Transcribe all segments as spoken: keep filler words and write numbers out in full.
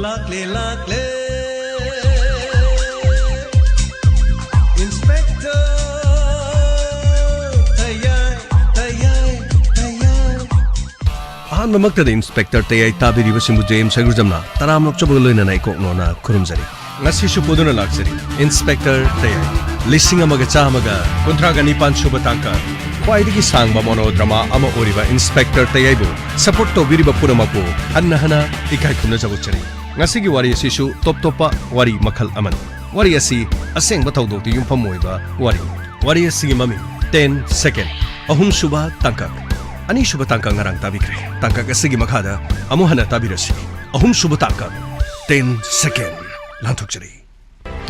ꯂꯥꯛꯂꯦ, ꯂꯥꯛꯂꯦ, Inspector ꯇꯌꯥꯏ, ꯇꯌꯥꯏ, ꯇꯌꯥꯏ꯫ ꯑꯍꯥꯟꯕꯃꯛꯇꯗ Inspector ꯇꯌꯥꯏ ꯇꯥꯕꯤꯔꯤꯕꯁꯤꯡꯕꯨ J M ꯁꯪꯒ꯭ꯔꯖꯝꯅ ꯇꯔꯥꯝꯅ ꯑꯣꯛꯆꯕꯒ ꯂꯣꯏꯅꯅ ꯏꯀꯣꯛ ꯅꯣꯟꯅ ꯈꯨꯔꯨꯝꯖꯔꯤ꯫ ꯉꯁꯤꯁꯨ ꯄꯨꯗꯨꯅ ꯂꯥꯛꯆꯔꯤ Inspector ꯇꯌꯥꯏ, ꯂꯤꯁꯤꯡ ꯑꯃꯒ ꯆꯥꯝꯃꯒ ꯀꯨꯟꯊ꯭ꯔꯥꯒ ꯅꯤꯄꯥꯟ ꯁꯨꯕ ꯇꯥꯡꯀꯛ꯫ ꯈ꯭ꯋꯥꯏꯗꯒꯤ ꯁꯥꯡꯕ monodrama ꯑꯃ ꯑꯣꯏꯔꯤꯕ Inspector ꯇꯌꯥꯏꯕꯨ support ꯇꯧꯕꯤꯔꯤꯕ ꯄꯨꯝꯅꯃꯛꯄꯨ ꯍꯟꯅ ꯍꯟꯅ ꯏꯀꯥꯏ ꯈꯨꯝꯅꯖꯕ ꯎꯠꯆꯔꯤ꯫ ꯉꯁꯤꯒꯤ ꯋꯥꯔꯤ ꯑꯁꯤꯁꯨ ꯇꯣꯞ ꯇꯣꯞꯄ ꯋꯥꯔꯤ ꯃꯈꯜ ꯑꯃꯅꯤ꯫ ꯋꯥꯔꯤ ꯑꯁꯤ ꯑꯁꯦꯡꯕ ꯊꯧꯗꯣꯛꯇ ꯌꯨꯝꯐꯝ ꯑꯣꯏꯕ ꯋꯥꯔꯤꯅꯤ꯫ ꯋꯥꯔꯤ ꯑꯁꯤꯒꯤ ꯃꯃꯤꯡ Ten Second, ꯑꯍꯨꯝꯁꯨꯕ ꯇꯥꯡꯀꯛ꯫ ꯑꯅꯤꯁꯨꯕ ꯇꯥꯡꯀꯛ ꯉꯔꯥꯡ ꯇꯥꯕꯤꯈ꯭ꯔꯦ꯫ ꯇꯥꯡꯀꯛ ꯑꯁꯤꯒꯤ ꯃꯈꯥꯗ ꯑꯃꯨꯛ ꯍꯟꯅ ꯇꯥꯕꯤꯔꯁꯤ꯫ ꯑꯍꯨꯝꯁꯨꯕ ꯇꯥꯡꯀꯛ, Ten Second꯫ ꯂꯥꯟꯊꯣꯛꯆꯔꯤ꯫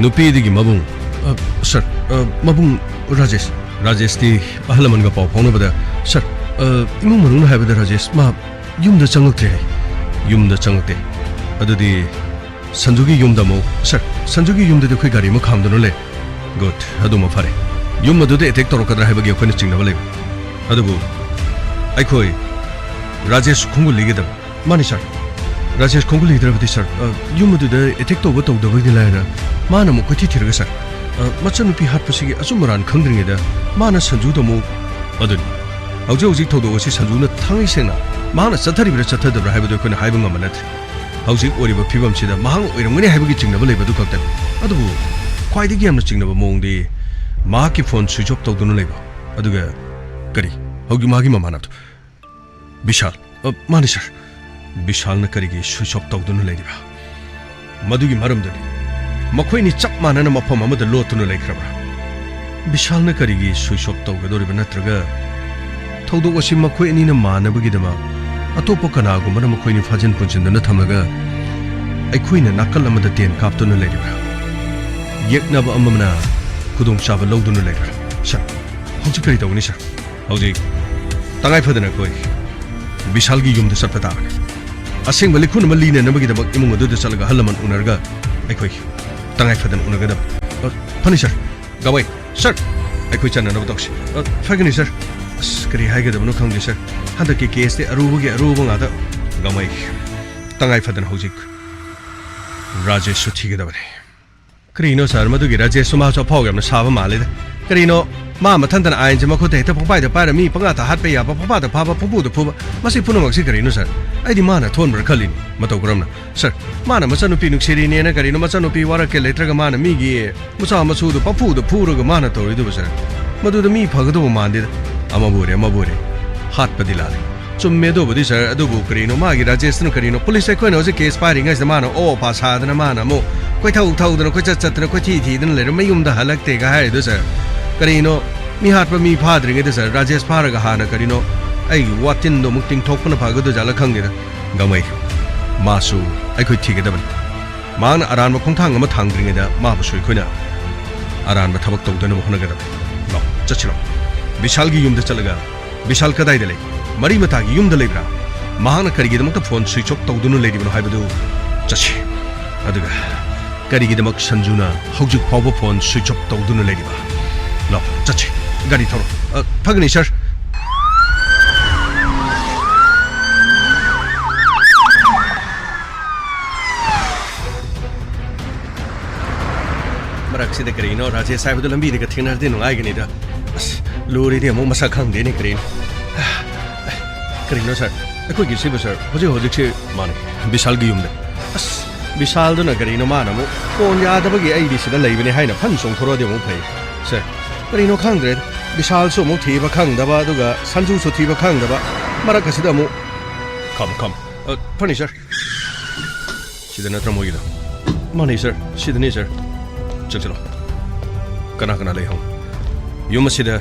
ꯅꯨꯄꯤꯗꯨꯒꯤ ꯃꯕꯨꯡ, ꯑ, ꯁꯔ, ꯑ, ꯃꯕꯨꯡ ꯔꯥꯖꯦꯁ꯫ ꯔꯥꯖꯦꯁꯇꯤ ꯑꯍꯜ ꯂꯃꯟꯒ ꯄꯥꯎ ꯐꯥꯎꯅꯕꯗ, "ꯁꯔ, ꯑ, ꯏꯃꯨꯡ ꯃꯅꯨꯡꯅ ꯍꯥꯏꯕꯗ ꯔꯥꯖꯦꯁ ꯃꯥ ꯌꯨꯝꯗ ꯆꯪꯂꯛꯇ꯭ꯔꯦ ꯍꯥꯏ꯫" "ꯌꯨꯝꯗ ꯆꯪꯂꯛꯇꯦ? ꯑꯗꯨꯗꯤ ꯁꯟꯖꯨꯒꯤ ꯌꯨꯝꯗ ꯑꯃꯨꯛ?" "ꯁꯔ, ꯁꯟꯖꯨꯒꯤ ꯌꯨꯝꯗꯗꯤ ꯑꯩꯈꯣꯏ ꯒꯥꯔꯤ ꯑꯃ ꯈꯥꯝꯗꯨꯅ ꯂꯩ꯫" "ꯒꯨꯗ, ꯑꯗꯨꯃ ꯐꯔꯦ꯫ ꯌꯨꯝ ꯑꯗꯨꯗ ꯑꯦꯇꯦꯛ ꯇꯧꯔꯛꯀꯗ꯭ꯔꯥ ꯍꯥꯏꯕꯒꯤ ꯑꯩꯈꯣꯏꯅ ꯆꯤꯡꯅꯕ ꯂꯩꯕ꯫ ꯑꯗꯨꯕꯨ ꯑꯩꯈꯣꯏ ꯔꯥꯖꯦꯁ ꯈꯣꯡꯒꯨꯜꯂꯤꯒꯗꯕ"꯫ "ꯃꯥꯅꯤ, ꯁꯔ꯫ ꯔꯥꯖꯦꯁ ꯈꯣꯡꯒꯨꯜꯂꯤꯗ꯭ꯔꯕꯗꯤ, ꯁꯔ, ꯑ, ꯌꯨꯝ ꯑꯗꯨꯗ ꯑꯦꯇꯦꯛ ꯇꯧꯕ ꯇꯧꯗꯕꯒꯤꯗꯤ ꯂꯥꯏꯔ, ꯃꯥꯅ ꯑꯃꯨꯛ ꯀꯣꯏꯊꯤ ꯊꯤꯔꯒ, ꯁꯔ, ꯑ, ꯃꯆꯟꯅꯨꯄꯤ ꯍꯥꯠꯄꯁꯤꯒꯤ ꯑꯆꯨꯝ ꯑꯔꯥꯟ ꯈꯪꯗ꯭ꯔꯤꯉꯩꯗ ꯃꯥꯅ ꯁꯟꯖꯨꯗ ꯑꯃꯨꯛ"꯫ "ꯑꯗꯨꯅꯤ꯫ ꯍꯧꯖꯤꯛ ꯍꯧꯖꯤꯛ ꯊꯧꯗꯣꯛ ꯑꯁꯤ ꯁꯟꯖꯨꯅ ꯊꯥꯡꯉꯩ ꯁꯦꯡꯅ ꯃꯍꯥꯛꯅ ꯆꯠꯊꯔꯤꯕ꯭ꯔꯥ ꯆꯠꯊꯗꯕ꯭ꯔꯥ ꯍꯥꯏꯕꯗꯨ ꯑꯩꯈꯣꯏꯅ ꯍꯥꯏꯕ ꯉꯝꯕ ꯅꯠꯇ꯭ꯔꯤ꯫ ꯍꯧꯖꯤꯛ ꯑꯣꯏꯔꯤꯕ ꯐꯤꯕꯝꯁꯤꯗ ꯃꯍꯥꯛꯅ ꯑꯣꯏꯔꯝꯒꯅꯤ ꯍꯥꯏꯕꯒꯤ ꯆꯤꯡꯅꯕ ꯂꯩꯕ ꯑꯗꯨ ꯈꯛꯇꯅꯤ꯫ ꯑꯗꯨꯕꯨ ꯈ꯭ꯋꯥꯏꯗꯒꯤ ꯌꯥꯝꯅ ꯆꯤꯡꯅꯕ ꯃꯑꯣꯡꯗꯤ ꯃꯍꯥꯛꯀꯤ ꯐꯣꯟ switch off ꯇꯧꯗꯨꯅ ꯂꯩꯕ꯫ ꯑꯗꯨꯒ ꯀꯔꯤ? ꯍꯧꯖꯤꯛ ꯃꯥꯒꯤ ꯃꯃꯥꯟꯅꯕꯗꯣ?" "ꯕꯤꯁꯥꯜ꯫" "ꯑ, ꯃꯥꯅꯤ, ꯁꯔ꯫" "ꯕꯤꯁꯥꯜꯅ ꯀꯔꯤꯒꯤ switch off ꯇꯧꯗꯨꯅ ꯂꯩꯔꯤꯕ? ꯃꯗꯨꯒꯤ ꯃꯔꯝꯗꯨꯗꯤ ꯃꯈꯣꯏꯅꯤ ꯆꯞ ꯃꯥꯟꯅꯅ ꯃꯐꯝ ꯑꯃꯗ ꯂꯣꯠꯇꯨꯅ ꯂꯩꯈ꯭ꯔꯕ꯭ꯔꯥ? ꯕꯤꯁꯥꯜꯅ ꯀꯔꯤꯒꯤ switch off ꯇꯧꯒꯗꯧꯔꯤꯕ? ꯅꯠꯇ꯭ꯔꯒ ꯊꯧꯗꯣꯛ ꯑꯁꯤ ꯃꯈꯣꯏ ꯑꯅꯤꯅ ꯃꯥꯟꯅꯕꯒꯤꯗꯃꯛ ꯑꯇꯣꯞꯄ ꯀꯅꯥꯒꯨꯝꯕꯅ ꯃꯈꯣꯏꯅꯤ ꯐꯥꯖꯤꯟ ꯄꯨꯟꯁꯤꯟꯗꯨꯅ ꯊꯝꯂꯒ ꯑꯩꯈꯣꯏꯅ ꯅꯥꯀꯜ ꯑꯃꯗ ꯇꯦꯟ ꯀꯥꯞꯇꯨꯅ ꯂꯩꯔꯤꯕ꯭ꯔꯥ? ꯌꯦꯛꯅꯕ ꯑꯃꯅ ꯈꯨꯗꯣꯡꯆꯥꯕ ꯂꯧꯗꯨꯅ ꯂꯩꯔꯤꯕ꯭ꯔꯥ? ꯁꯔ, ꯍꯧꯖꯤꯛ ꯀꯔꯤ ꯇꯧꯒꯅꯤ, ꯁꯔ?" "ꯍꯧꯖꯤꯛ ꯇꯉꯥꯏ ꯐꯗꯅ ꯑꯩꯈꯣꯏ ꯕꯤꯁꯥꯜꯒꯤ ꯌꯨꯝꯗ ꯆꯠꯄ ꯇꯥꯕꯅꯤ꯫ ꯑꯁꯦꯡꯕ ꯂꯤꯈꯨꯟ ꯑꯃ ꯂꯤꯅꯅꯕꯒꯤꯗꯃꯛ ꯏꯃꯨꯡ ꯑꯗꯨꯗ ꯆꯠꯂꯒ ꯑꯍꯜ ꯂꯃꯟ ꯎꯅꯔꯒ ꯑꯩꯈꯣꯏ ꯇꯉꯥꯏ ꯐꯗꯅ ꯎꯅꯒꯗꯕ"꯫ "ꯑ, ꯐꯅꯤ, ꯁꯔ꯫ ꯒꯋꯥꯏ, ꯁꯔ, ꯑꯩꯈꯣꯏ ꯆꯠꯅꯅꯕ ꯇꯧꯁꯤ"꯫ "ꯑ, ꯐꯒꯅꯤ, ꯁꯔ꯫ ꯑꯁ, ꯀꯔꯤ ꯍꯥꯏꯒꯗꯕꯅꯣ ꯈꯪꯗꯦ, ꯁꯔ꯫ ꯍꯟꯗꯛꯀꯤ ꯀꯦꯁꯇꯤ ꯑꯔꯨꯕꯒꯤ ꯑꯔꯨꯕ ꯉꯥꯛꯇ꯫ ꯒꯃꯩ, ꯇꯉꯥꯏ ꯐꯗꯅ ꯍꯧꯖꯤꯛ ꯔꯥꯖꯦꯁꯁꯨ ꯊꯤꯒꯗꯕꯅꯤ꯫ ꯀꯔꯤꯅꯣ ꯁꯥꯔ, ꯃꯗꯨꯒꯤ ꯔꯥꯖꯦꯁꯁꯨ ꯃꯥꯁꯨ ꯑꯐꯥꯎ ꯌꯥꯝꯅ ꯁꯥꯕ ꯃꯥꯜꯂꯤꯗ꯫ ꯀꯔꯤꯅꯣ, ꯃꯥ ꯃꯊꯟꯇꯅ ꯑꯥꯏꯟꯁꯦ ꯃꯈꯨꯠꯇ ꯍꯦꯛꯇ ꯄꯪꯄꯥꯏꯗ ꯄꯥꯏꯔ ꯃꯤ ꯄꯪꯉꯥꯇ ꯍꯥꯠꯄ ꯌꯥꯕ, ꯄꯪꯐꯥꯗ ꯐꯥꯕ, ꯄꯪꯐꯨꯗ ꯐꯨꯕ, ꯃꯁꯤ ꯄꯨꯝꯅꯃꯛꯁꯤ ꯀꯔꯤꯅꯣ ꯁꯥꯔ? ꯑꯩꯗꯤ ꯃꯥꯅ ꯊꯣꯟꯕ꯭ꯔꯥ ꯈꯜꯂꯤꯅꯤ ꯃꯇꯧ ꯀꯔꯝꯅ꯫ ꯁꯥꯔ, ꯃꯥꯅ ꯃꯆꯥꯅꯨꯄꯤ ꯅꯨꯡꯁꯤꯔꯤꯅꯦꯅ ꯀꯔꯤꯅꯣ, ꯃꯆꯥꯅꯨꯄꯤ ꯋꯥꯔꯛꯀꯦ ꯂꯩꯇ꯭ꯔꯒ ꯃꯥꯅ ꯃꯤꯒꯤ ꯃꯆꯥ ꯃꯁꯨꯗꯨ ꯄꯪꯐꯨꯗ ꯐꯨꯔꯒ ꯃꯥꯅ ꯇꯧꯔꯤꯗꯨꯕꯨ ꯁꯥꯔ? ꯃꯗꯨꯗ ꯃꯤ ꯐꯒꯗꯧꯕ ꯃꯥꯟꯗꯦꯗ꯫ ꯑꯃꯕꯨ ꯑꯣꯏꯔꯦ, ꯑꯃꯕꯨ ꯑꯣꯏꯔꯦ, ꯍꯥꯠꯄꯗꯤ ꯂꯥꯜꯂꯦ꯫ ꯆꯨꯝꯃꯦ ꯑꯗꯨꯕꯨꯗꯤ ꯁꯥꯔ, ꯑꯗꯨꯕꯨ ꯀꯔꯤꯅꯣ ꯃꯥꯒꯤ ꯔꯥꯖꯦꯁꯇꯨꯅ ꯀꯔꯤꯅꯣ? ꯄꯨꯂꯤꯁ ꯑꯩꯈꯣꯏꯅ ꯍꯧꯖꯤꯛ ꯀꯦꯁ ꯄꯥꯏꯔꯤꯉꯩꯁꯤꯗ ꯃꯥꯅ ꯑꯣ ꯑꯄꯥ ꯁꯥꯗꯅ ꯃꯥꯅ ꯑꯃꯨꯛ ꯀꯣꯏꯊꯧ ꯊꯧꯗꯅ ꯀꯣꯏꯆꯠ ꯆꯠꯇꯅ ꯀꯣꯏꯊꯤ ꯊꯤꯗꯅ ꯂꯩꯔ ꯃꯌꯨꯝꯗ ꯍꯜꯂꯛꯇꯦꯒ ꯍꯥꯏꯔꯤꯗꯣ ꯁꯥꯔ? ꯀꯔꯤꯅꯣ ꯃꯤ ꯍꯥꯠꯄ ꯃꯤ ꯐꯥꯗ꯭ꯔꯤꯉꯩꯗ ꯁꯥꯔ, ꯔꯥꯖꯦꯁ ꯐꯥꯔꯒ ꯍꯥꯟꯅ ꯀꯔꯤꯅꯣ ꯑꯩꯒꯤ ꯋꯥꯇꯤꯟꯗꯣ ꯑꯃꯨꯛ ꯇꯤꯡꯊꯣꯛꯄꯅ ꯐꯒꯗꯣꯏꯖꯥꯠꯂ ꯈꯪꯗꯦꯗ꯫ ꯒꯥꯡꯃꯩ, ꯃꯥꯁꯨ ꯑꯩꯈꯣꯏ ꯊꯤꯒꯗꯕꯅꯤ꯫ ꯃꯍꯥꯛꯅ ꯑꯔꯥꯟꯕ ꯈꯣꯡꯊꯥꯡ ꯑꯃ ꯊꯥꯡꯗ꯭ꯔꯤꯉꯩꯗ ꯃꯥꯕꯨꯁꯨ ꯑꯩꯈꯣꯏꯅ ꯑꯔꯥꯟꯕ ꯊꯕꯛ ꯇꯧꯗꯅꯕ ꯍꯣꯠꯅꯒꯗꯕꯅꯤ꯫ ꯂꯥꯎ, ꯆꯠꯁꯤꯔꯣ? ꯕꯤꯁꯥꯜꯒꯤ ꯌꯨꯝꯗ ꯆꯠꯂꯒ, ꯕꯤꯁꯥꯜ ꯀꯗꯥꯏꯗ ꯂꯩ? ꯃꯔꯤ ꯃꯇꯥꯒꯤ ꯌꯨꯝꯗ ꯂꯩꯕ꯭ꯔꯥ? ꯃꯍꯥꯛꯅ ꯀꯔꯤꯒꯤꯗꯃꯛꯇ ꯐꯣꯟ ꯁ꯭ꯋꯤꯆ ꯑꯣꯐ ꯇꯧꯗꯨꯅ ꯂꯩꯔꯤꯕꯅꯣ ꯍꯥꯏꯕꯗꯨ ꯆꯠꯁꯤ꯫ ꯑꯗꯨꯒ ꯀꯔꯤꯒꯤꯗꯃꯛ ꯁꯟꯖꯨꯅ ꯍꯧꯖꯤꯛ ꯐꯥꯎꯕ ꯐꯣꯟ ꯁ꯭ꯋꯤꯆ ꯑꯣꯐ ꯇꯧꯗꯨꯅ ꯂꯩꯔꯤꯕ? ꯂꯥꯎ, ꯆꯠꯁꯤ꯫ ꯒꯥꯔꯤ ꯊꯧꯔꯣ꯫ ꯑ, ꯐꯒꯅꯤ, ꯁꯥꯔ꯫ ꯃꯔꯛꯁꯤꯗ ꯀꯔꯤꯅꯣ, ꯔꯥꯖꯦꯁ ꯍꯥꯏꯕꯗꯨ ꯂꯝꯕꯤꯗꯒ ꯊꯦꯡꯅꯔꯗꯤ ꯅꯨꯡꯉꯥꯏꯒꯅꯤꯗ꯫ ꯑꯁ, ꯂꯣꯔꯤꯗꯤ ꯑꯃꯨꯛ ꯃꯁꯛ ꯈꯪꯗꯦꯅꯦ, ꯀꯔꯤꯅꯣ? ꯀꯔꯤꯅꯣ, ꯁꯥꯔ? ꯑꯩꯈꯣꯏꯒꯤ ꯁꯤꯕꯨ, ꯁꯥꯔ, ꯍꯧꯖꯤꯛ ꯍꯧꯖꯤꯛꯁꯤ ꯃꯥꯅꯦ, ꯕꯤꯁꯥꯜꯒꯤ ꯌꯨꯝꯗ꯫ ꯑꯁ, ꯕꯤꯁꯥꯜꯗꯨꯅ ꯀꯔꯤꯅꯣ ꯃꯥꯅ ꯑꯃꯨꯛ ꯐꯣꯟ ꯌꯥꯗꯕꯒꯤ ꯑꯩꯗꯤ ꯁꯤꯗ ꯂꯩꯕꯅꯦ ꯍꯥꯏꯅ ꯐꯟ ꯆꯣꯡꯊꯣꯔꯛꯑꯗꯤ ꯑꯃꯨꯛ ꯐꯩ꯫ ꯁꯥꯔ, ꯀꯔꯤꯅꯣ ꯈꯪꯗ꯭ꯔꯦ꯫ ꯕꯤꯁꯥꯜꯁꯨ ꯑꯃꯨꯛ ꯊꯤꯕ ꯈꯪꯗꯕ, ꯑꯗꯨꯒ ꯁꯟꯖꯨꯁꯨ ꯊꯤꯕ ꯈꯪꯗꯕ꯫ ꯃꯔꯛ ꯑꯁꯤꯗ ꯑꯃꯨꯛ, ꯈꯝ, ꯈꯝ꯫ ꯑ, ꯐꯅꯤ, ꯁꯥꯔ꯫ ꯁꯤꯗ ꯅꯠꯇ꯭ꯔ ꯃꯣꯏꯒꯤꯗꯣ? ꯃꯥꯅꯦ, ꯁꯥꯔ꯫ ꯁꯤꯗꯅꯦ, ꯁꯥꯔ꯫ ꯆꯪꯁꯤꯜꯂꯣ꯫ ꯀꯅꯥ ꯀꯅꯥ ꯂꯩ ꯍꯪꯉꯨ꯫ ꯌꯨꯝ ꯑꯁꯤꯗ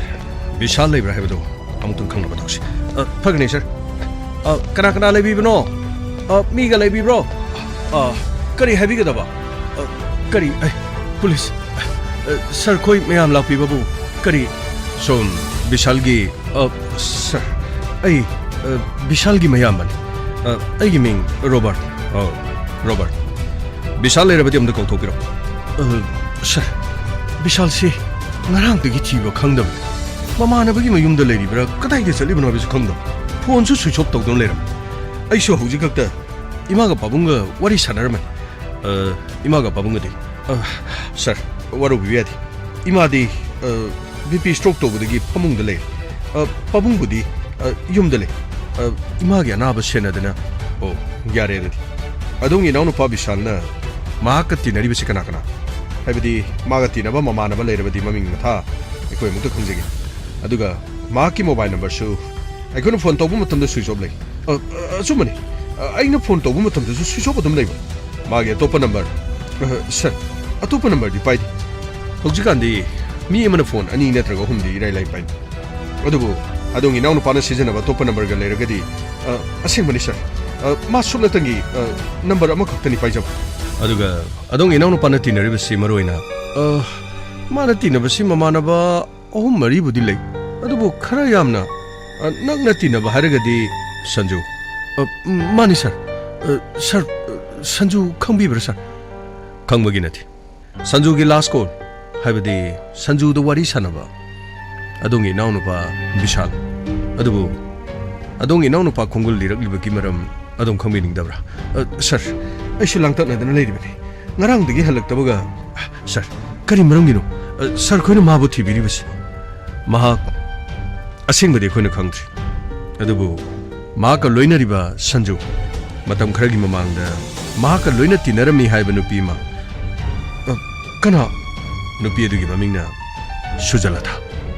ꯕꯤꯁꯥꯜ ꯂꯩꯕ꯭ꯔꯥ ꯍꯥꯏꯕꯗꯣ ꯑꯃꯨꯛꯇꯪ ꯈꯪꯅꯕ ꯇꯧꯁꯤ꯫ ꯑ, ꯐꯒꯅꯤ, ꯁꯥꯔ꯫ ꯑ, ꯀꯅꯥ ꯀꯅꯥ ꯂꯩꯕꯤꯕꯅꯣ? ꯑ, ꯃꯤꯒ ꯂꯩꯕꯤꯕ꯭ꯔꯣ? ꯑ, ꯀꯔꯤ ꯍꯥꯏꯕꯤꯒꯗꯕ? ꯑ, ꯀꯔꯤ? ꯑꯩ, ꯄꯨꯂꯤꯁ꯫ ꯑ, ꯁꯥꯔ, ꯈꯣꯏ ꯃꯌꯥꯝ ꯂꯥꯛꯄꯤꯕꯕꯨ ꯀꯔꯤ? ꯁꯣꯝ ꯕꯤꯁꯥꯜꯒꯤ ꯑ, ꯁꯥꯔ, ꯑꯩ, ꯑ, ꯕꯤꯁꯥꯜꯒꯤ ꯃꯌꯥꯝꯕꯅꯤ꯫ ꯑ, ꯑꯩꯒꯤ ꯃꯤꯡ ꯔꯣꯕꯥꯔꯠ꯫ ꯑ, ꯔꯣꯕꯥꯔꯠ꯫ ꯕꯤꯁꯥꯜ ꯂꯩꯔꯕꯗꯤ ꯑꯝꯇ ꯀꯧꯊꯣꯛꯄꯤꯔꯣ꯫ ꯑ, ꯁꯥꯔ, ꯕꯤꯁꯥꯜꯁꯤ ꯉꯔꯥꯡꯗꯒꯤ ꯊꯤꯕ ꯈꯪꯗꯕꯅꯤ꯫ ꯃꯃꯥꯟꯅꯕꯒꯤ ꯃꯌꯨꯝꯗ ꯂꯩꯔꯤꯕ꯭ꯔꯥ, ꯀꯗꯥꯏꯗ ꯆꯠꯂꯤꯕꯅꯣ ꯍꯥꯏꯕꯁꯨ ꯈꯪꯗꯕ꯫ ꯐꯣꯟꯁꯨ ꯁ꯭ꯋꯤꯆ ꯑꯣꯐ ꯇꯧꯗꯨꯅ ꯂꯩꯔꯝꯃꯤ꯫ ꯑꯩꯁꯨ ꯍꯧꯖꯤꯛ ꯈꯛꯇ ꯏꯃꯥꯒ ꯄꯥꯕꯨꯡꯒ ꯋꯥꯔꯤ ꯁꯥꯟꯅꯔꯝꯃꯤ꯫ ꯑ, ꯏꯃꯥꯒ ꯄꯥꯕꯨꯡꯒꯗꯤ? ꯑ, ꯁꯥꯔ, ꯋꯥꯔꯧꯕꯤꯕ ꯌꯥꯗꯦ꯫ ꯏꯃꯥꯗꯤ, ꯑ, ꯕꯤ ꯄꯤ ꯁ꯭ꯇ꯭ꯔꯣꯛ ꯇꯧꯕꯗꯒꯤ ꯐꯃꯨꯡꯗ ꯂꯩꯔꯦ꯫ ꯑ, ꯄꯥꯕꯨꯡꯕꯨꯗꯤ, ꯑ, ꯌꯨꯝꯗ ꯂꯩ꯫ ꯑ, ꯏꯃꯥꯒꯤ ꯑꯅꯥꯕ ꯁꯦꯟꯅꯗꯅ꯫ ꯑꯣ, ꯌꯥꯔꯦ ꯑꯗꯨꯗꯤ꯫ ꯑꯗꯣꯝꯒꯤ ꯏꯅꯥꯎꯅꯨꯄꯥ ꯕꯤꯁꯥꯜꯅ ꯃꯍꯥꯛꯀ ꯇꯤꯟꯅꯔꯤꯕꯁꯤ ꯀꯅꯥ ꯀꯅꯥ? ꯍꯥꯏꯕꯗꯤ ꯃꯥꯒ ꯇꯤꯟꯅꯕ ꯃꯃꯥꯟꯅꯕ ꯂꯩꯔꯕꯗꯤ ꯃꯃꯤꯡ ꯃꯊꯥ ꯑꯩꯈꯣꯏ ꯑꯃꯨꯛꯇ ꯈꯪꯖꯒꯦ꯫ ꯑꯗꯨꯒ ꯃꯍꯥꯛꯀꯤ ꯃꯣꯕꯥꯏꯜ ꯅꯝꯕꯔꯁꯨ ꯑꯩꯈꯣꯏꯅ ꯐꯣꯟ ꯇꯧꯕ ꯃꯇꯝꯗ ꯁ꯭ꯋꯤꯆ ꯑꯣꯐ ꯂꯩ꯫ ꯑ, ꯑ, ꯑꯆꯨꯝꯕꯅꯤ꯫ ꯑ, ꯑꯩꯅ ꯐꯣꯟ ꯇꯧꯕ ꯃꯇꯝꯗꯁꯨ ꯁ꯭ꯋꯤꯆ ꯑꯣꯐ ꯑꯗꯨꯝ ꯂꯩꯕ꯫ ꯃꯥꯒꯤ ꯑꯇꯣꯞꯄ ꯅꯝꯕꯔ, ꯑ, ꯁꯥꯔ, ꯑꯇꯣꯞꯄ ꯅꯝꯕꯔꯗꯤ ꯄꯥꯏꯗꯦ꯫ ꯍꯧꯖꯤꯛꯀꯥꯟꯗꯤ ꯃꯤ ꯑꯃꯅ ꯐꯣꯟ ꯑꯅꯤ ꯅꯠꯇ꯭ꯔꯒ ꯑꯍꯨꯝꯗꯤ ꯏꯔꯥꯏ ꯂꯥꯏ ꯄꯥꯏꯅꯩ꯫ ꯑꯗꯨꯕꯨ ꯑꯗꯣꯝꯒꯤ ꯏꯅꯥꯎꯅꯨꯄꯥꯅ ꯁꯤꯖꯤꯟꯅꯕ ꯑꯇꯣꯞꯄ ꯅꯝꯕꯔꯒ ꯂꯩꯔꯒꯗꯤ, ꯑ, ꯑꯁꯦꯡꯕꯅꯤ ꯁꯥꯔ, ꯑ, ꯃꯥ ꯁꯨꯞꯅꯇꯪꯒꯤ, ꯑ, ꯅꯝꯕꯔ ꯑꯃꯈꯛꯇꯅꯤ ꯄꯥꯏꯖꯕ꯫ ꯑꯗꯨꯒ ꯑꯗꯣꯝꯒꯤ ꯏꯅꯥꯎꯅꯨꯄꯥꯅ ꯇꯤꯟꯅꯔꯤꯕꯁꯤ ꯃꯔꯨꯑꯣꯏꯅ, ꯑ, ꯃꯥꯅ ꯇꯤꯟꯅꯕꯁꯤ ꯃꯃꯥꯟꯅꯕ ꯑꯍꯨꯝ ꯃꯔꯤꯕꯨꯗꯤ ꯂꯩ, ꯑꯗꯨꯕꯨ ꯈꯔ ꯌꯥꯝꯅ, ꯑ, ꯅꯛꯅ ꯇꯤꯟꯅꯕ ꯍꯥꯏꯔꯒꯗꯤ ꯁꯟꯖꯨ꯫ ꯑ, ꯎꯝ, ꯃꯥꯅꯤ ꯁꯥꯔ꯫ ꯑ, ꯁꯥꯔ, ꯑ, ꯁꯟꯖꯨ ꯈꯪꯕꯤꯕ꯭ꯔꯥ ꯁꯥꯔ? ꯈꯪꯕꯒꯤ ꯅꯠꯇꯦ꯫ ꯁꯟꯖꯨꯒꯤ ꯂꯥꯁ ꯀꯣꯜ, ꯍꯥꯏꯕꯗꯤ ꯁꯟꯖꯨꯗ ꯋꯥꯔꯤ ꯁꯥꯟꯅꯕ ꯑꯗꯣꯝꯒꯤ ꯏꯅꯥꯎꯅꯨꯄꯥ ꯕꯤꯁꯥꯜ꯫ ꯑꯗꯨꯕꯨ ꯑꯗꯣꯝꯒꯤ ꯏꯅꯥꯎꯅꯨꯄꯥ ꯈꯣꯡꯒꯨꯜ ꯂꯤꯔꯛꯂꯤꯕꯒꯤ ꯃꯔꯝ ꯑꯗꯣꯝ ꯈꯪꯕꯤꯅꯤꯡꯗꯕ꯭ꯔꯥ? ꯑ, ꯁꯥꯔ, ꯑꯩꯁꯨ ꯂꯥꯡꯇꯛꯅꯗꯅ ꯂꯩꯔꯤꯕꯅꯤ꯫ ꯉꯔꯥꯡꯗꯒꯤ ꯍꯜꯂꯛꯇꯕꯒ꯫ ꯁꯥꯔ, ꯀꯔꯤ ꯃꯔꯝꯒꯤꯅꯣ? ꯑ, ꯁꯥꯔ ꯈꯣꯏꯅ ꯃꯥꯕꯨ ꯊꯤꯕꯤꯔꯤꯕꯁꯤ? ꯃꯍꯥꯛ ꯑꯁꯦꯡꯕꯗꯤ ꯑꯩꯈꯣꯏꯅ ꯈꯪꯗ꯭ꯔꯤ꯫ ꯑꯗꯨꯕꯨ ꯃꯍꯥꯛꯀ ꯂꯣꯏꯅꯔꯤꯕ ꯁꯟꯖꯨ, ꯃꯇꯝ ꯈꯔꯒꯤ ꯃꯃꯥꯡꯗ ꯃꯍꯥꯛꯀ ꯂꯣꯏꯅ ꯇꯤꯟꯅꯔꯝꯃꯤ ꯍꯥꯏꯕ ꯅꯨꯄꯤ ꯑꯃ꯫ ꯑ, ꯀꯅꯥ? ꯅꯨꯄꯤ ꯑꯗꯨꯒꯤ ꯃꯃꯤꯡꯅ ꯁꯨꯖꯂꯇꯥ꯫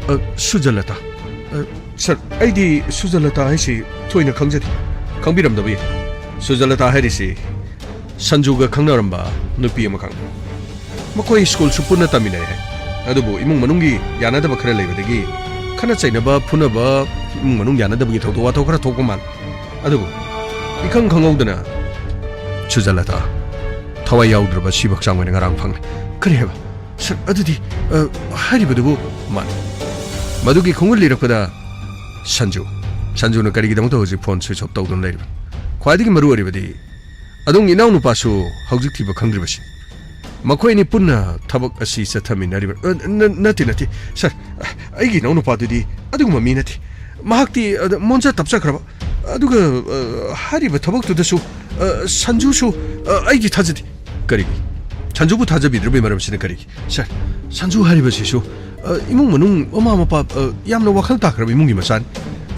ꯑ, ꯁꯨꯖꯂꯇꯥ? ꯑ, ꯁꯥꯔ, ꯑꯩꯗꯤ ꯁꯨꯖꯂꯇꯥ ꯍꯥꯏꯁꯤ ꯊꯣꯏꯅ ꯈꯪꯖꯗꯦ꯫ ꯈꯪꯕꯤꯔꯝꯗꯕ ꯌꯥꯏ꯫ ꯁꯨꯖꯂꯇꯥ ꯍꯥꯏꯔꯤꯁꯤ ꯁꯟꯖꯨꯒ ꯈꯪꯅꯔꯝꯕ ꯅꯨꯄꯤ ꯑꯃꯈꯛꯅꯤ꯫ ꯃꯈꯣꯏ ꯁ꯭ꯀꯨꯜꯁꯨ ꯄꯨꯟꯅ ꯇꯝꯃꯤꯟꯅꯩ ꯍꯥꯏ꯫ ꯑꯗꯨꯕꯨ ꯏꯃꯨꯡ ꯃꯅꯨꯡꯒꯤ ꯌꯥꯅꯗꯕ ꯈꯔ ꯂꯩꯕꯗꯒꯤ ꯈꯠꯅ ꯆꯩꯅꯕ, ꯐꯨꯅꯕ, ꯏꯃꯨꯡ ꯃꯅꯨꯡ ꯌꯥꯅꯗꯕꯒꯤ ꯊꯧꯗꯣꯛ ꯋꯥꯊꯣꯛ ꯈꯔ ꯊꯣꯛꯄ ꯃꯥꯜꯂꯤ꯫ ꯑꯗꯨꯕꯨ ꯏꯈꯪ ꯈꯪꯍꯧꯗꯅ ꯁꯨꯖꯂꯇꯥ ꯊꯋꯥꯏ ꯌꯥꯎꯗ꯭ꯔꯕ ꯁꯤꯕ ꯍꯛꯆꯥꯡ ꯑꯣꯏꯅ ꯉꯔꯥꯡ ꯐꯪꯂꯦ꯫ ꯀꯔꯤ ꯍꯥꯏꯕ? ꯁꯥꯔ, ꯑꯗꯨꯗꯤ, ꯑ, ꯍꯥꯏꯔꯤꯕꯗꯨꯕꯨ? ꯃꯥꯅꯤ꯫ ꯃꯗꯨꯒꯤ ꯈꯣꯡꯒꯨꯜ ꯂꯤꯔꯛꯄꯗ ꯁꯟꯖꯨ, ꯁꯟꯖꯨꯅ ꯀꯔꯤꯒꯤꯗꯃꯛꯇ ꯍꯧꯖꯤꯛ ꯐꯣꯟ ꯁ꯭ꯋꯤꯆ ꯑꯣꯐ ꯇꯧꯗꯨꯅ ꯂꯩꯔꯤꯕ? ꯈ꯭ꯋꯥꯏꯗꯒꯤ ꯃꯔꯨ ꯑꯣꯏꯔꯤꯕꯗꯤ ꯑꯗꯣꯝꯒꯤ ꯏꯅꯥꯎꯅꯨꯄꯥꯁꯨ ꯍꯧꯖꯤꯛ ꯊꯤꯕ ꯈꯪꯗ꯭ꯔꯤꯕꯁꯤ꯫ ꯃꯈꯣꯏ ꯑꯅꯤ ꯄꯨꯟꯅ ꯊꯕꯛ ꯑꯁꯤ ꯆꯠꯊꯃꯤꯟꯅꯔꯤꯕ? ꯑ, ꯅ-, ꯅꯠꯇꯦ, ꯅꯠꯇꯦ꯫ ꯁꯥꯔ, ꯑꯩꯒꯤ ꯏꯅꯥꯎꯅꯨꯄꯥꯗꯨꯗꯤ ꯑꯗꯨꯒꯨꯝꯕ ꯃꯤ ꯅꯠꯇꯦ꯫ ꯃꯍꯥꯛꯇꯤ, ꯑ, ꯃꯣꯟꯖꯥ ꯇꯞꯆꯈ꯭ꯔꯕ꯫ ꯑꯗꯨꯒ, ꯑ, ꯍꯥꯏꯔꯤꯕ ꯊꯕꯛꯇꯨꯗꯁꯨ, ꯑ, ꯁꯟꯖꯨꯁꯨ, ꯑ, ꯑꯩꯗꯤ ꯊꯥꯖꯗꯦ꯫ ꯀꯔꯤꯒꯤ? ꯁꯟꯖꯨꯕꯨ ꯊꯥꯖꯕꯤꯗ꯭ꯔꯤꯕꯒꯤ ꯃꯔꯝꯁꯤꯅ ꯀꯔꯤꯒꯤ? ꯁꯥꯔ, ꯁꯟꯖꯨ ꯍꯥꯏꯔꯤꯕꯁꯤꯁꯨ, ꯑ, ꯏꯃꯨꯡ ꯃꯅꯨꯡ, ꯃꯃꯥ ꯃꯄꯥ, ꯑ, ꯌꯥꯝꯅ ꯋꯥꯈꯜ ꯇꯥꯈ꯭ꯔꯕ ꯏꯃꯨꯡꯒꯤ ꯃꯆꯥꯅꯤ꯫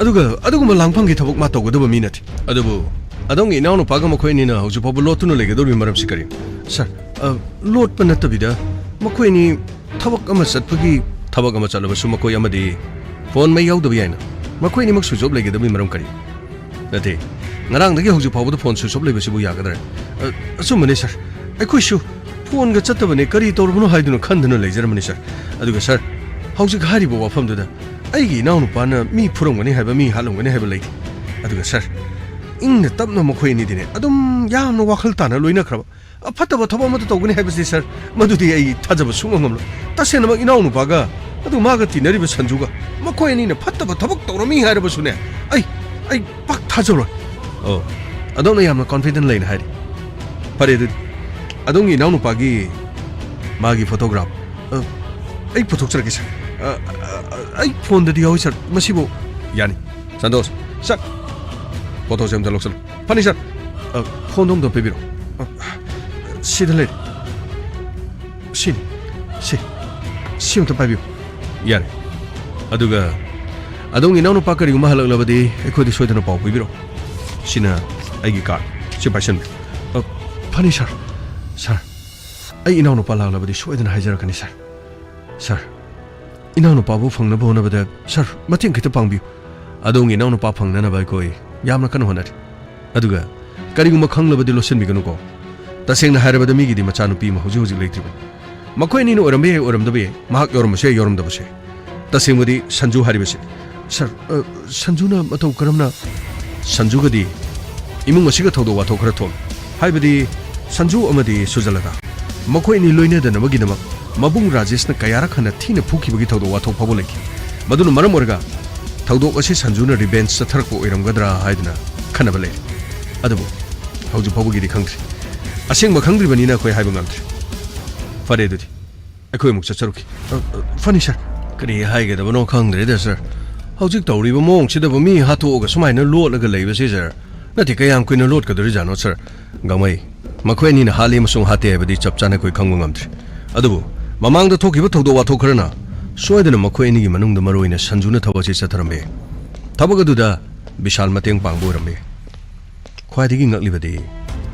ꯑꯗꯨꯒ ꯑꯗꯨꯒꯨꯝꯕ ꯂꯥꯡꯐꯝꯒꯤ ꯊꯕꯛ ꯃꯥ ꯇꯧꯒꯗꯕ ꯃꯤ ꯅꯠꯇꯦ꯫ ꯑꯗꯨꯕꯨ ꯑꯗꯣꯝꯒꯤ ꯏꯅꯥꯎꯅꯨꯄꯥꯒ ꯃꯈꯣꯏ ꯑꯅꯤꯅ ꯍꯧꯖꯤꯛ ꯐꯥꯎꯕ ꯂꯣꯠꯇꯨꯅ ꯂꯩꯒꯗꯧꯔꯤꯕ ꯃꯔꯝꯁꯤ ꯀꯔꯤꯅꯣ? ꯁꯥꯔ, ꯑ, ꯂꯣꯠꯄ ꯅꯠꯇꯕꯤꯗ ꯃꯈꯣꯏ ꯑꯅꯤ ꯊꯕꯛ ꯑꯃ ꯆꯠꯄꯒꯤ, ꯊꯕꯛ ꯑꯃ ꯆꯠꯂꯕꯁꯨ ꯃꯈꯣꯏ ꯑꯃꯗꯤ ꯐꯣꯟ ꯃꯩ ꯌꯥꯎꯗꯕ ꯌꯥꯏꯅ꯫ ꯃꯈꯣꯏ ꯑꯅꯤꯃꯛ switch off ꯂꯩꯒꯗꯕꯒꯤ ꯃꯔꯝ ꯀꯔꯤ? ꯅꯠꯇꯦ, ꯉꯔꯥꯡꯗꯒꯤ ꯍꯧꯖꯤꯛ ꯐꯥꯎꯕꯗ ꯐꯣꯟ switch off ꯂꯩꯕꯁꯤꯕꯨ ꯌꯥꯒꯗ꯭ꯔꯥ? ꯑ, ꯑꯆꯨꯝꯕꯅꯤ ꯁꯥꯔ, ꯑꯩꯈꯣꯏꯁꯨ ꯐꯣꯟꯒ ꯆꯠꯇꯕꯅꯦ, ꯀꯔꯤ ꯇꯧꯔꯕꯅꯣ ꯍꯥꯏꯗꯨꯅ ꯈꯟꯗꯨꯅ ꯂꯩꯖꯔꯝꯕꯅꯤ ꯁꯥꯔ꯫ ꯑꯗꯨꯒ ꯁꯥꯔ, ꯍꯧꯖꯤꯛ ꯍꯥꯏꯔꯤꯕ ꯋꯥꯐꯝꯗꯨꯗ ꯑꯩꯒꯤ ꯏꯅꯥꯎꯅꯨꯄꯥꯅ ꯃꯤ ꯐꯨꯔꯝꯒꯅꯤ ꯍꯥꯏꯕ, ꯃꯤ ꯍꯥꯠꯂꯝꯒꯅꯤ ꯍꯥꯏꯕ ꯂꯩꯇꯦ꯫ ꯑꯗꯨꯒ ꯁꯥꯔ, ꯏꯪꯅ ꯇꯞꯅ ꯃꯈꯣꯏ ꯑꯅꯤꯗꯤꯅꯦ ꯑꯗꯨꯝ ꯌꯥꯝꯅ ꯋꯥꯈꯜ ꯇꯥꯅ ꯂꯣꯏꯅꯈ꯭ꯔꯕ꯫ ꯑꯐꯠꯇꯕ ꯊꯕꯛ ꯑꯃꯠꯇ ꯇꯧꯒꯅꯤ ꯍꯥꯏꯕꯁꯤ ꯁꯥꯔ, ꯃꯗꯨꯗꯤ ꯑꯩ ꯊꯥꯖꯕ ꯁꯨꯡꯉꯝ ꯉꯝꯂꯣꯏ꯫ ꯇꯁꯦꯡꯅꯃꯛ ꯏꯅꯥꯎꯅꯨꯄꯥꯒ ꯑꯗꯨꯒ ꯃꯥꯒ ꯇꯤꯟꯅꯔꯤꯕ ꯁꯟꯖꯨꯒ ꯃꯈꯣꯏ ꯑꯅꯤꯅ ꯐꯠꯇꯕ ꯊꯕꯛ ꯇꯧꯔꯝꯃꯤ ꯍꯥꯏꯔꯕꯁꯨꯅꯦ, ꯑꯩ, ꯑꯩ ꯄꯥꯛ ꯊꯥꯖꯔꯣꯏ꯫ ꯑꯣ, ꯑꯗꯣꯝꯅ ꯌꯥꯝꯅ confident ꯂꯩꯅ ꯍꯥꯏꯔꯤ꯫ ꯐꯔꯦ ꯑꯗꯨꯗꯤ, ꯑꯗꯣꯝꯒꯤ ꯏꯅꯥꯎꯅꯨꯄꯥꯒꯤ ꯃꯥꯒꯤ photograph, ꯑ, ꯑꯩ ꯄꯨꯊꯣꯛꯆꯔꯛꯀꯦ ꯁꯥꯔ꯫ ꯑ, ꯑ, ꯑ, ꯑꯩ ꯐꯣꯟꯗꯗꯤ ꯌꯥꯎꯏ ꯁꯥꯔ, ꯃꯁꯤꯕꯨ ꯌꯥꯅꯤ꯫ ꯁꯟꯇꯣꯁ, ꯁꯛ, photoꯁꯦ ꯑꯝꯇ ꯂꯧꯁꯜꯂꯨ꯫ ꯐꯅꯤ ꯁꯥꯔ꯫ ꯑ, ꯐꯣꯟꯗꯣ ꯑꯝꯇ ꯄꯤꯕꯤꯔꯣ꯫ ꯑ, ꯁꯤꯗ ꯂꯩꯔꯦ꯫ ꯁꯤꯅꯤ꯫ ꯁꯤ꯫ ꯁꯤ ꯑꯝꯇ ꯄꯥꯏꯕꯤꯌꯨ꯫ ꯌꯥꯔꯦ꯫ ꯑꯗꯨꯒ ꯑꯗꯣꯝꯒꯤ ꯏꯅꯥꯎꯅꯨꯄꯥ ꯀꯔꯤꯒꯨꯝꯕ ꯍꯜꯂꯛꯂꯕꯗꯤ ꯑꯩꯈꯣꯏꯗ ꯁꯣꯏꯗꯅ ꯄꯥꯎ ꯄꯤꯕꯤꯔꯣ꯫ ꯁꯤꯅ ꯑꯩꯒꯤ card꯫ ꯁꯤ ꯄꯥꯏꯁꯟꯕꯤꯌꯨ꯫ ꯑ, ꯐꯅꯤ ꯁꯥꯔ꯫ ꯁꯥꯔ, ꯑꯩ ꯏꯅꯥꯎꯅꯨꯄꯥ ꯂꯥꯛꯂꯕꯗꯤ ꯁꯣꯏꯗꯅ ꯍꯥꯏꯖꯔꯛꯀꯅꯤ ꯁꯥꯔ꯫ ꯁꯥꯔ, ꯏꯅꯥꯎꯅꯨꯄꯥꯕꯨ ꯐꯪꯅꯕ ꯍꯣꯠꯅꯕꯗ ꯁꯥꯔ, ꯃꯇꯦꯡ ꯈꯤꯇ ꯄꯥꯡꯕꯤꯌꯨ꯫ ꯑꯗꯣꯝꯒꯤ ꯏꯅꯥꯎꯅꯨꯄꯥ ꯐꯪꯅꯅꯕ ꯑꯩꯈꯣꯏ ꯌꯥꯝꯅ ꯀꯟꯅ ꯍꯣꯠꯅꯔꯤ꯫ ꯑꯗꯨꯒ ꯀꯔꯤꯒꯨꯝꯕ ꯈꯪꯂꯕꯗꯤ ꯂꯣꯠꯁꯤꯟꯕꯤꯒꯅꯨꯀꯣ꯫ ꯇꯁꯦꯡꯅ ꯍꯥꯏꯔꯕꯗ ꯃꯤꯒꯤꯗꯤ ꯃꯆꯥꯅꯨꯄꯤ ꯑꯃ ꯍꯧꯖꯤꯛ ꯍꯧꯖꯤꯛ ꯂꯩꯇ꯭ꯔꯤꯕꯅꯤ꯫ ꯃꯈꯣꯏ ꯑꯅꯤꯅ ꯑꯣꯏꯔꯝꯕ ꯌꯥꯏ, ꯑꯣꯏꯔꯝꯗꯕ ꯌꯥꯏ, ꯃꯍꯥꯛ ꯌꯥꯎꯔꯝꯕꯁꯨ ꯌꯥꯏ, ꯌꯥꯎꯔꯝꯗꯕꯁꯨ ꯌꯥꯏ꯫ ꯇꯁꯦꯡꯕꯗꯤ ꯁꯟꯖꯨ ꯍꯥꯏꯔꯤꯕꯁꯤ, ꯁꯥꯔ, ꯑ, ꯁꯟꯖꯨꯅ ꯃꯇꯧ ꯀꯔꯝꯅ? ꯁꯟꯖꯨꯒꯗꯤ ꯏꯃꯨꯡ ꯑꯁꯤꯒ ꯊꯧꯗꯣꯛ ꯋꯥꯊꯣꯛ ꯈꯔ ꯊꯣꯛꯂꯤ꯫ ꯍꯥꯏꯕꯗꯤ ꯁꯟꯖꯨ ꯑꯃꯗꯤ ꯁꯨꯖꯂꯇꯥ ꯃꯈꯣꯏ ꯑꯅꯤ ꯂꯣꯏꯅꯗꯅꯕꯒꯤꯗꯃꯛ ꯃꯕꯨꯡ ꯔꯥꯖꯦꯁꯅ ꯀꯌꯥꯔꯛ ꯍꯟꯅ ꯊꯤꯅ ꯐꯨꯈꯤꯕꯒꯤ ꯊꯧꯗꯣꯛ ꯋꯥꯊꯣꯛ ꯐꯥꯎꯕ ꯂꯩꯈꯤ꯫ ꯃꯗꯨꯅ ꯃꯔꯝ ꯑꯣꯏꯔꯒ ꯊꯧꯗꯣꯛ ꯑꯁꯤ ꯁꯟꯖꯨꯅ revenge ꯆꯠꯊꯔꯛꯄ ꯑꯣꯏꯔꯝꯒꯗ꯭ꯔꯥ ꯍꯥꯏꯗꯨꯅ ꯈꯟꯅꯕ ꯂꯩꯔꯤ꯫ ꯑꯗꯨꯕꯨ ꯍꯧꯖꯤꯛ ꯐꯥꯎꯕꯒꯤꯗꯤ ꯈꯪꯗ꯭ꯔꯤ꯫ ꯑꯁꯦꯡꯕ ꯈꯪꯗ꯭ꯔꯤꯕꯅꯤꯅ ꯑꯩꯈꯣꯏ ꯍꯥꯏꯕ ꯉꯝꯗ꯭ꯔꯤ꯫ ꯐꯔꯦ ꯑꯗꯨꯗꯤ꯫ ꯑꯩꯈꯣꯏ ꯑꯃꯨꯛ ꯆꯠꯆꯔꯨꯈꯤ꯫ ꯑ, ꯑ, ꯐꯅꯤ ꯁꯥꯔ꯫ ꯀꯔꯤ ꯍꯥꯏꯒꯗꯕꯅꯣ ꯈꯪꯗ꯭ꯔꯦꯗ ꯁꯥꯔ꯫ ꯍꯧꯖꯤꯛ ꯇꯧꯔꯤꯕ ꯃꯑꯣꯡꯁꯤꯗꯕꯨ ꯃꯤ ꯍꯥꯠꯇꯣꯛꯑꯒ ꯁꯨꯃꯥꯏꯅ ꯂꯣꯠꯂꯒ ꯂꯩꯕꯁꯤ ꯁꯥꯔ꯫ ꯅꯠꯇꯦ, ꯀꯌꯥꯝ ꯀꯨꯏꯅ ꯂꯣꯠꯀꯗꯧꯔꯤꯖꯥꯠꯅꯣ ꯁꯥꯔ? ꯒꯥꯡꯃꯩ, ꯃꯈꯣꯏ ꯑꯅꯤꯅ ꯍꯥꯠꯂꯤ ꯑꯃꯁꯨꯡ ꯍꯥꯠꯇꯦ ꯍꯥꯏꯕꯗꯤ ꯆꯞ ꯆꯥꯅ ꯑꯩꯈꯣꯏ ꯈꯪꯕ ꯉꯝꯗ꯭ꯔꯤ꯫ ꯑꯗꯨꯕꯨ ꯃꯃꯥꯡꯗ ꯊꯣꯛꯈꯤꯕ ꯊꯧꯗꯣꯛ ꯋꯥꯊꯣꯛ ꯈꯔꯅ ꯁꯣꯏꯗꯅ ꯃꯈꯣꯏ ꯑꯅꯤꯒꯤ ꯃꯅꯨꯡꯗ ꯃꯔꯨꯑꯣꯏꯅ ꯁꯟꯖꯨꯅ ꯊꯕꯛ ꯑꯁꯤ ꯆꯠꯊꯔꯝꯕ ꯌꯥꯏ꯫ ꯊꯕꯛ ꯑꯗꯨꯗ ꯕꯤꯁꯥꯜ ꯃꯇꯦꯡ ꯄꯥꯡꯕ ꯑꯣꯏꯔꯝꯕ ꯌꯥꯏ꯫ ꯈ꯭ꯋꯥꯏꯗꯒꯤ ꯉꯛꯂꯤꯕꯗꯤ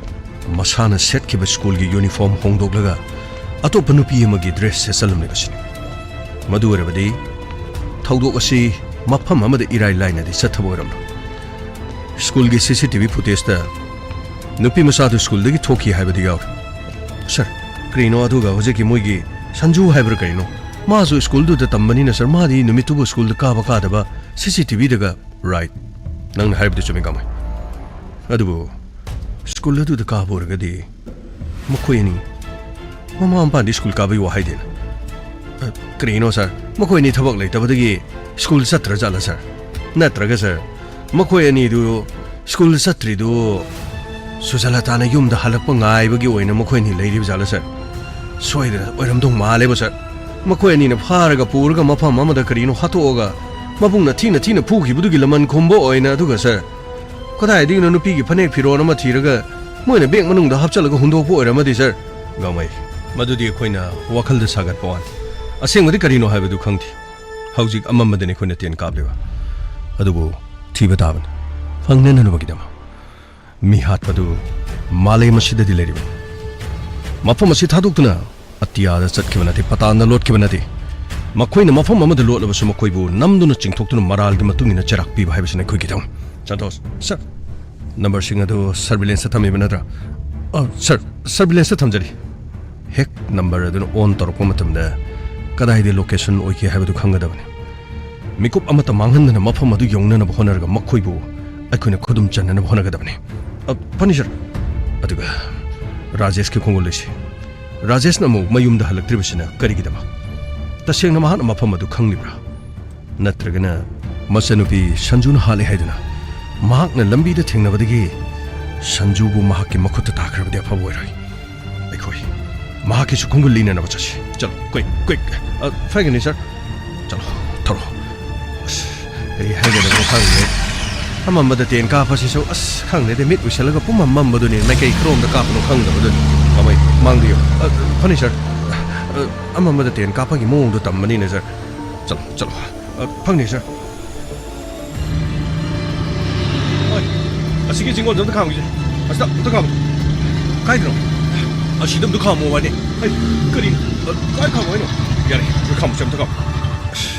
ꯃꯁꯥꯅ ꯁꯦꯠꯈꯤꯕ ꯁ꯭ꯀꯨꯜꯒꯤ ꯌꯨꯅꯤꯐꯣꯔꯝ ꯍꯣꯡꯗꯣꯛꯂꯒ ꯑꯇꯣꯞꯄ ꯅꯨꯄꯤ ꯑꯃꯒꯤ ꯗ꯭ꯔꯦꯁ ꯁꯦꯠꯆꯜꯂꯝꯂꯤꯕꯁꯤꯅꯤ꯫ ꯃꯗꯨ ꯑꯣꯏꯔꯕꯗꯤ ꯊꯧꯗꯣꯛ ꯑꯁꯤ ꯃꯐꯝ ꯑꯃꯗ ꯏꯔꯥꯏ ꯂꯥꯏꯅꯗꯤ ꯆꯠꯊꯕ ꯑꯣꯏꯔꯝꯂꯣꯏ꯫ ꯁ꯭ꯀꯨꯜꯒꯤ ꯁꯤ ꯁꯤ ꯇꯤ ꯚꯤ ꯐꯨꯇꯦꯖꯇ ꯅꯨꯄꯤ ꯃꯆꯥꯗꯨ ꯁ꯭ꯀꯨꯜꯗꯒꯤ ꯊꯣꯛꯈꯤ ꯍꯥꯏꯕꯗꯤ ꯌꯥꯎꯔꯤ꯫ ꯁꯥꯔ, ꯀꯔꯤꯅꯣ ꯑꯗꯨꯒ ꯍꯧꯖꯤꯛꯀꯤ ꯃꯣꯏꯒꯤ ꯁꯟꯖꯨ ꯍꯥꯏꯕ꯭ꯔꯥ ꯀꯔꯤꯅꯣ? ꯃꯥꯁꯨ ꯁ꯭ꯀꯨꯜꯗꯨꯗ ꯇꯝꯕꯅꯤꯅ ꯁꯥꯔ, ꯃꯥꯗꯤ ꯅꯨꯃꯤꯠꯇꯨꯕꯨ ꯁ꯭ꯀꯨꯜꯗ ꯀꯥꯕ ꯀꯥꯗꯕ ꯁꯤ ꯁꯤ ꯇꯤ ꯚꯤꯗꯒ ꯔꯥꯏꯠ꯫ ꯅꯪꯅ ꯍꯥꯏꯕꯗꯨ ꯆꯨꯝꯃꯤ, ꯀꯃꯥꯏ? ꯑꯗꯨꯕꯨ ꯁ꯭ꯀꯨꯜ ꯑꯗꯨꯗ ꯀꯥꯕ ꯑꯣꯏꯔꯒꯗꯤ ꯃꯈꯣꯏ ꯑꯅꯤ ꯃꯃꯥ ꯃꯄꯥꯗꯤ ꯁ꯭ꯀꯨꯜ ꯀꯥꯕꯒꯤ ꯋꯥ ꯍꯥꯏꯗꯦꯅ꯫ ꯑ, ꯀꯔꯤꯅꯣ ꯁꯥꯔ? ꯃꯈꯣꯏ ꯑꯅꯤ ꯊꯕꯛ ꯂꯩꯇꯕꯗꯒꯤ ꯁ꯭ꯀꯨꯜ ꯆꯠꯇ꯭ꯔ ꯖꯥꯠꯂ ꯁꯥꯔ? ꯅꯠꯇ꯭ꯔꯒ ꯁꯥꯔ, ꯃꯈꯣꯏ ꯑꯅꯤꯗꯨ ꯁ꯭ꯀꯨꯜ ꯆꯠꯇ꯭ꯔꯤꯗꯨ ꯁꯨꯖꯂꯇꯥꯅ ꯌꯨꯝꯗ ꯍꯜꯂꯛꯄ ꯉꯥꯏꯕꯒꯤ ꯑꯣꯏꯅ ꯃꯈꯣꯏ ꯑꯅꯤ ꯂꯩꯔꯤꯕ ꯖꯥꯠꯂ ꯁꯥꯔ? ꯁꯣꯏꯗꯅ ꯑꯣꯏꯔꯝꯗꯧ ꯃꯥꯜꯂꯦꯕ ꯁꯥꯔ꯫ ꯃꯈꯣꯏ ꯑꯅꯤꯅ ꯐꯥꯔꯒ ꯄꯨꯔꯒ ꯃꯐꯝ ꯑꯃꯗ ꯀꯔꯤꯅꯣ ꯍꯥꯠꯇꯣꯛꯑꯒ ꯃꯕꯨꯡꯅ ꯊꯤꯅ ꯊꯤꯅ ꯐꯨꯈꯤꯕꯗꯨꯒꯤ ꯂꯃꯟ ꯈꯨꯝꯕ ꯑꯣꯏꯅ꯫ ꯑꯗꯨꯒ ꯁꯥꯔ, ꯀꯗꯥꯏꯗꯒꯤꯅꯣ ꯅꯨꯄꯤꯒꯤ ꯐꯅꯦꯛ ꯐꯤꯔꯣꯜ ꯑꯃ ꯊꯤꯔꯒ ꯃꯣꯏꯅ ꯕꯦꯒ ꯃꯅꯨꯡꯗ ꯍꯥꯞꯆꯜꯂꯒ ꯍꯨꯟꯗꯣꯛꯄ ꯑꯣꯏꯔꯝꯃꯗꯤ ꯁꯥꯔ? ꯒꯥꯡꯃꯩ, ꯃꯗꯨꯗꯤ ꯑꯩꯈꯣꯏꯅ ꯋꯥꯈꯜꯗ ꯁꯥꯒꯠꯄ ꯋꯥꯅꯤ꯫ ꯑꯁꯦꯡꯕꯗꯤ ꯀꯔꯤꯅꯣ ꯍꯥꯏꯕꯗꯨ ꯈꯪꯗꯦ꯫ ꯍꯧꯖꯤꯛ ꯑꯃꯝꯕꯗꯅꯤ ꯑꯩꯈꯣꯏꯅ ꯇꯦꯟ ꯀꯥꯞꯂꯤꯕ꯫ ꯑꯗꯨꯕꯨ ꯊꯤꯕ ꯇꯥꯕꯅꯤ, ꯐꯪꯅꯅꯕꯒꯤꯗꯃꯛ꯫ ꯃꯤ ꯍꯥꯠꯄꯗꯨ ꯃꯥꯂꯦꯝ ꯑꯁꯤꯗꯗꯤ ꯂꯩꯔꯤꯕꯅꯤ꯫ ꯃꯐꯝ ꯑꯁꯤ ꯊꯥꯗꯣꯛꯇꯨꯅ ꯑꯇꯤꯌꯥꯗ ꯆꯠꯈꯤꯕ ꯅꯠꯇꯦ, ꯄꯇꯥꯟꯗ ꯂꯣꯠꯈꯤꯕ ꯅꯠꯇꯦ꯫ ꯃꯈꯣꯏꯅ ꯃꯐꯝ ꯑꯃꯗ ꯂꯣꯠꯂꯕꯁꯨ ꯃꯈꯣꯏꯕꯨ ꯅꯝꯗꯨꯅ ꯆꯤꯡꯊꯣꯛꯇꯨꯅ ꯃꯔꯥꯜꯒꯤ ꯃꯇꯨꯡ ꯏꯟꯅ ꯆꯩꯔꯥꯛ ꯄꯤꯕ ꯍꯥꯏꯕꯁꯤꯅ ꯑꯩꯈꯣꯏꯒꯤ ꯊꯧꯅꯤ꯫ ꯁꯟꯇꯣꯁ, ꯁꯥꯔ, ꯅꯝꯕꯔꯁꯤꯡ ꯑꯗꯨ ꯁꯔꯚꯤꯂꯦꯟꯁꯇ ꯊꯝꯃꯤꯕ ꯅꯠꯇ꯭ꯔꯥ? ꯑ, ꯁꯥꯔ, ꯁꯔꯚꯤꯂꯦꯟꯁꯇ ꯊꯝꯖꯔꯤ꯫ ꯍꯦꯛ ꯅꯝꯕꯔ ꯑꯗꯨꯅ ꯑꯣꯟ ꯇꯧꯔꯛꯄ ꯃꯇꯝꯗ ꯀꯗꯥꯏꯗ ꯂꯣꯀꯦꯁꯟ ꯑꯣꯏꯒꯦ ꯍꯥꯏꯕꯗꯨ ꯈꯪꯒꯗꯕꯅꯤ꯫ ꯃꯤꯀꯨꯞ ꯑꯃꯠꯇ ꯃꯥꯡꯍꯟꯗꯅ ꯃꯐꯝ ꯑꯗꯨ ꯌꯧꯅꯅꯕ ꯍꯣꯠꯅꯔꯒ ꯃꯈꯣꯏꯕꯨ ꯑꯩꯈꯣꯏꯅ ꯈꯨꯗꯨꯝ ꯆꯟꯅꯅꯕ ꯍꯣꯠꯅꯒꯗꯕꯅꯤ꯫ ꯑ, ꯐꯅꯤ ꯁꯥꯔ꯫ ꯑꯗꯨꯒ ꯔꯥꯖꯦꯁꯀꯤ ꯈꯣꯡꯒꯨꯜ ꯂꯩꯁꯤ꯫ ꯔꯥꯖꯦꯁꯅ ꯑꯃꯨꯛ ꯃꯌꯨꯝꯗ ꯍꯜꯂꯛꯇ꯭ꯔꯤꯕꯁꯤꯅ ꯀꯔꯤꯒꯤꯗꯃꯛ? ꯇꯁꯦꯡꯅ ꯃꯍꯥꯛꯅ ꯃꯐꯝ ꯑꯗꯨ ꯈꯪꯂꯤꯕ꯭ꯔꯥ? ꯅꯠꯇ꯭ꯔꯒꯅ ꯃꯆꯟꯅꯨꯄꯤ ꯁꯟꯖꯨꯅ ꯍꯥꯠꯂꯦ ꯍꯥꯏꯗꯨꯅ ꯃꯍꯥꯛꯅ ꯂꯝꯕꯤꯗ ꯊꯦꯡꯅꯕꯗꯒꯤ ꯁꯟꯖꯨꯕꯨ ꯃꯍꯥꯛꯀꯤ ꯃꯈꯨꯠꯇ ꯇꯥꯈ꯭ꯔꯕꯗꯤ ꯑꯐꯕ ꯑꯣꯏꯔꯣꯏ꯫ ꯑꯩꯈꯣꯏ ꯃꯍꯥꯛꯀꯤꯁꯨ ꯈꯣꯡꯒꯨꯜ ꯂꯤꯅꯅꯕ ꯆꯠꯁꯤ꯫ ꯆꯠꯂꯣ, ꯀꯨꯏꯛ, ꯀꯨꯏꯛ꯫ ꯑ, ꯐꯒꯅꯤ, ꯁꯥꯔ꯫ ꯆꯠꯂꯣ, ꯊꯧꯔꯣ꯫ ꯑꯁ, ꯀꯔꯤ ꯍꯥꯏꯒꯗꯕꯅꯣ ꯈꯪꯗꯦ꯫ ꯑꯃꯝꯕꯗ ꯇꯦꯟ ꯀꯥꯞꯄꯁꯤꯁꯨ, ꯑꯁ, ꯈꯪꯗꯦꯗ, ꯃꯤꯠ ꯎꯏꯁꯜꯂꯒ ꯄꯨꯝꯃꯝ ꯃꯝꯕꯗꯨꯅꯤ, ꯃꯥꯏꯀꯩ ꯀꯔꯣꯝꯗ ꯀꯥꯞꯄꯅꯣ ꯈꯪꯗꯕꯗꯨꯅꯤ꯫ ꯃꯃꯩ ꯃꯥꯡꯗ ꯌꯦꯡꯉꯨ꯫ ꯑ, ꯐꯅꯤ, ꯁꯥꯔ꯫ ꯑ, ꯑꯃꯝꯕꯗ ꯇꯦꯟ ꯀꯥꯞꯄꯒꯤ ꯃꯑꯣꯡꯗꯣ ꯇꯝꯕꯅꯤꯅꯦ, ꯁꯥꯔ꯫ ꯆꯠꯂꯣ, ꯆꯠꯂꯣ꯫ ꯑ, ꯐꯪꯅꯤ, ꯁꯥꯔ꯫ ꯍꯣꯏ, ꯑꯁꯤꯒꯤ ꯆꯤꯡꯒꯣꯟꯗ ꯑꯝꯇ ꯈꯥꯝꯒꯦꯁꯦ꯫ ꯑꯁꯤꯗ ꯑꯝꯇ ꯈꯥꯝꯃꯨ꯫ ꯀꯥꯏꯗꯅꯣ? ꯑꯁꯤꯗ ꯑꯝꯇ ꯈꯥꯝꯃꯣ ꯍꯥꯏꯅꯦ꯫ ꯑꯩ, ꯀꯔꯤꯅꯣ? ꯑ, ꯀꯥꯏ ꯈꯥꯝꯃꯣ ꯍꯥꯏꯅꯣ? ꯌꯥꯔꯦ, ꯑꯝꯇ ꯈꯥꯝꯃꯨꯁꯦ, ꯑꯝꯇ ꯈꯥꯝꯃꯨ꯫ ꯑꯁ,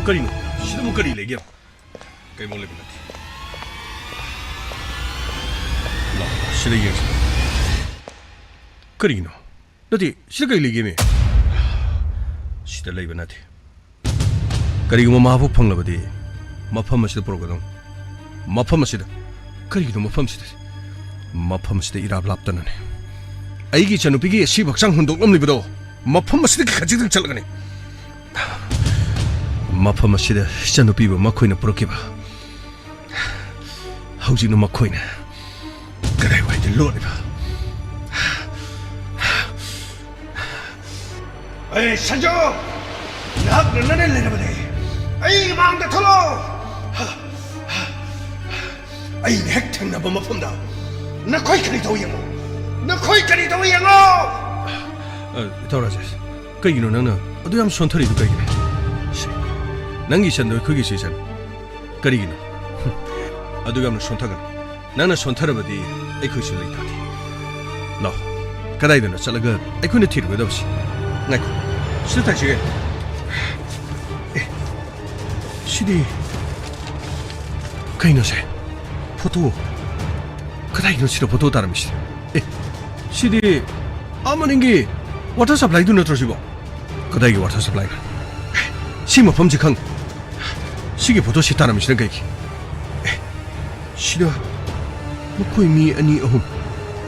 ꯀꯔꯤꯅꯣ? ꯁꯤꯗꯕꯨ ꯀꯔꯤ ꯂꯩꯒꯦ? ꯀꯩꯃꯨꯛ ꯂꯩꯕ ꯅꯠꯇꯦ꯫ ꯂꯥꯎ, ꯁꯤꯗ ꯌꯦꯡꯁꯤ꯫ ꯀꯔꯤꯒꯤꯅꯣ? ꯅꯠꯇꯦ, ꯁꯤꯗ ꯀꯔꯤ ꯂꯩꯒꯦꯃꯤ? ꯁꯤꯗ ꯂꯩꯕ ꯅꯠꯇꯦ꯫ ꯀꯔꯤꯒꯨꯝꯕ ꯃꯍꯥꯛꯄꯨ ꯐꯪꯂꯕꯗꯤ ꯃꯐꯝ ꯑꯁꯤꯗ ꯄꯨꯔꯛꯀꯗꯧꯅꯤ꯫ ꯃꯐꯝ ꯑꯁꯤꯗ꯫ ꯀꯔꯤꯒꯤꯅꯣ ꯃꯐꯝꯁꯤꯗ? ꯃꯐꯝ ꯑꯁꯤꯗ ꯏꯔꯥꯞ ꯂꯥꯞꯇꯅꯅꯦ꯫ ꯑꯩꯒꯤ ꯏꯆꯟꯅꯨꯄꯤꯒꯤ ꯑꯁꯤꯕ ꯍꯛꯆꯥꯡ ꯍꯨꯟꯗꯣꯛꯂꯝꯂꯤꯕꯗꯣ ꯃꯐꯝ ꯑꯁꯤꯗꯒꯤ ꯈꯖꯤꯛꯇꯪ ꯆꯠꯂꯒꯅꯤ꯫ ꯃꯐꯝ ꯑꯁꯤꯗ ꯏꯆꯟꯅꯨꯄꯤꯕꯨ ꯃꯈꯣꯏꯅ ꯄꯨꯔꯛꯈꯤꯕ꯫ ꯍꯧꯖꯤꯛꯅ ꯃꯈꯣꯏꯅ ꯀꯗꯥꯏꯋꯥꯏꯗ ꯂꯣꯠꯂꯤꯕ? ꯑꯩ ꯁꯟꯖꯨ! ꯅꯍꯥꯛꯅ ꯅꯅꯦ ꯂꯩꯔꯕꯅꯦ꯫ ꯑꯩꯒꯤ ꯃꯥꯡꯗ ꯊꯣꯛꯂꯛꯑꯣ! ꯑꯩꯅ ꯍꯦꯛ ꯊꯦꯡꯅꯕ ꯃꯐꯝꯗ ꯅꯈꯣꯏ ꯀꯔꯤ ꯇꯧ ꯌꯦꯡꯉꯣ! ꯅꯈꯣꯏ ꯀꯔꯤ ꯇꯧ ꯌꯦꯡꯉꯣ! ꯑ, ꯏꯇꯥꯎ ꯔꯥꯖꯦꯁ, ꯀꯩꯒꯤꯅꯣ ꯅꯪꯅ ꯑꯗꯨ ꯌꯥꯝ ꯁꯣꯟꯊꯔꯤꯗꯨ ꯀꯩꯒꯤꯅꯣ? ꯁꯤ, ꯅꯪꯒꯤ ꯏꯆꯟꯗꯣ ꯑꯩꯈꯣꯏꯒꯤꯁꯨ ꯏꯆꯟ꯫ ꯀꯔꯤꯒꯤꯅꯣ? ꯍꯨꯝ, ꯑꯗꯨ ꯌꯥꯝꯅ ꯁꯣꯟꯊꯒꯅꯨ꯫ ꯅꯪꯅ ꯁꯣꯟꯊꯔꯕꯗꯤ ꯑꯩꯈꯣꯏꯁꯨ ꯂꯩꯇꯥꯗꯦ꯫ ꯂꯥꯛꯑꯣ, ꯀꯗꯥꯏꯗꯅꯣ ꯆꯠꯂꯒ ꯑꯩꯈꯣꯏꯅ ꯊꯤꯔꯨꯒꯗꯕꯁꯤ? ꯉꯥꯏꯈꯣ, ꯁꯤꯗ ꯇꯥꯏꯁꯤꯒꯦ꯫ ꯑꯦ, ꯁꯤꯗꯤ ꯀꯩꯅꯣꯁꯦ? ꯐꯣꯇꯣ꯫ ꯀꯗꯥꯏꯒꯤꯅꯣ ꯁꯤꯗ ꯐꯣꯇꯣ ꯇꯥꯔꯝꯃꯤꯁꯦ? ꯑꯦ, ꯁꯤꯗꯤ ꯑꯥ ꯃꯅꯤꯡꯒꯤ ꯋꯥꯇꯔ ꯁꯄ꯭ꯂꯥꯏꯗꯨ ꯅꯠꯇ꯭ꯔꯣ ꯁꯤꯕꯣ? ꯀꯗꯥꯏꯒꯤ ꯋꯥꯇꯔ ꯁꯄ꯭ꯂꯥꯏꯅꯣ? ꯑꯦ, ꯁꯤ ꯃꯐꯝꯁꯤ ꯈꯪ-, ꯁꯤꯒꯤ ꯐꯣꯇꯣ ꯁꯤ ꯇꯥꯔꯝꯃꯤꯁꯤꯅ ꯀꯩꯒꯤ? ꯑꯦ, ꯁꯤꯗ ꯃꯈꯣꯏ ꯃꯤ ꯑꯅꯤ ꯑꯍꯨꯝ,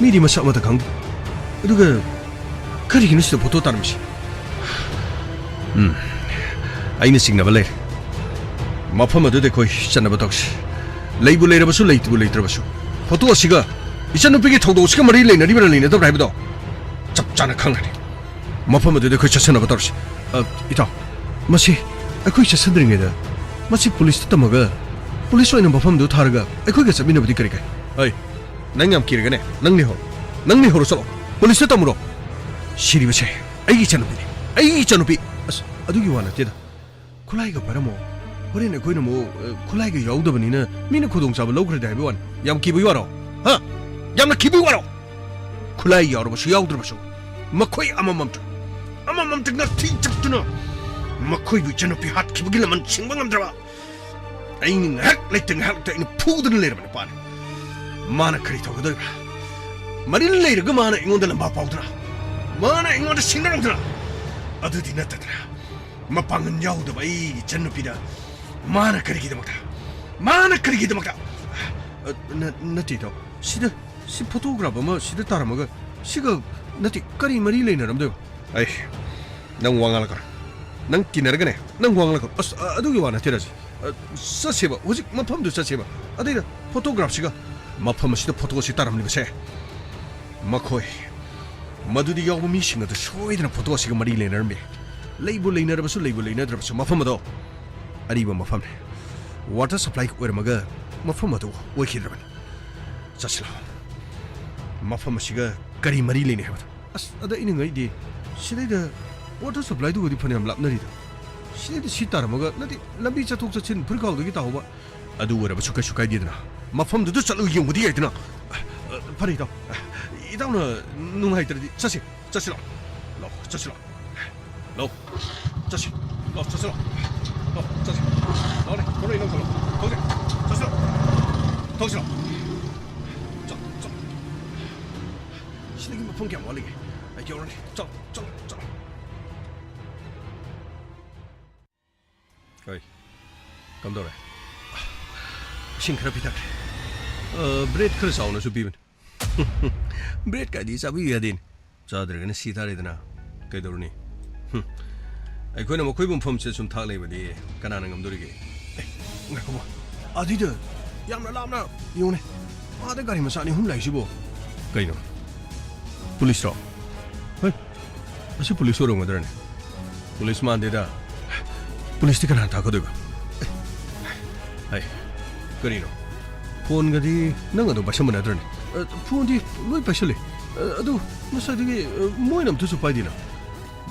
ꯃꯤꯗꯤ ꯃꯁꯛ ꯑꯃꯠꯇ ꯈꯪꯗꯦ꯫ ꯑꯗꯨꯒ ꯀꯔꯤꯒꯤꯅꯣ ꯁꯤꯗ ꯐꯣꯇꯣ ꯇꯥꯔꯝꯃꯤꯁꯤ? ꯎꯝ, ꯑꯩꯅ ꯆꯤꯡꯅꯕ ꯂꯩꯔꯦ꯫ ꯃꯐꯝ ꯑꯗꯨꯗ ꯑꯩꯈꯣꯏ ꯆꯠꯅꯕ ꯇꯧꯁꯤ꯫ ꯂꯩꯕꯨ ꯂꯩꯔꯕꯁꯨ, ꯂꯩꯇꯕꯨ ꯂꯩꯇ꯭ꯔꯕꯁꯨ, ꯐꯣꯇꯣ ꯑꯁꯤꯒ ꯏꯆꯟꯅꯨꯄꯤꯒꯤ ꯊꯧꯗꯣꯛ ꯑꯁꯤꯒ ꯃꯔꯤ ꯂꯩꯅꯔꯤꯕ꯭ꯔꯥ ꯂꯩꯅꯗꯕ꯭ꯔꯥ ꯍꯥꯏꯕꯗꯣ ꯆꯞ ꯆꯥꯅ ꯈꯪꯒꯅꯤ꯫ ꯃꯐꯝ ꯑꯗꯨꯗ ꯑꯩꯈꯣꯏ ꯆꯠꯁꯟꯅꯕ ꯇꯧꯔꯁꯤ꯫ ꯑ, ꯏꯇꯥꯎ, ꯃꯁꯤ ꯑꯩꯈꯣꯏ ꯆꯠꯁꯟꯗ꯭ꯔꯤꯉꯩꯗ ꯃꯁꯤ ꯄꯨꯂꯤꯁꯇ ꯇꯝꯃꯒ ꯄꯨꯂꯤꯁ ꯑꯣꯏꯅ ꯃꯐꯝꯗꯨ ꯊꯥꯔꯒ ꯑꯩꯈꯣꯏꯒ ꯆꯠꯃꯤꯟꯅꯕꯗꯤ ꯀꯔꯤ ꯀꯥꯏ? ꯑꯩ, ꯅꯪ ꯌꯥꯝ ꯀꯤꯔꯒꯅꯦ, ꯅꯪ ꯂꯩꯍꯧꯔꯣ꯫ ꯅꯪ ꯂꯩꯍꯧꯔꯣ, ꯆꯠꯂꯣ꯫ ꯄꯨꯂꯤꯁꯇ ꯇꯝꯃꯨꯔꯣ꯫ ꯁꯤꯔꯤꯕꯁꯦ ꯑꯩꯒꯤ ꯏꯆꯟꯅꯨꯄꯤꯅꯤ꯫ ꯑꯩꯒꯤ ꯏꯆꯟꯅꯨꯄꯤ꯫ ꯑꯁ, ꯑꯗꯨꯒꯤ ꯋꯥ ꯅꯠꯇꯦꯗ꯫ ꯈꯨꯠꯂꯥꯏꯒ ꯄꯥꯏꯔꯝꯃꯣ꯫ ꯍꯣꯔꯦꯟ ꯑꯩꯈꯣꯏꯅ ꯑꯃꯨꯛ, ꯑ, ꯈꯨꯠꯂꯥꯏꯒ ꯌꯥꯎꯗꯕꯅꯤꯅ ꯃꯤꯅ ꯈꯨꯗꯣꯡꯆꯥꯕ ꯂꯧꯈ꯭ꯔꯗꯤ ꯍꯥꯏꯕ ꯋꯥꯅꯤ꯫ ꯌꯥꯝ ꯀꯤꯕꯒꯤ ꯋꯥꯔꯣ? ꯍꯥ? ꯌꯥꯝꯅ ꯀꯤꯕꯒꯤ ꯋꯥꯔꯣ? ꯈꯨꯠꯂꯥꯏ ꯌꯥꯎꯔꯕꯁꯨ ꯌꯥꯎꯗ꯭ꯔꯕꯁꯨ, ꯃꯈꯣꯏ ꯑꯃꯃꯝꯇ, ꯑꯃꯃꯝꯇ ꯉꯥꯛꯊꯤ ꯆꯠꯇꯨꯅ ꯃꯈꯣꯏꯕꯨ ꯏꯆꯟꯅꯨꯄꯤ ꯍꯥꯠꯈꯤꯕꯒꯤ ꯂꯃꯟ ꯁꯤꯡꯕ ꯉꯝꯗ꯭ꯔꯕ ꯑꯩꯅ ꯉꯥꯏꯍꯥꯛ ꯂꯩꯇ ꯉꯥꯏꯍꯥꯛ ꯂꯩꯇ ꯑꯩꯅ ꯐꯨꯗꯨꯅ ꯂꯩꯔꯕ ꯅꯨꯄꯥꯅꯤ꯫ ꯃꯥꯅ ꯀꯔꯤ ꯇꯧꯒꯗꯣꯏꯕ? ꯃꯔꯤꯜ ꯂꯩꯔꯒ ꯃꯥꯅ ꯑꯩꯉꯣꯟꯗ ꯂꯝꯕꯥ ꯄꯥꯎꯗꯅ, ꯃꯥꯅ ꯑꯩꯉꯣꯟꯗ ꯁꯤꯡꯅꯔꯧꯗꯅ, ꯑꯗꯨꯗꯤ ꯅꯠꯇꯗꯅ ꯃꯄꯥꯡꯒꯜ ꯌꯥꯎꯗꯕ ꯑꯩꯒꯤ ꯏꯆꯟꯅꯨꯄꯤꯗ ꯃꯥꯅ ꯀꯔꯤꯒꯤꯗꯃꯛꯇ? ꯃꯥꯅ ꯀꯔꯤꯒꯤꯗꯃꯛꯇ? ꯑ, ꯅ-, ꯅꯠꯇꯦ, ꯏꯇꯥꯎ꯫ ꯁꯤꯗ, ꯁꯤ photograph ꯑꯃ ꯁꯤꯗ ꯇꯥꯔꯝꯃꯒ, ꯁꯤꯒ, ꯅꯠꯇꯦ, ꯀꯔꯤ ꯃꯔꯤ ꯂꯩꯅꯔꯝꯗꯣꯏꯕ? ꯑꯩ, ꯅꯪ ꯋꯥ ꯉꯥꯡꯂꯛꯀꯅꯨ꯫ ꯅꯪ ꯀꯤꯅꯔꯒꯅꯦ, ꯅꯪ ꯋꯥ ꯉꯥꯡꯂꯛꯀꯅꯨ꯫ ꯑꯁ, ꯑ, ꯑꯗꯨꯒꯤ ꯋꯥ ꯅꯠꯇꯦ, ꯔꯥꯖꯤ꯫ ꯑ, ꯆꯠꯁꯦꯕ, ꯍꯧꯖꯤꯛ ꯃꯐꯝꯗꯨ ꯆꯠꯁꯦꯕ꯫ ꯑꯗꯩꯗ photographꯁꯤꯒ, ꯃꯐꯝ ꯑꯁꯤꯗ photo ꯑꯁꯤ ꯇꯥꯔꯝꯂꯤꯕꯁꯦ, ꯃꯈꯣꯏ, ꯃꯗꯨꯗ ꯌꯥꯎꯕ ꯃꯤꯁꯤꯡ ꯑꯗꯨ ꯁꯣꯏꯗꯅ photo ꯑꯁꯤꯒ ꯃꯔꯤ ꯂꯩꯅꯔꯝꯃꯤ꯫ ꯂꯩꯕꯨ ꯂꯩꯅꯔꯕꯁꯨ, ꯂꯩꯕꯨ ꯂꯩꯅꯗ꯭ꯔꯕꯁꯨ, ꯃꯐꯝ ꯑꯗꯣ ꯑꯔꯤꯕ ꯃꯐꯝꯅꯤ꯫ Water supply ꯑꯣꯏꯔꯝꯃꯒ ꯃꯐꯝ ꯑꯗꯨ ꯑꯣꯏꯈꯤꯗ꯭ꯔꯕꯅꯤ꯫ ꯆꯠꯁꯤꯜꯂꯣ꯫ ꯃꯐꯝ ꯑꯁꯤꯒ ꯀꯔꯤ ꯃꯔꯤ ꯂꯩꯅꯩ ꯍꯥꯏꯕꯗꯣ? ꯑꯁ, ꯑꯗ ꯑꯩꯅ ꯉꯛꯏꯗꯤ, ꯁꯤꯗꯩꯗ water supplyꯗꯨꯒꯗꯤ ꯐꯅꯌꯥꯝ ꯂꯥꯞꯅꯔꯤꯗ꯫ ꯁꯤꯗꯩꯗ ꯁꯤ ꯇꯥꯔꯝꯃꯒ, ꯅꯠꯇꯦ, ꯂꯝꯕꯤ ꯆꯠꯊꯣꯛ ꯆꯠꯁꯤꯟ ꯐꯨꯔꯤꯠꯈꯥꯎꯗꯒꯤ ꯇꯥꯍꯧꯕ꯫ ꯑꯗꯨ ꯑꯣꯏꯔꯕꯁꯨ ꯀꯩꯁꯨ ꯀꯥꯏꯗꯦꯗꯅ꯫ ꯃꯐꯝꯗꯨꯗ ꯆꯠꯂꯒ ꯌꯦꯡꯕꯗꯤ ꯌꯥꯏꯗꯅ꯫ ꯑ, ꯐꯔꯦ, ꯏꯇꯥꯎ꯫ ꯏꯇꯥꯎꯅ ꯅꯨꯡꯉꯥꯏꯇ꯭ꯔꯗꯤ ꯆꯠꯁꯤ, ꯆꯠꯁꯤꯂꯣ꯫ ꯂꯥꯎ, ꯆꯠꯁꯤꯂꯣ꯫ ꯂꯥꯎ, ꯆꯠꯁꯤ꯫ ꯂꯥꯎ, ꯆꯠꯁꯤꯂꯣ꯫ ꯂꯥꯎ, ꯆꯠꯁꯤ꯫ ꯂꯥꯎꯅꯦ, ꯊꯣꯛꯂꯛꯑꯣ, ꯏꯅꯥꯎ, ꯆꯠꯂꯣ꯫ ꯊꯣꯛꯁꯤ꯫ ꯆꯠꯁꯤꯂꯣ꯫ ꯊꯣꯛꯁꯤꯂꯣ꯫ ꯆꯠ, ꯆꯠ꯫ ꯁꯤꯗꯒꯤ ꯃꯐꯝ ꯀꯌꯥꯝ ꯋꯥꯠꯂꯤꯒꯦ? ꯑꯩ ꯌꯧꯔꯅꯤ꯫ ꯆꯠꯂꯣ, ꯆꯠꯂꯣ, ꯆꯠꯂꯣ꯫ ꯍꯣꯏ꯫ ꯀꯝꯗꯧꯔꯦ? ꯏꯁꯤꯡ ꯈꯔ ꯄꯤꯊꯛꯈ꯭ꯔꯦ꯫ ꯑ, bread ꯈꯔ ꯆꯥꯎꯅꯁꯨ ꯄꯤꯕꯅꯤ꯫ Bread ꯀꯥꯏꯗꯤ ꯆꯥꯕꯤꯌꯨ ꯌꯥꯗꯦꯅꯦ꯫ ꯆꯥꯗ꯭ꯔꯒꯅ ꯁꯤ ꯇꯥꯔꯦꯗꯅ꯫ ꯀꯩꯗꯧꯔꯨꯅꯤ? ꯍꯨꯝ꯫ ꯑꯩꯈꯣꯏꯅ ꯃꯈꯣꯏꯕꯨ ꯃꯐꯝꯁꯤꯗ ꯁꯨꯝ ꯊꯥꯛ ꯂꯩꯕꯗꯤ ꯀꯅꯥꯅ ꯉꯝꯗꯣꯔꯤꯒꯦ? ꯑꯦ, ꯉꯥꯏꯈꯣꯃ꯫ ꯑꯗꯨꯏꯗ ꯌꯥꯝꯅ ꯂꯥꯞꯅ ꯌꯦꯡꯉꯨꯅꯦ꯫ ꯑꯥꯗ ꯒꯥꯔꯤ ꯃꯆꯥ ꯑꯅꯤ ꯑꯍꯨꯝ ꯂꯥꯛꯏꯁꯤꯕꯣ? ꯀꯩꯅꯣ? ꯄꯨꯂꯤꯁꯔꯣ? ꯍꯣꯏ꯫ ꯑꯁꯤ ꯄꯨꯂꯤꯁ ꯑꯣꯏꯔꯝꯒꯗ꯭ꯔꯅꯦ? ꯄꯨꯂꯤꯁ ꯃꯥꯟꯗꯦꯗ꯫ ꯄꯨꯂꯤꯁꯇꯤ ꯀꯅꯥꯅ ꯇꯥꯛꯀꯗꯣꯏꯕ? ꯑꯦ, ꯍꯩ, ꯀꯔꯤꯅꯣ? ꯐꯣꯟꯒꯗꯤ ꯅꯪ ꯑꯗꯨꯝ ꯄꯥꯏꯁꯟꯕ ꯅꯠꯇ꯭ꯔꯅꯦ? ꯑ, ꯐꯣꯟꯗꯤ ꯂꯣꯏ ꯄꯥꯏꯁꯜꯂꯤ꯫ ꯑ, ꯑꯗꯨ ꯉꯁꯥꯏꯗꯒꯤ, ꯑ, ꯃꯣꯏꯅ ꯑꯝꯇꯁꯨ ꯄꯥꯏꯗꯦꯅ꯫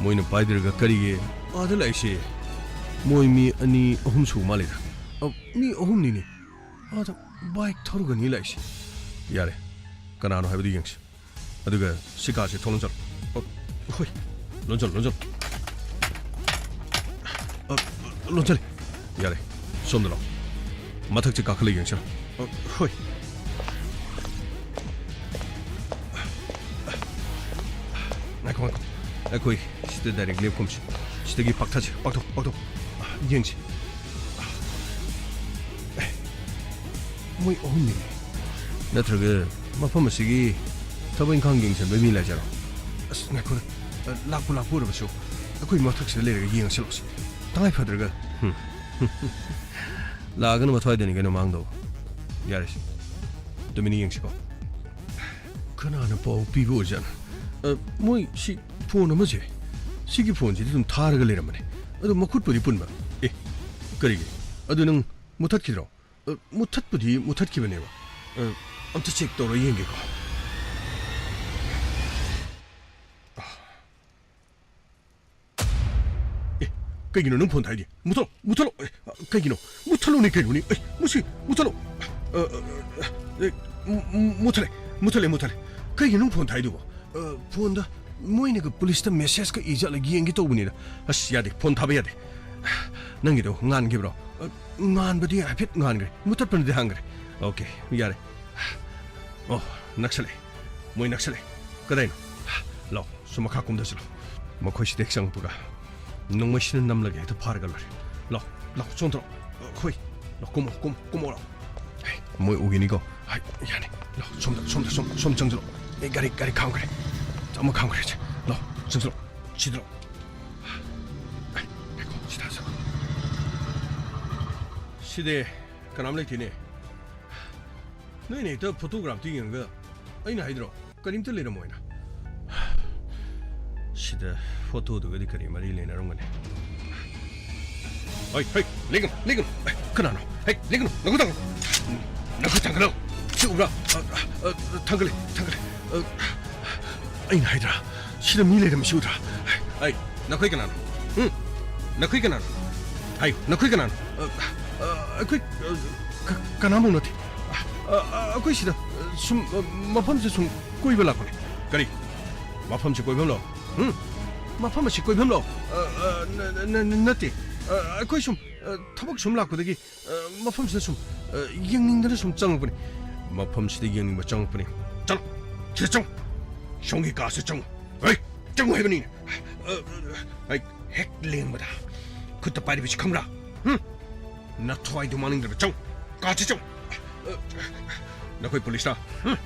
ꯃꯣꯏꯅ ꯄꯥꯏꯗ꯭ꯔꯒ ꯀꯔꯤꯒꯤ ꯑꯥꯗ ꯂꯥꯛꯏꯁꯤ? ꯃꯣꯏ ꯃꯤ ꯑꯅꯤ ꯑꯍꯨꯝ ꯁꯨ ꯃꯥꯜꯂꯤꯗ꯫ ꯑ, ꯃꯤ ꯑꯍꯨꯝꯅꯤꯅꯦ꯫ ꯑꯥꯗ ꯕꯥꯏꯛ ꯊꯧꯔꯒꯅꯤ ꯂꯥꯛꯏꯁꯤ꯫ ꯌꯥꯔꯦ, ꯀꯅꯥꯅꯣ ꯍꯥꯏꯕꯗꯨ ꯌꯦꯡꯁꯤ꯫ ꯑꯗꯨꯒ ꯁꯤ ꯀꯥꯁꯦ ꯊꯣꯡ ꯂꯣꯟꯁꯜꯂꯣ꯫ ꯑ, ꯍꯣꯏ꯫ ꯂꯣꯟꯁꯜꯂꯣ, ꯂꯣꯟꯁꯜꯂꯣ꯫ ꯑ, ꯂꯣꯟꯁꯜꯂꯦ꯫ ꯌꯥꯔꯦ꯫ ꯁꯣꯝꯗ ꯂꯥꯛꯑꯣ꯫ ꯃꯊꯛꯁꯦ ꯀꯥꯈꯠꯂ ꯌꯦꯡꯁꯤꯔꯣ? ꯑ, ꯍꯣꯏ꯫ ꯉꯥꯏꯈꯣ, ꯉꯥꯏꯈꯣ꯫ ꯑꯩꯈꯣꯏ ꯁꯤꯗ direct ꯂꯦꯞꯀꯨꯝꯁꯤ꯫ ꯁꯤꯗꯒꯤ ꯄꯥꯛꯊꯁꯤ꯫ ꯄꯥꯛꯊꯣꯛ, ꯄꯥꯛꯊꯣꯛ꯫ ꯌꯦꯡꯁꯤ꯫ ꯑꯦ, ꯃꯣꯏ ꯑꯍꯨꯝꯅꯤ꯫ ꯅꯠꯇ꯭ꯔꯒ ꯃꯐꯝ ꯑꯁꯤꯒꯤ ꯊꯕꯛ ꯏꯪꯈꯥꯡ ꯌꯦꯡꯁꯤꯟꯕ ꯃꯤ ꯂꯩꯖꯔꯣ? ꯑꯁ, ꯉꯥꯏꯈꯣꯗ꯫ ꯑ, ꯂꯥꯛꯄꯨ ꯂꯥꯛꯄ ꯑꯣꯏꯔꯕꯁꯨ ꯑꯩꯈꯣꯏ ꯃꯊꯛꯁꯤꯗ ꯂꯩꯔꯒ ꯌꯦꯡꯉꯁꯤꯂꯣꯁꯦ꯫ ꯇꯉꯥꯏ ꯐꯗ꯭ꯔꯒ꯫ ꯍꯨꯝ꯫ ꯂꯥꯛꯑꯒꯅ ꯃꯊ꯭ꯋꯥꯏꯗꯅꯤ ꯀꯩꯅꯣ ꯃꯥꯡꯗꯧ꯫ ꯌꯥꯔꯦꯁꯦ꯫ ꯇꯨꯃꯤꯟꯅ ꯌꯦꯡꯁꯤꯀꯣ꯫ ꯀꯅꯥꯅ ꯄꯥꯎ ꯄꯤꯕ ꯑꯣꯏꯖꯥꯠꯅꯣ? ꯑ, ꯃꯣꯏ ꯁꯤ ꯐꯣꯟ ꯑꯃꯁꯦ, ꯁꯤꯒꯤ ꯐꯣꯟꯁꯤꯗꯤ ꯑꯗꯨꯝ ꯊꯥꯔꯒ ꯂꯩꯔꯝꯕꯅꯦ꯫ ꯑꯗꯨ ꯃꯈꯨꯠꯄꯨꯗꯤ ꯄꯨꯟꯕ꯫ ꯑꯦ, ꯀꯔꯤꯒꯤ? ꯑꯗꯨ ꯅꯪ ꯃꯨꯊꯠꯈꯤꯗ꯭ꯔꯣ? ꯑ, ꯃꯨꯊꯠꯄꯨꯗꯤ ꯃꯨꯊꯠꯈꯤꯕꯅꯦꯕ꯫ ꯑ, ꯑꯝꯇ check ꯇꯧꯔ ꯌꯦꯡꯒꯦꯀꯣ꯫ ꯑꯦ, ꯀꯩꯒꯤꯅꯣ ꯅꯪ ꯐꯣꯟ ꯊꯥꯏꯗꯤ? ꯃꯨꯊꯠꯂꯣ, ꯃꯨꯊꯠꯂꯣ꯫ ꯑꯦ, ꯀꯩꯒꯤꯅꯣ? ꯃꯨꯊꯠꯂꯣꯅꯦ ꯀꯩꯅꯣꯅꯦ꯫ ꯑꯦ, ꯃꯁꯤ ꯃꯨꯊꯠꯂꯣ꯫ ꯑ, ꯑ, ꯑ, ꯑꯦ, ꯃꯨ-, ꯃꯨ-, ꯃꯨꯊꯠꯂꯦ, ꯃꯨꯊꯠꯂꯦ, ꯃꯨꯊꯠꯂꯦ꯫ ꯀꯩꯒꯤꯅꯣ ꯅꯪ ꯐꯣꯟ ꯊꯥꯏꯗꯨꯕꯣ? ꯑ, ꯐꯣꯟꯗ ꯃꯣꯏꯅꯒ ꯄꯨꯂꯤꯁꯇ messageꯀ ꯏ ꯖꯥꯠꯂ ꯌꯦꯡꯒꯦ ꯇꯧꯕꯅꯤꯗ꯫ ꯑꯁ, ꯌꯥꯗꯦ, ꯐꯣꯟ ꯊꯥꯕ ꯌꯥꯗꯦ꯫ ꯅꯪꯒꯤꯗꯣ ꯉꯥꯟꯈꯤꯕ꯭ꯔꯣ? ꯑ, ꯉꯥꯟꯕꯗꯤ ꯍꯥꯏꯐꯦꯠ ꯉꯥꯟꯈ꯭ꯔꯦ, ꯃꯨꯊꯠꯄꯅꯗꯤ ꯍꯥꯡꯈ꯭ꯔꯦ꯫ Okay, ꯌꯥꯔꯦ꯫ ꯑꯣ, ꯅꯛꯁꯜꯂꯛꯑꯦ, ꯃꯣꯏ ꯅꯛꯁꯜꯂꯛꯑꯦ꯫ ꯀꯗꯥꯏꯅꯣ? ꯂꯥꯛꯑꯣ, ꯁꯨꯝ ꯃꯈꯥ ꯀꯨꯝꯊꯁꯤ ꯂꯥꯛꯑꯣ꯫ ꯃꯈꯣꯏꯁꯤꯗ ꯍꯦꯛ ꯆꯪꯉꯛꯄꯒ ꯅꯣꯡꯃꯩꯁꯤꯅ ꯅꯝꯂꯒ ꯍꯦꯛꯇ ꯐꯥꯔꯒ ꯂꯣꯏꯔꯦ꯫ ꯂꯥꯛꯑꯣ, ꯂꯥꯛꯑꯣ, ꯁꯣꯝꯗ ꯂꯥꯛꯑꯣ꯫ ꯑ, ꯍꯣꯏ, ꯂꯥꯛꯑꯣ, ꯀꯨꯝꯃꯣ, ꯀꯨꯝ-, ꯀꯨꯝꯃꯣ ꯂꯥꯛꯑꯣ꯫ ꯍꯩ, ꯃꯣꯏ ꯎꯈꯤꯅꯤꯀꯣ꯫ ꯍꯩ, ꯌꯥꯅꯤ꯫ ꯂꯥꯛꯑꯣ, ꯁꯣꯝꯗ, ꯁꯣꯝꯗ, ꯁꯣꯝ, ꯁꯣꯝ ꯆꯪꯁꯤꯜꯂꯛꯑꯣ꯫ ꯑꯦ, ꯒꯥꯔꯤ, ꯒꯥꯔꯤ ꯈꯥꯝꯈ꯭ꯔꯦ꯫ ꯑꯃ ꯈꯥꯝꯈ꯭ꯔꯦ꯫ ꯁꯦ, ꯂꯥꯛꯑꯣ, ꯆꯪꯁꯤꯜꯂꯛꯑꯣ꯫ ꯁꯤꯗ ꯂꯥꯛꯑꯣ꯫ ꯍꯩ, ꯉꯥꯏꯈꯣ, ꯁꯤꯗ ꯆꯪꯉꯣ꯫ ꯁꯤꯗꯤ ꯀꯅꯥꯝ ꯂꯩꯇꯦꯅꯦ꯫ ꯅꯣꯏꯅ ꯍꯦꯛꯇ photographꯇ ꯌꯦꯡꯉꯒ ꯑꯩꯅ ꯍꯥꯏꯗ꯭ꯔꯣ? ꯀꯔꯤꯝꯇ ꯂꯩꯔꯝꯃꯣꯏꯅ꯫ ꯁꯤꯗ photoꯗꯨꯒꯗꯤ ꯀꯔꯤ ꯃꯔꯤ ꯂꯩꯅꯔꯝꯒꯅꯤ? ꯍꯩ, ꯍꯩ, ꯂꯦꯡꯒꯅꯨ, ꯂꯦꯡꯒꯅꯨ꯫ ꯑꯩ, ꯀꯅꯥꯅꯣ? ꯍꯩ, ꯂꯦꯡꯒꯅꯨ, ꯅꯈꯨꯠ ꯊꯥꯡꯒꯠꯂꯨ꯫ ꯅꯈꯨꯠ ꯊꯥꯡꯒꯠꯂꯨ꯫ ꯁꯤ ꯎꯕ꯭ꯔꯥ? ꯑ, ꯑ, ꯑ, ꯊꯥꯡꯒꯠꯂꯦ, ꯊꯥꯡꯒꯠꯂꯦ꯫ ꯑ, ꯑꯩꯅ ꯍꯥꯏꯗ꯭ꯔꯥ? ꯁꯤꯗ ꯃꯤ ꯂꯩꯔꯝꯃꯤꯁꯤ ꯎꯗ꯭ꯔꯥ? ꯑꯩ, ꯅꯈꯣꯏ ꯀꯅꯥꯅꯣ? ꯎꯝ? ꯅꯈꯣꯏ ꯀꯅꯥꯅꯣ? ꯍꯥꯏꯌꯨ, ꯅꯈꯣꯏ ꯀꯅꯥꯅꯣ? ꯑ, ꯑ, ꯑꯩꯈꯣꯏ, ꯑ, ꯀ-, ꯀꯅꯥꯃꯨꯛ ꯅꯠꯇꯦ꯫ ꯑ, ꯑ, ꯑꯩꯈꯣꯏ ꯁꯤꯗ, ꯑ, ꯁꯨꯝ, ꯑ, ꯃꯐꯝꯁꯦ ꯁꯨꯝ ꯀꯣꯏꯕ ꯂꯥꯛꯄꯅꯦ꯫ ꯀꯔꯤ? ꯃꯐꯝꯁꯦ ꯀꯣꯏꯐꯝꯂꯣ? ꯎꯝ? ꯃꯐꯝ ꯑꯁꯤ ꯀꯣꯏꯐꯝꯂꯣ? ꯑ, ꯑ, ꯅ-, ꯅ-, ꯅ-, ꯅꯠꯇꯦ꯫ ꯑ, ꯑꯩꯈꯣꯏ ꯁꯨꯝ, ꯑ, ꯊꯕꯛ ꯁꯨꯝ ꯂꯥꯛꯄꯗꯒꯤ, ꯑ, ꯃꯐꯝꯁꯤꯗ ꯁꯨꯝ, ꯑ, ꯌꯦꯡꯅꯤꯡꯗꯅ ꯁꯨꯝ ꯆꯪꯉꯛꯄꯅꯤ꯫ ꯃꯐꯝꯁꯤꯗ ꯌꯦꯡꯅꯤꯡꯕ ꯆꯪꯉꯛꯄꯅꯤ꯫ ꯆꯪꯉꯣ! ꯁꯤꯗ ꯆꯪꯉꯣ! ꯁꯣꯝꯒꯤ ꯀꯥꯁꯤꯗ ꯆꯪꯉꯣ! ꯍꯩ! ꯆꯪꯉꯣ ꯍꯥꯏꯕꯅꯤ! ꯑ, ꯑ, ꯑꯩ ꯍꯦꯛ ꯂꯦꯡꯕꯗ ꯈꯨꯠꯇ ꯄꯥꯏꯔꯤꯕꯁꯤ ꯈꯪꯕ꯭ꯔꯥ? ꯍꯨꯝ? ꯅꯊ꯭ꯋꯥꯏꯗꯨ ꯃꯥꯡꯅꯤꯡꯗ꯭ꯔꯕ ꯆꯪꯉꯣ! ꯀꯥꯁꯤꯗ ꯆꯪꯉꯣ! ꯑ, ꯅꯈꯣꯏ ꯄꯨꯂꯤꯁꯔꯥ? ꯍꯨꯝ?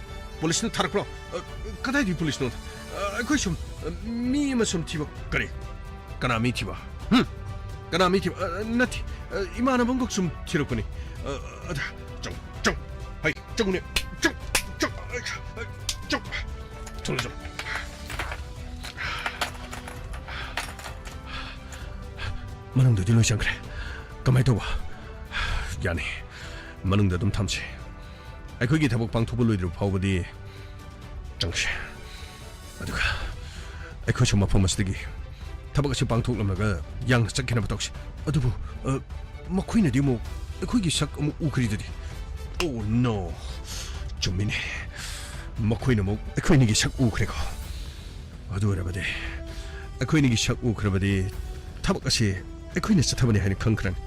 ꯄꯨꯂꯤꯁꯅ ꯊꯥꯔꯛꯄ꯭ꯔꯣ? ꯑ, ꯀꯗꯥꯏꯗꯒꯤ ꯄꯨꯂꯤꯁꯅꯣ? ꯑ, ꯑꯩꯈꯣꯏ ꯁꯨꯝ, ꯑ, ꯃꯤ ꯑꯃ ꯁꯨꯝ ꯊꯤꯕ꯫ ꯀꯔꯤ? ꯀꯅꯥ ꯃꯤ ꯊꯤꯕ? ꯍꯨꯝ? ꯀꯅꯥ ꯃꯤ ꯊꯤꯕ? ꯑ, ꯅꯠꯇꯦ꯫ ꯑ, ꯏꯃꯥꯟꯅꯕ ꯑꯃꯈꯛ ꯁꯨꯝ ꯊꯤꯔꯛꯄꯅꯤ꯫ ꯑ, ꯑꯗ, ꯆꯪ, ꯆꯪ꯫ ꯍꯩ, ꯆꯪꯉꯨꯅꯦ꯫ ꯆꯪ, ꯆꯪ, ꯆꯪ꯫ ꯆꯪꯉꯨ, ꯆꯪꯉꯨ꯫ ꯃꯅꯨꯡꯗꯗꯤ ꯂꯣꯏ ꯆꯪꯈ꯭ꯔꯦ꯫ ꯀꯃꯥꯏ ꯇꯧꯕ? ꯌꯥꯅꯤ꯫ ꯃꯅꯨꯡꯗ ꯑꯗꯨꯝ ꯊꯝꯁꯤ꯫ ꯑꯩꯈꯣꯏꯒꯤ ꯊꯕꯛ ꯄꯥꯡꯊꯣꯛꯄ ꯂꯣꯏꯗ꯭ꯔꯤꯕ ꯐꯥꯎꯕꯗꯤ ꯆꯪꯁꯤ꯫ ꯑꯗꯨꯒ ꯑꯩꯈꯣꯏꯁꯨ ꯃꯐꯝ ꯑꯁꯤꯗꯒꯤ ꯊꯕꯛ ꯑꯁꯤ ꯄꯥꯡꯊꯣꯛꯂꯝꯂꯒ ꯌꯥꯡꯅ ꯆꯠꯈꯤꯅꯕ ꯇꯧꯁꯤ꯫ ꯑꯗꯨꯕꯨ, ꯑ, ꯃꯈꯣꯏꯅꯗꯤ ꯑꯃꯨꯛ ꯑꯩꯈꯣꯏꯒꯤ ꯁꯛ ꯑꯃꯨꯛ ꯎꯈ꯭ꯔꯤꯗꯨꯗꯤ꯫ Oh no! ꯆꯨꯝꯃꯤꯅꯦ꯫ ꯃꯈꯣꯏꯅ ꯑꯃꯨꯛ ꯑꯩꯈꯣꯏ ꯑꯅꯤꯒꯤ ꯁꯛ ꯎꯈ꯭ꯔꯦꯀꯣ꯫ ꯑꯗꯨ ꯑꯣꯏꯔꯕꯗꯤ, ꯑꯩꯈꯣꯏ ꯑꯅꯤꯒꯤ ꯁꯛ ꯎꯈ꯭ꯔꯕꯗꯤ ꯊꯕꯛ ꯑꯁꯤ ꯑꯩꯈꯣꯏꯅ ꯆꯠꯊꯕꯅꯤ ꯍꯥꯏꯅ ꯈꯪꯈ꯭ꯔꯅꯤ꯫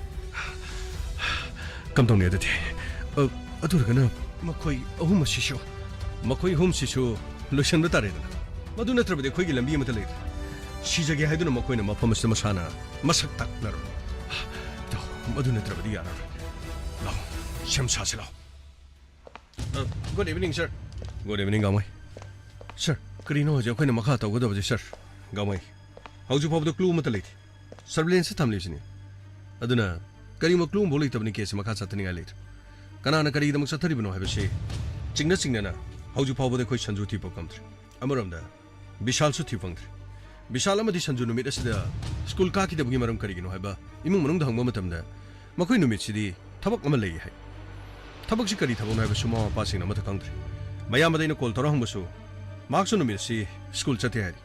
ꯀꯝꯗꯧꯅꯤ ꯑꯗꯨꯗꯤ? ꯑ, ꯑꯗꯨ ꯑꯣꯏꯔꯒꯅ ꯃꯈꯣꯏ ꯑꯍꯨꯝ ꯑꯁꯤꯁꯨ, ꯃꯈꯣꯏ ꯑꯍꯨꯝꯁꯤꯁꯨ ꯂꯣꯏꯁꯤꯟꯕ ꯇꯥꯔꯦꯗꯅ꯫ ꯃꯗꯨ ꯅꯠꯇ꯭ꯔꯕꯗꯤ ꯑꯩꯈꯣꯏꯒꯤ ꯂꯝꯕꯤ ꯑꯃꯠꯇ ꯂꯩꯇ꯭ꯔꯦ꯫ ꯁꯤꯖꯒꯦ ꯍꯥꯏꯗꯨꯅ ꯃꯈꯣꯏꯅ ꯃꯐꯝ ꯑꯁꯤꯗ ꯃꯁꯥꯅ ꯃꯁꯛ ꯇꯥꯛꯅꯔꯝꯃꯤ꯫ ꯑꯗꯣ, ꯃꯗꯨ ꯅꯠꯇ꯭ꯔꯕꯗꯤ ꯌꯥꯔꯔꯣꯏ꯫ ꯂꯥꯛꯑꯣ, ꯁꯦꯝ ꯁꯥꯁꯤ ꯂꯥꯛꯑꯣ꯫ ꯑ, good evening, sir꯫ Good evening, ꯒꯥꯡꯃꯩ꯫ Sir, ꯀꯔꯤꯅꯣ ꯍꯧꯖꯤꯛ ꯑꯩꯈꯣꯏꯅ ꯃꯈꯥ ꯇꯧꯒꯗꯕꯁꯦ, sir? ꯒꯥꯡꯃꯩ, ꯍꯧꯖꯤꯛ ꯐꯥꯎꯕꯗ clue ꯑꯃꯠꯇ ꯂꯩꯇꯦ꯫ Surveillance ꯊꯝꯂꯤꯕꯁꯤꯅꯤ꯫ ꯑꯗꯨꯅ ꯀꯔꯤꯒꯨꯝꯕ clue ꯑꯃꯐꯥꯎ ꯂꯩꯇꯕꯅꯤ case ꯃꯈꯥ ꯆꯠꯊꯅꯤꯡꯉꯥꯏ ꯂꯩꯇ꯭ꯔꯦ꯫ ꯀꯅꯥꯅ ꯀꯔꯤꯒꯤꯗꯃꯛ ꯆꯠꯊꯔꯤꯕꯅꯣ ꯍꯥꯏꯕꯁꯤ ꯆꯤꯡꯅ ꯆꯤꯡꯅꯅ ꯍꯧꯖꯤꯛ ꯐꯥꯎꯕꯗ ꯑꯩꯈꯣꯏ ꯁꯟꯖꯨ ꯊꯤꯕ ꯐꯪꯗ꯭ꯔꯤ꯫ ꯑꯃꯔꯣꯝꯗ ꯕꯤꯁꯥꯜꯁꯨ ꯊꯤꯕ ꯐꯪꯗ꯭ꯔꯤ꯫ ꯕꯤꯁꯥꯜ ꯑꯃꯗꯤ ꯁꯟꯖꯨ ꯅꯨꯃꯤꯠ ꯑꯁꯤꯗ ꯁ꯭ꯀꯨꯜ ꯀꯥꯈꯤꯗꯕꯒꯤ ꯃꯔꯝ ꯀꯔꯤꯒꯤꯅꯣ ꯍꯥꯏꯕ ꯏꯃꯨꯡ ꯃꯅꯨꯡꯗ ꯍꯪꯕ ꯃꯇꯝꯗ, ꯃꯈꯣꯏ ꯅꯨꯃꯤꯠꯁꯤꯗꯤ ꯊꯕꯛ ꯑꯃ ꯂꯩ ꯍꯥꯏ꯫ ꯊꯕꯛꯁꯤ ꯀꯔꯤ ꯊꯕꯛꯅꯣ ꯍꯥꯏꯕꯁꯨ ꯃꯃꯥ ꯃꯄꯥꯁꯤꯡꯅ ꯑꯃꯠꯇ ꯈꯪꯗ꯭ꯔꯦ꯫ ꯃꯌꯥꯝꯕꯗ ꯑꯩꯅ ꯀꯣꯜ ꯇꯧꯔ ꯍꯪꯕꯁꯨ, ꯃꯍꯥꯛꯁꯨ ꯅꯨꯃꯤꯠ ꯑꯁꯤ ꯁ꯭ꯀꯨꯜ ꯆꯠꯇꯦ ꯍꯥꯏꯔꯤ꯫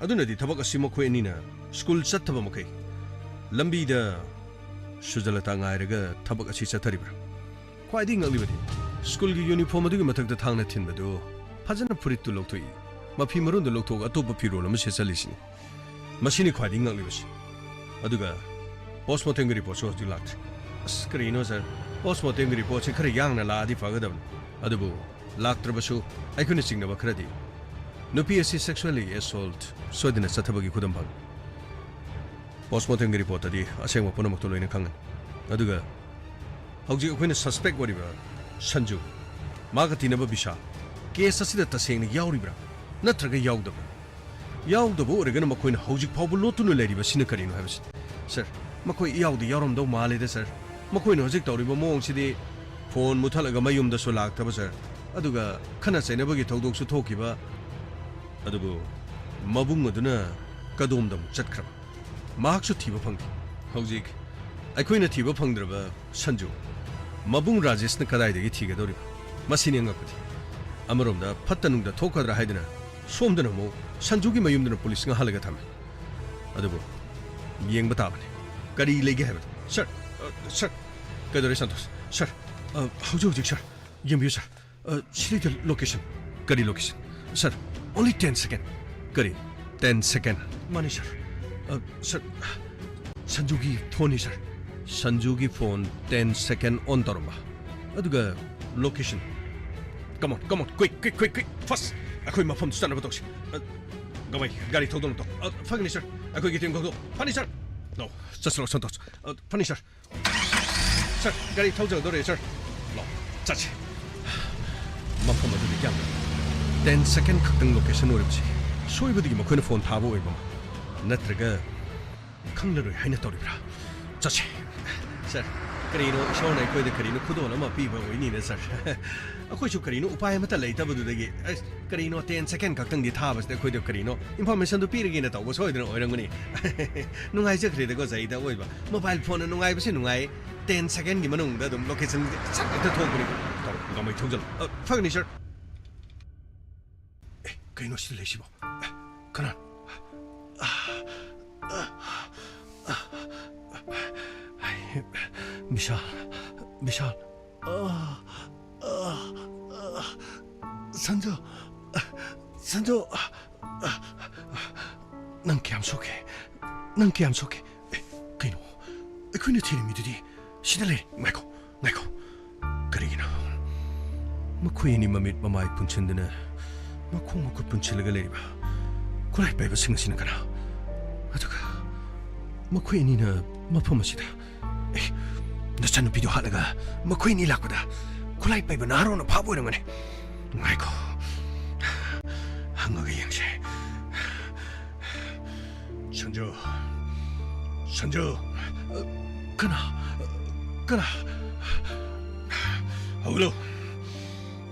ꯑꯗꯨꯅꯗꯤ ꯊꯕꯛ ꯑꯁꯤ ꯃꯈꯣꯏ ꯑꯅꯤꯅ ꯁ꯭ꯀꯨꯜ ꯆꯠꯇꯕ ꯃꯈꯩ ꯂꯝꯕꯤꯗ ꯁꯨꯖꯂꯇꯥ ꯉꯥꯏꯔꯒ ꯊꯕꯛ ꯑꯁꯤ ꯆꯠꯊꯔꯤꯕ꯭ꯔꯥ? ꯈ꯭ꯋꯥꯏꯗꯒꯤ ꯉꯛꯂꯤꯕꯗꯤ, ꯁ꯭ꯀꯨꯜꯒꯤ ꯌꯨꯅꯤꯐꯣꯔꯝ ꯑꯗꯨꯒꯤ ꯃꯊꯛꯇ ꯊꯥꯡꯅ ꯊꯤꯟꯕꯗꯨ ꯐꯖꯅ ꯐꯨꯔꯤꯠꯇꯨ ꯂꯧꯊꯣꯛꯏ, ꯃꯐꯤ ꯃꯔꯣꯟꯗꯨ ꯂꯧꯊꯣꯛꯑꯒ ꯑꯇꯣꯞꯄ ꯐꯤꯔꯣꯜ ꯑꯃ ꯁꯦꯠꯆꯜꯂꯤꯁꯤꯅꯤ꯫ ꯃꯁꯤꯅꯤ ꯈ꯭ꯋꯥꯏꯗꯒꯤ ꯉꯛꯂꯤꯕꯁꯤ꯫ ꯑꯗꯨꯒ ꯄꯣꯁꯃꯣꯔꯇꯦꯝꯒꯤ ꯔꯤꯄꯣꯔꯠꯁꯨ ꯍꯧꯖꯤꯛ ꯂꯥꯛꯇ꯭ꯔꯤ꯫ ꯑꯁ, ꯀꯔꯤꯅꯣ ꯁꯥꯔ? ꯄꯣꯁꯃꯣꯔꯇꯦꯝꯒꯤ ꯔꯤꯄꯣꯔꯠꯁꯤ ꯈꯔ ꯌꯥꯡꯅ ꯂꯥꯛꯑꯗꯤ ꯐꯒꯗꯕꯅꯤ꯫ ꯑꯗꯨꯕꯨ ꯂꯥꯛꯇ꯭ꯔꯕꯁꯨ ꯑꯩꯈꯣꯏꯅ ꯆꯤꯡꯅꯕ ꯈꯔꯗꯤ, ꯅꯨꯄꯤ ꯑꯁꯤ ꯁꯦꯛꯁꯨꯑꯦꯜꯂꯤ ꯑꯦꯁꯣꯜꯠ ꯁꯣꯏꯗꯅ ꯆꯠꯊꯕꯒꯤ ꯈꯨꯗꯝ ꯐꯪꯏ꯫ ꯄꯣꯁꯃꯣꯔꯇꯦꯝꯒꯤ ꯔꯤꯄꯣꯔꯠꯇꯗꯤ ꯑꯁꯦꯡꯕ ꯄꯨꯝꯅꯃꯛꯇꯨ ꯂꯣꯏꯅ ꯈꯪꯒꯅꯤ꯫ ꯑꯗꯨꯒ ꯍꯧꯖꯤꯛ ꯑꯩꯈꯣꯏꯅ ꯁꯁꯄꯦꯛ ꯑꯣꯏꯔꯤꯕ ꯁꯟꯖꯨ, ꯃꯥꯒ ꯇꯤꯟꯅꯕ ꯕꯤꯁꯥꯜ, ꯀꯦꯁ ꯑꯁꯤꯗ ꯇꯁꯦꯡꯅ ꯌꯥꯎꯔꯤꯕ꯭ꯔꯥ ꯅꯠꯇ꯭ꯔꯒ ꯌꯥꯎꯗꯕ꯭ꯔꯥ? ꯌꯥꯎꯗꯕ ꯑꯣꯏꯔꯒꯅ ꯃꯈꯣꯏꯅ ꯍꯧꯖꯤꯛ ꯐꯥꯎꯕ ꯂꯣꯠꯇꯨꯅ ꯂꯩꯔꯤꯕꯁꯤꯅ ꯀꯔꯤꯅꯣ ꯍꯥꯏꯕꯁꯤ꯫ ꯁꯥꯔ, ꯃꯈꯣꯏ ꯌꯥꯎꯗꯤ ꯌꯥꯎꯔꯝꯗꯧ ꯃꯥꯜꯂꯦꯗ ꯁꯥꯔ꯫ ꯃꯈꯣꯏꯅ ꯍꯧꯖꯤꯛ ꯇꯧꯔꯤꯕ ꯃꯑꯣꯡꯁꯤꯗꯤ ꯐꯣꯟ ꯃꯨꯠꯊꯠꯂꯒ ꯃꯌꯨꯝꯗꯁꯨ ꯂꯥꯛꯇꯕ ꯁꯥꯔ, ꯑꯗꯨꯒ ꯈꯠꯅ ꯆꯩꯅꯕꯒꯤ ꯊꯧꯗꯣꯛꯁꯨ ꯊꯣꯛꯈꯤꯕ꯫ ꯑꯗꯨꯕꯨ ꯃꯕꯨꯡ ꯑꯗꯨꯅ ꯀꯗꯣꯝꯗ ꯑꯃꯨꯛ ꯆꯠꯈ꯭ꯔꯕ? ꯃꯍꯥꯛꯁꯨ ꯊꯤꯕ ꯐꯪꯗꯦ꯫ ꯍꯧꯖꯤꯛ ꯑꯩꯈꯣꯏꯅ ꯊꯤꯕ ꯐꯪꯗ꯭ꯔꯕ ꯁꯟꯖꯨ, ꯃꯕꯨꯡ ꯔꯥꯖꯦꯁꯅ ꯀꯗꯥꯏꯗꯒꯤ ꯊꯤꯒꯗꯧꯔꯤꯕ? ꯃꯁꯤꯅꯤ ꯑꯉꯛꯄꯗꯤ꯫ ꯑꯃꯔꯣꯝꯗ ꯐꯠꯇ ꯅꯨꯡꯗ ꯊꯣꯛꯀꯗ꯭ꯔꯥ ꯍꯥꯏꯗꯨꯅ ꯁꯣꯝꯗꯅ ꯑꯃꯨꯛ ꯁꯟꯖꯨꯒꯤ ꯃꯌꯨꯝꯗꯅ ꯄꯨꯂꯤꯁ ꯉꯥꯛꯍꯜꯂꯒ ꯊꯝꯃꯤ꯫ ꯑꯗꯨꯕꯨ ꯌꯦꯡꯕ ꯇꯥꯕꯅꯤ, ꯀꯔꯤ ꯂꯩꯒꯦ ꯍꯥꯏꯕꯗꯨ꯫ ꯁꯥꯔ, ꯑ, ꯁꯥꯔ, ꯀꯩꯗꯧꯔꯦ ꯁꯟꯇꯣꯁ? ꯁꯥꯔ, ꯑ, ꯍꯧꯖꯤꯛ ꯍꯧꯖꯤꯛ ꯁꯥꯔ, ꯌꯦꯡꯕꯤꯌꯨ ꯁꯥꯔ꯫ ꯑ, ꯁꯤꯗꯩꯗ ꯂꯣꯀꯦꯁꯟ꯫ ꯀꯔꯤ ꯂꯣꯀꯦꯁꯟ? ꯁꯥꯔ, only ten second꯫ ꯀꯔꯤ? Ten second? ꯃꯥꯅꯤ ꯁꯥꯔ꯫ ꯑ, ꯁꯥꯔ, ꯁꯟꯖꯨꯒꯤ ꯐꯣꯟꯅꯤ ꯁꯥꯔ꯫ ꯁꯟꯖꯨꯒꯤ ꯐꯣꯟ ten second on ꯇꯧꯔꯝꯕ꯫ ꯑꯗꯨꯒ location. Come on, come on, quick, quick, quick, quick, fast꯫ ꯑꯩꯈꯣꯏ ꯃꯐꯝꯗꯨ ꯆꯠꯅꯕ ꯇꯧꯁꯤ꯫ ꯑ, ꯒꯋꯥꯏ, ꯒꯥꯔꯤ ꯊꯧꯗꯣꯛꯅ ꯇꯧ꯫ ꯑ, ꯐꯒꯅꯤ ꯁꯥꯔ꯫ ꯑꯩꯈꯣꯏꯒꯤ ꯇꯤꯝ ꯈꯣꯡꯗꯣꯛ꯫ ꯐꯅꯤ ꯁꯥꯔ꯫ ꯂꯥꯎ, ꯆꯠꯁꯤꯜꯂꯣ ꯁꯟꯇꯣꯁ꯫ ꯑ, ꯐꯅꯤ ꯁꯥꯔ꯫ ꯁꯥꯔ, ꯒꯥꯔꯤ ꯊꯧꯖꯒꯗꯧꯔꯦ ꯁꯥꯔ꯫ ꯂꯥꯎ, ꯆꯠꯁꯤ꯫ ꯃꯐꯝ ꯑꯗꯨꯗ ꯌꯥꯝ ten second ꯈꯛꯇꯪ ꯂꯣꯀꯦꯁꯟ ꯑꯣꯏꯔꯤꯕꯁꯤ ꯁꯣꯏꯕꯗꯒꯤ ꯃꯈꯣꯏꯅ ꯐꯣꯟ ꯊꯥꯕ ꯑꯣꯏꯕ ꯅꯠꯇ꯭ꯔꯒ ꯈꯪꯂꯔꯣꯏ ꯍꯥꯏꯅ ꯇꯧꯔꯤꯕ꯭ꯔꯥ? ꯆꯠꯁꯤ꯫ ꯁꯥꯔ, ꯀꯔꯤꯅꯣ, ꯏꯁꯣꯔꯅ ꯑꯩꯈꯣꯏꯗ ꯀꯔꯤꯅꯣ ꯈꯨꯗꯣꯜ ꯑꯃ ꯄꯤꯕ ꯑꯣꯏꯅꯤꯅ, ꯁꯥꯔ꯫ ꯑꯩꯈꯣꯏꯁꯨ ꯀꯔꯤꯅꯣ ꯎꯄꯥꯏ ꯑꯃꯠꯇ ꯂꯩꯇꯕꯗꯨꯗꯒꯤ, ꯑꯁ, ꯀꯔꯤꯅꯣ, ten second ꯈꯛꯇꯪꯗꯤ ꯊꯥꯕꯁꯤꯗ ꯑꯩꯈꯣꯏꯗ ꯀꯔꯤꯅꯣ informationꯗꯨ ꯄꯤꯔꯒꯦꯅ ꯇꯧꯕ ꯁꯣꯏꯗꯅ ꯑꯣꯏꯔꯝꯒꯅꯤ꯫ ꯅꯨꯡꯉꯥꯏꯖꯈ꯭ꯔꯦꯗꯀꯣ, ꯖꯩꯗ ꯑꯣꯏꯕ꯫ Mobile phoneꯅ ꯅꯨꯡꯉꯥꯏꯕꯁꯤ ꯅꯨꯡꯉꯥꯏ, ten secondꯒꯤ ꯃꯅꯨꯡꯗ ꯑꯗꯨꯝ location ꯁꯠ ꯍꯦꯛꯇ ꯊꯣꯛꯄꯅꯤ꯫ ꯇꯧꯔꯣ, ꯒꯃꯩ ꯊꯧꯖꯜꯂꯣ꯫ ꯑ, ꯐꯒꯅꯤ, ꯁꯥꯔ꯫ ꯑꯦ, ꯀꯩꯅꯣ ꯁꯤꯗ ꯂꯩꯁꯤꯕꯣ? ꯑꯦ, ꯀꯅꯥ? ꯕꯤꯁꯥꯜ, ꯕꯤꯁꯥꯜ꯫ ꯁꯟꯖꯨ, ꯁꯟꯖꯨ, ꯅꯪ ꯀꯌꯥꯝ ꯁꯣꯛꯀꯦ? ꯅꯪ ꯀꯌꯥꯝ ꯁꯣꯛꯀꯦ? ꯑꯦ, ꯀꯩꯅꯣ? ꯑꯩꯈꯣꯏꯅ ꯊꯤꯔꯝꯃꯤꯗꯨꯗꯤ ꯁꯤꯗ ꯂꯩ꯫ ꯉꯥꯏꯈꯣ, ꯉꯥꯏꯈꯣ꯫ ꯀꯔꯤꯒꯤꯅꯣ? ꯃꯈꯣꯏ ꯑꯅꯤ ꯃꯃꯤꯠ ꯃꯃꯥꯏ ꯄꯨꯟꯁꯤꯟꯗꯨꯅ, ꯃꯈꯣꯡ ꯃꯈꯨꯠ ꯄꯨꯟꯁꯤꯜꯂꯒ ꯂꯩꯔꯤꯕ ꯈꯨꯠꯂꯥꯏ ꯄꯥꯏꯕꯁꯤꯡ ꯑꯁꯤꯅ ꯀꯅꯥ? ꯑꯗꯨꯒ ꯃꯈꯣꯏ ꯑꯅꯤꯅ ꯃꯐꯝ ꯑꯁꯤꯗ, ꯑꯦ, ꯅꯆꯟꯅꯨꯄꯤꯗꯨ ꯍꯥꯠꯂꯒ ꯃꯈꯣꯏ ꯑꯅꯤ ꯂꯥꯛꯄꯗ ꯈꯨꯠꯂꯥꯏ ꯄꯥꯏꯕ ꯅꯍꯥꯔꯣꯟꯅ ꯐꯥꯕ ꯑꯣꯏꯔꯝꯒꯅꯤ꯫ ꯉꯥꯏꯈꯣ, ꯍꯪꯉꯒ ꯌꯦꯡꯁꯦ꯫ ꯁꯟꯖꯨ, ꯁꯟꯖꯨ꯫ ꯀꯅꯥ? ꯀꯅꯥ? ꯍꯧꯒꯠꯂꯣ꯫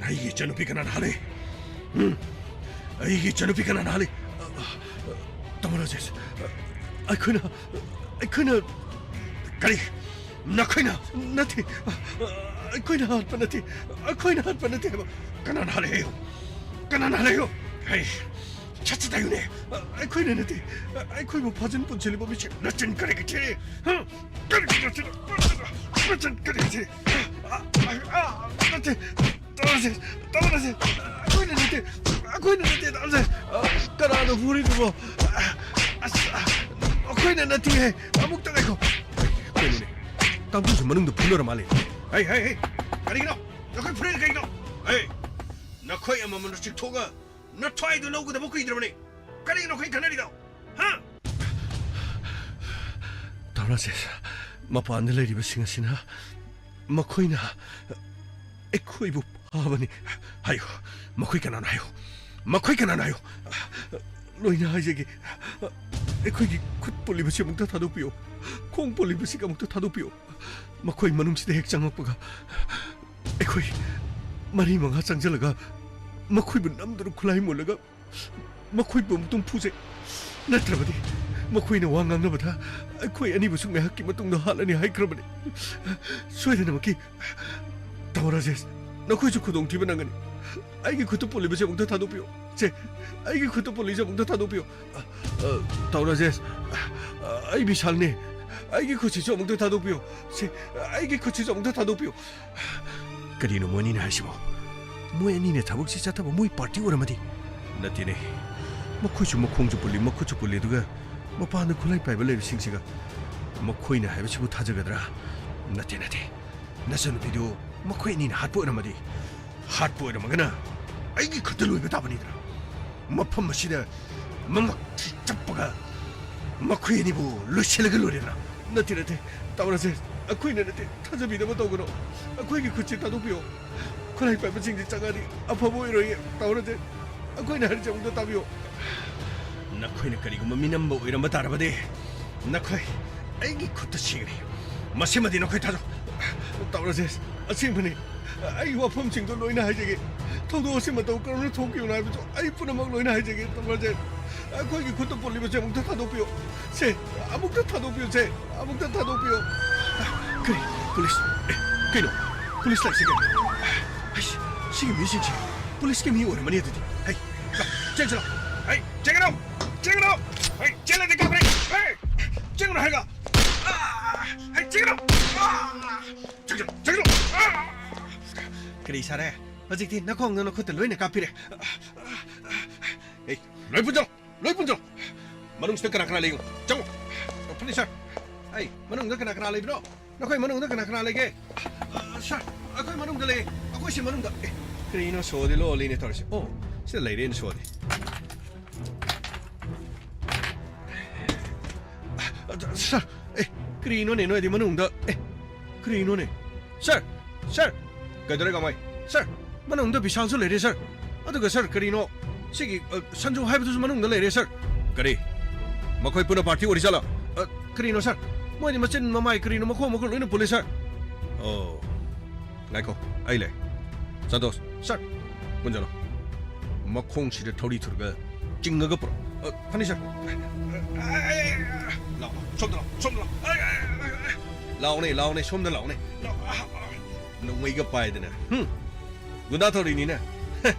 ꯑꯩꯒꯤ ꯏꯆꯟꯅꯨꯄꯤ ꯀꯅꯥꯅ ꯍꯥꯠꯂꯤ? ꯎꯝ? ꯑꯩꯒꯤ ꯏꯆꯟꯅꯨꯄꯤ ꯀꯅꯥꯅ ꯍꯥꯠꯂꯤ? ꯇꯥꯃꯣ ꯔꯥꯖꯦꯁ, ꯑꯩꯈꯣꯏꯅ, ꯑꯩꯈꯣꯏꯅ ꯀꯔꯤ? ꯅꯈꯣꯏꯅ? ꯅꯠꯇꯦ꯫ ꯑꯩꯈꯣꯏꯅ ꯍꯥꯠꯄ ꯅꯠꯇꯦ꯫ ꯑꯩꯈꯣꯏꯅ ꯍꯥꯠꯄ ꯅꯠꯇꯦ ꯍꯥꯏꯕ꯫ ꯀꯅꯥꯅ ꯍꯥꯠꯂꯦ ꯍꯥꯏꯌꯨ? ꯀꯅꯥꯅ ꯍꯥꯠꯂꯦ ꯍꯥꯏꯌꯨ? ꯍꯩ, ꯁꯠ ꯁꯠ ꯍꯥꯏꯌꯨꯅꯦ꯫ ꯑꯩꯈꯣꯏꯅ ꯅꯠꯇꯦ꯫ ꯑꯩꯈꯣꯏꯕꯨ ꯐꯥꯖꯤꯟ ꯄꯨꯟꯁꯤꯜꯂꯤꯕ ꯃꯤꯁꯦ ꯅꯆꯤꯟ ꯀꯔꯤꯒꯤ ꯊꯤ? ꯍꯥ? ꯀꯔꯤꯒꯤ ꯅꯆꯤꯟ? ꯅꯆꯤꯟ ꯀꯔꯤꯒꯤ ꯊꯤ? ꯑ, ꯑ, ꯑ, ꯅꯠꯇꯦ꯫ ꯇꯧꯔꯁꯦ, ꯇꯧꯔꯁꯦ꯫ ꯑꯩꯈꯣꯏꯅ ꯅꯠꯇꯦ, ꯑꯩꯈꯣꯏꯅ ꯅꯠꯇꯦ, ꯇꯧꯔꯁꯦ꯫ ꯑ, ꯀꯅꯥꯅꯣ ꯐꯨꯔꯤꯗꯨꯕꯣ? ꯑꯁ, ꯑ, ꯑꯩꯈꯣꯏꯅ ꯅꯠꯇꯦꯍꯦ꯫ ꯑꯃꯨꯛꯇ ꯉꯥꯏꯈꯣ꯫ ꯀꯩꯅꯣꯅꯦ? ꯀꯥꯡꯕꯨꯁꯨ ꯃꯅꯨꯡꯗ ꯐꯨꯅꯔ ꯃꯥꯜꯂꯦ꯫ ꯍꯩ, ꯍꯩ, ꯍꯩ! ꯀꯔꯤꯒꯤꯅꯣ? ꯅꯈꯣꯏ ꯐꯨꯔꯤꯗꯣ ꯀꯩꯒꯤꯅꯣ? ꯍꯩ! ꯅꯈꯣꯏ ꯑꯃꯃꯝꯅ ꯆꯤꯡꯊꯣꯛꯑꯒ ꯅꯊ꯭ꯋꯥꯏꯗꯣ ꯂꯧꯒꯗꯕ ꯀꯨꯏꯗ꯭ꯔꯕꯅꯤ꯫ ꯀꯔꯤꯒꯤꯅꯣ ꯑꯩꯈꯣꯏ ꯈꯟꯅꯔꯤꯗꯣ? ꯍꯥ? ꯇꯥꯃꯣ ꯔꯥꯖꯦꯁ, ꯃꯄꯥꯟꯗ ꯂꯩꯔꯤꯕꯁꯤꯡ ꯑꯁꯤꯅ ꯃꯈꯣꯏꯅ ꯑꯩꯈꯣꯏꯕꯨ ꯐꯥꯕꯅꯤ꯫ ꯍꯥꯏꯌꯨ, ꯃꯈꯣꯏ ꯀꯅꯥꯅꯣ ꯍꯥꯏꯌꯨ, ꯃꯈꯣꯏ ꯀꯅꯥꯅꯣ ꯍꯥꯏꯌꯨ, ꯂꯣꯏꯅ ꯍꯥꯏꯖꯒꯦ꯫ ꯑꯩꯈꯣꯏꯒꯤ ꯈꯨꯠ ꯄꯨꯜꯂꯤꯕꯁꯤ ꯑꯃꯨꯛꯇ ꯊꯥꯗꯣꯛꯄꯤꯌꯨ꯫ ꯈꯣꯡ ꯄꯨꯜꯂꯤꯕꯁꯤꯒ ꯑꯃꯨꯛꯇ ꯊꯥꯗꯣꯛꯄꯤꯌꯨ꯫ ꯃꯈꯣꯏ ꯃꯅꯨꯡꯁꯤꯗ ꯍꯦꯛ ꯆꯪꯉꯛꯄꯒ ꯑꯩꯈꯣꯏ ꯃꯔꯤ ꯃꯉꯥ ꯆꯪꯁꯤꯜꯂꯒ ꯃꯈꯣꯏꯕꯨ ꯅꯝꯗꯨꯅ ꯈꯨꯠꯂꯥꯏ ꯃꯨꯜꯂꯒ ꯃꯈꯣꯏꯕꯨ ꯑꯃꯨꯛꯇꯪ ꯐꯨꯖꯩ꯫ ꯅꯠꯇ꯭ꯔꯕꯗꯤ ꯃꯈꯣꯏꯅ ꯋꯥ ꯉꯥꯡꯅꯕꯗ ꯑꯩꯈꯣꯏ ꯑꯅꯤꯕꯨꯁꯨ ꯉꯥꯏꯍꯥꯛꯀꯤ ꯃꯇꯨꯡꯗ ꯍꯥꯠꯂꯅꯤ ꯍꯥꯏꯈ꯭ꯔꯕꯅꯤ꯫ ꯁꯣꯏꯗꯅꯃꯛꯀꯤ ꯇꯥꯃꯣ ꯔꯥꯖꯦꯁ, ꯅꯈꯣꯏꯁꯨ ꯈꯨꯗꯣꯡꯊꯤꯕ ꯅꯪꯒꯅꯤ꯫ ꯑꯩꯒꯤ ꯈꯨꯠꯇ ꯄꯨꯜꯂꯤꯕꯁꯦ ꯑꯃꯨꯛꯇ ꯊꯥꯗꯣꯛꯄꯤꯌꯨ꯫ ꯁꯦ, ꯑꯩꯒꯤ ꯈꯨꯠꯇ ꯄꯨꯜꯂꯤꯁꯦ ꯑꯃꯨꯛꯇ ꯊꯥꯗꯣꯛꯄꯤꯌꯨ꯫ ꯑ, ꯑ, ꯇꯥꯃꯣ ꯔꯥꯖꯦꯁ, ꯑ, ꯑꯩ ꯕꯤꯁꯥꯜꯅꯦ꯫ ꯑꯩꯒꯤ ꯈꯨꯠꯁꯤꯁꯨ ꯑꯃꯨꯛꯇ ꯊꯥꯗꯣꯛꯄꯤꯌꯨ꯫ ꯁꯦ, ꯑꯩꯒꯤ ꯈꯨꯠꯁꯤꯁꯨ ꯑꯃꯨꯛꯇ ꯊꯥꯗꯣꯛꯄꯤꯌꯨ꯫ ꯀꯔꯤꯅꯣ ꯃꯣꯏ ꯑꯅꯤꯅ ꯍꯥꯏꯁꯤꯕꯣ? ꯃꯣꯏ ꯑꯅꯤꯅ ꯊꯕꯛꯁꯤ ꯆꯠꯇꯕ ꯃꯣꯏ ꯄꯥꯔꯇꯤ ꯑꯣꯏꯔꯝꯃꯗꯤ? ꯅꯠꯇꯦꯅꯦ, ꯃꯈꯣꯏꯁꯨ ꯃꯈꯣꯡꯁꯨ ꯄꯨꯜꯂꯤ, ꯃꯈꯨꯠꯁꯨ ꯄꯨꯜꯂꯤ, ꯑꯗꯨꯒ ꯃꯄꯥꯟꯗ ꯈꯨꯠꯂꯥꯏ ꯄꯥꯏꯕ ꯂꯩꯕꯁꯤꯡꯁꯤꯒ ꯃꯈꯣꯏꯅ ꯍꯥꯏꯕꯁꯤꯕꯨ ꯊꯥꯖꯒꯗ꯭ꯔꯥ? ꯅꯠꯇꯦ, ꯅꯠꯇꯦ, ꯅꯆꯟꯅꯨꯄꯤꯗꯨ ꯃꯈꯣꯏ ꯑꯅꯤꯅ ꯍꯥꯠꯄ ꯑꯣꯏꯔꯝꯃꯗꯤ, ꯍꯥꯠꯄ ꯑꯣꯏꯔꯝꯃꯒꯅ ꯑꯩꯒꯤ ꯈꯨꯠꯇ ꯂꯣꯏꯕ ꯇꯥꯕꯅꯤꯗꯅ꯫ ꯃꯐꯝ ꯑꯁꯤꯗ ꯃꯉꯛ ꯆꯞꯄꯒ ꯃꯈꯣꯏ ꯑꯅꯤꯕꯨ ꯂꯣꯏꯁꯤꯜꯂꯒ ꯂꯣꯏꯔꯦꯗꯅ꯫ ꯅꯠꯇꯦ, ꯅꯠꯇꯦ, ꯇꯥꯃꯣ ꯔꯥꯖꯦꯁ, ꯑꯩꯈꯣꯏꯅ ꯅꯠꯇꯦ, ꯊꯥꯖꯕꯤꯅꯕ ꯇꯧꯒꯅꯨ꯫ ꯑꯩꯈꯣꯏꯒꯤ ꯈꯨꯠꯁꯤ ꯊꯥꯗꯣꯛꯄꯤꯌꯨ꯫ ꯈꯨꯠꯂꯥꯏ ꯄꯥꯏꯕꯁꯤꯡꯁꯤ ꯆꯪꯉꯗꯤ ꯑꯐꯕ ꯑꯣꯏꯔꯣꯏꯌꯦ꯫ ꯇꯥꯃꯣ ꯔꯥꯖꯦꯁ, ꯑꯩꯈꯣꯏꯅ ꯍꯥꯏꯔꯤꯁꯦ ꯑꯃꯨꯛꯇ ꯇꯥꯕꯤꯌꯨ꯫ ꯅꯈꯣꯏꯅ ꯀꯔꯤꯒꯨꯝꯕ ꯃꯤꯅꯝꯕ ꯑꯣꯏꯔꯝꯕ ꯇꯥꯔꯕꯗꯤ ꯅꯈꯣꯏ ꯑꯩꯒꯤ ꯈꯨꯠꯇ ꯁꯤꯒꯅꯤ꯫ ꯃꯁꯤꯃꯗꯤ ꯅꯈꯣꯏ ꯊꯥꯖꯧ꯫ ꯇꯥꯃꯣ ꯔꯥꯖꯦꯁ, ꯑꯁꯦꯡꯕꯅꯤ꯫ ꯑꯩ ꯋꯥꯐꯝꯁꯤꯡꯗꯣ ꯂꯣꯏꯅ ꯍꯥꯏꯖꯒꯦ꯫ ꯊꯧꯗꯣꯛ ꯑꯁꯤ ꯃꯇꯧ ꯀꯔꯝꯅ ꯊꯣꯛꯈꯤꯕꯅꯣ ꯍꯥꯏꯕꯗꯨ ꯑꯩ ꯄꯨꯝꯅꯃꯛ ꯂꯣꯏꯅ ꯍꯥꯏꯖꯒꯦ꯫ ꯇꯥꯃꯣ ꯔꯥꯖꯦꯁ, ꯑꯩꯈꯣꯏꯒꯤ ꯈꯨꯠꯇ ꯄꯨꯜꯂꯤꯕꯁꯦ ꯑꯃꯨꯛꯇ ꯊꯥꯗꯣꯛꯄꯤꯌꯨ꯫ ꯁꯦ, ꯑꯃꯨꯛꯇ ꯊꯥꯗꯣꯛꯄꯤꯌꯨ, ꯁꯦ, ꯑꯃꯨꯛꯇ ꯊꯥꯗꯣꯛꯄꯤꯌꯨ꯫ ꯀꯔꯤ? ꯄꯨꯂꯤꯁ? ꯑꯦ, ꯀꯩꯅꯣ? ꯄꯨꯂꯤꯁ ꯂꯥꯛꯏꯁꯦ ꯀꯩꯅꯣ? ꯑꯩꯁ, ꯁꯤꯒꯤ ꯃꯤꯁꯤꯡꯁꯦ ꯄꯨꯂꯤꯁꯀꯤ ꯃꯤ ꯑꯣꯏꯔꯝꯃꯅꯤ ꯑꯗꯨꯗꯤ꯫ ꯍꯩ, ꯂꯥꯛ, ꯆꯦꯟꯁꯤꯜꯂꯣ꯫ ꯍꯩ, ꯆꯦꯟꯒꯅꯨ! ꯆꯦꯟꯒꯅꯨ! ꯍꯩ, ꯆꯦꯜꯂꯗꯤ ꯀꯥꯞꯈ꯭ꯔꯦ! ꯍꯩ, ꯆꯦꯟꯒꯅꯨ ꯍꯥꯏꯔꯒ! ꯑꯥ! ꯍꯩ, ꯆꯦꯟꯒꯅꯨ! ꯑꯥ! ꯆꯦꯟꯁꯤꯜꯂꯣ, ꯆꯦꯟꯁꯤꯜꯂꯣ! ꯑꯥ! ꯀꯔꯤ ꯁꯥꯔꯦ? ꯍꯧꯖꯤꯛꯇꯤ ꯅꯈꯣꯡꯗꯣ ꯅꯈꯨꯠꯇ ꯂꯣꯏꯅ ꯀꯥꯞꯄꯤꯔꯦ꯫ ꯑꯦ, ꯂꯣꯏ ꯄꯨꯟꯁꯤꯜꯂꯣ! ꯂꯣꯏ ꯄꯨꯟꯁꯤꯜꯂꯣ! ꯃꯅꯨꯡꯁꯤꯗ ꯀꯅꯥ ꯀꯅꯥ ꯂꯩꯒꯦ? ꯆꯪꯉꯣ! ꯐꯅꯤ, ꯁꯥꯔ꯫ ꯑꯩ, ꯃꯅꯨꯡꯗ ꯀꯅꯥ ꯀꯅꯥ ꯂꯩꯕꯅꯣ? ꯅꯈꯣꯏ ꯃꯅꯨꯡꯗ ꯀꯅꯥ ꯀꯅꯥ ꯂꯩꯒꯦ? ꯑ, ꯁꯥꯔ, ꯑꯩꯈꯣꯏ ꯃꯅꯨꯡꯗ ꯂꯩꯌꯦ꯫ ꯑꯩꯈꯣꯏ ꯁꯤ ꯃꯅꯨꯡꯗ꯫ ꯑꯦ, ꯀꯔꯤꯅꯣ ꯁꯣꯗꯤ ꯂꯣꯜꯂꯤꯅꯦ ꯇꯧꯔꯤꯁꯦ? ꯑꯣ, ꯁꯤꯗ ꯂꯩꯔꯦꯅꯦ ꯁꯣꯗꯤ꯫ ꯑ, ꯁꯥꯔ, ꯑꯦ, ꯀꯔꯤꯅꯣꯅꯦ ꯅꯣꯏꯗꯤ ꯃꯅꯨꯡꯗ? ꯑꯦ, ꯀꯔꯤꯅꯣꯅꯦ? ꯁꯥꯔ, ꯁꯥꯔ, ꯀꯩꯗꯧꯔꯦ ꯀꯃꯥꯏ? ꯁꯥꯔ, ꯃꯅꯨꯡꯗ ꯕꯤꯁꯥꯜꯁꯨ ꯂꯩꯔꯦ, ꯁꯥꯔ꯫ ꯑꯗꯨꯒ, ꯁꯥꯔ, ꯀꯔꯤꯅꯣ? ꯁꯤꯒꯤ, ꯑ, ꯁꯟꯖꯨ ꯍꯥꯏꯕꯗꯨꯁꯨ ꯃꯅꯨꯡꯗ ꯂꯩꯔꯦ, ꯁꯥꯔ꯫ ꯀꯔꯤ? ꯃꯈꯣꯏ ꯄꯨꯟꯅ ꯄꯥꯔꯇꯤ ꯑꯣꯏꯔꯤꯖꯥꯠꯂꯣ? ꯑ, ꯀꯔꯤꯅꯣ ꯁꯥꯔ? ꯃꯣꯏꯗꯤ ꯃꯆꯤꯟ ꯃꯃꯥꯏ ꯀꯔꯤꯅꯣ ꯃꯈꯣꯡ ꯃꯈꯨꯠ ꯂꯣꯏꯅ ꯄꯨꯜꯂꯤ ꯁꯥꯔ꯫ ꯑꯣ, ꯉꯥꯏꯈꯣ, ꯑꯩ ꯂꯩ꯫ ꯁꯟꯇꯣꯁ, ꯁꯥꯔ, ꯄꯨꯟꯖꯜꯂꯣ꯫ ꯃꯈꯣꯡꯁꯤꯗ ꯊꯧꯔꯤ ꯊꯨꯔꯒ ꯆꯤꯡꯉꯒ ꯄꯨꯔꯛꯑꯣ꯫ ꯑ, ꯐꯅꯤ ꯁꯥꯔ꯫ ꯂꯥꯛꯑꯣ, ꯁꯣꯝꯗ ꯂꯥꯛꯑꯣ, ꯁꯣꯝꯗ ꯂꯥꯛꯑꯣ꯫ ꯂꯥꯛꯑꯣꯅꯦ, ꯂꯥꯛꯑꯣꯅꯦ, ꯁꯣꯝꯗ ꯂꯥꯛꯑꯣꯅꯦ꯫ ꯅꯣꯡꯃꯩꯒ ꯄꯥꯏꯗꯅ꯫ ꯍꯨꯝ꯫ ꯒꯨꯟꯗꯥ ꯊꯧꯔꯤꯅꯤꯅꯦ꯫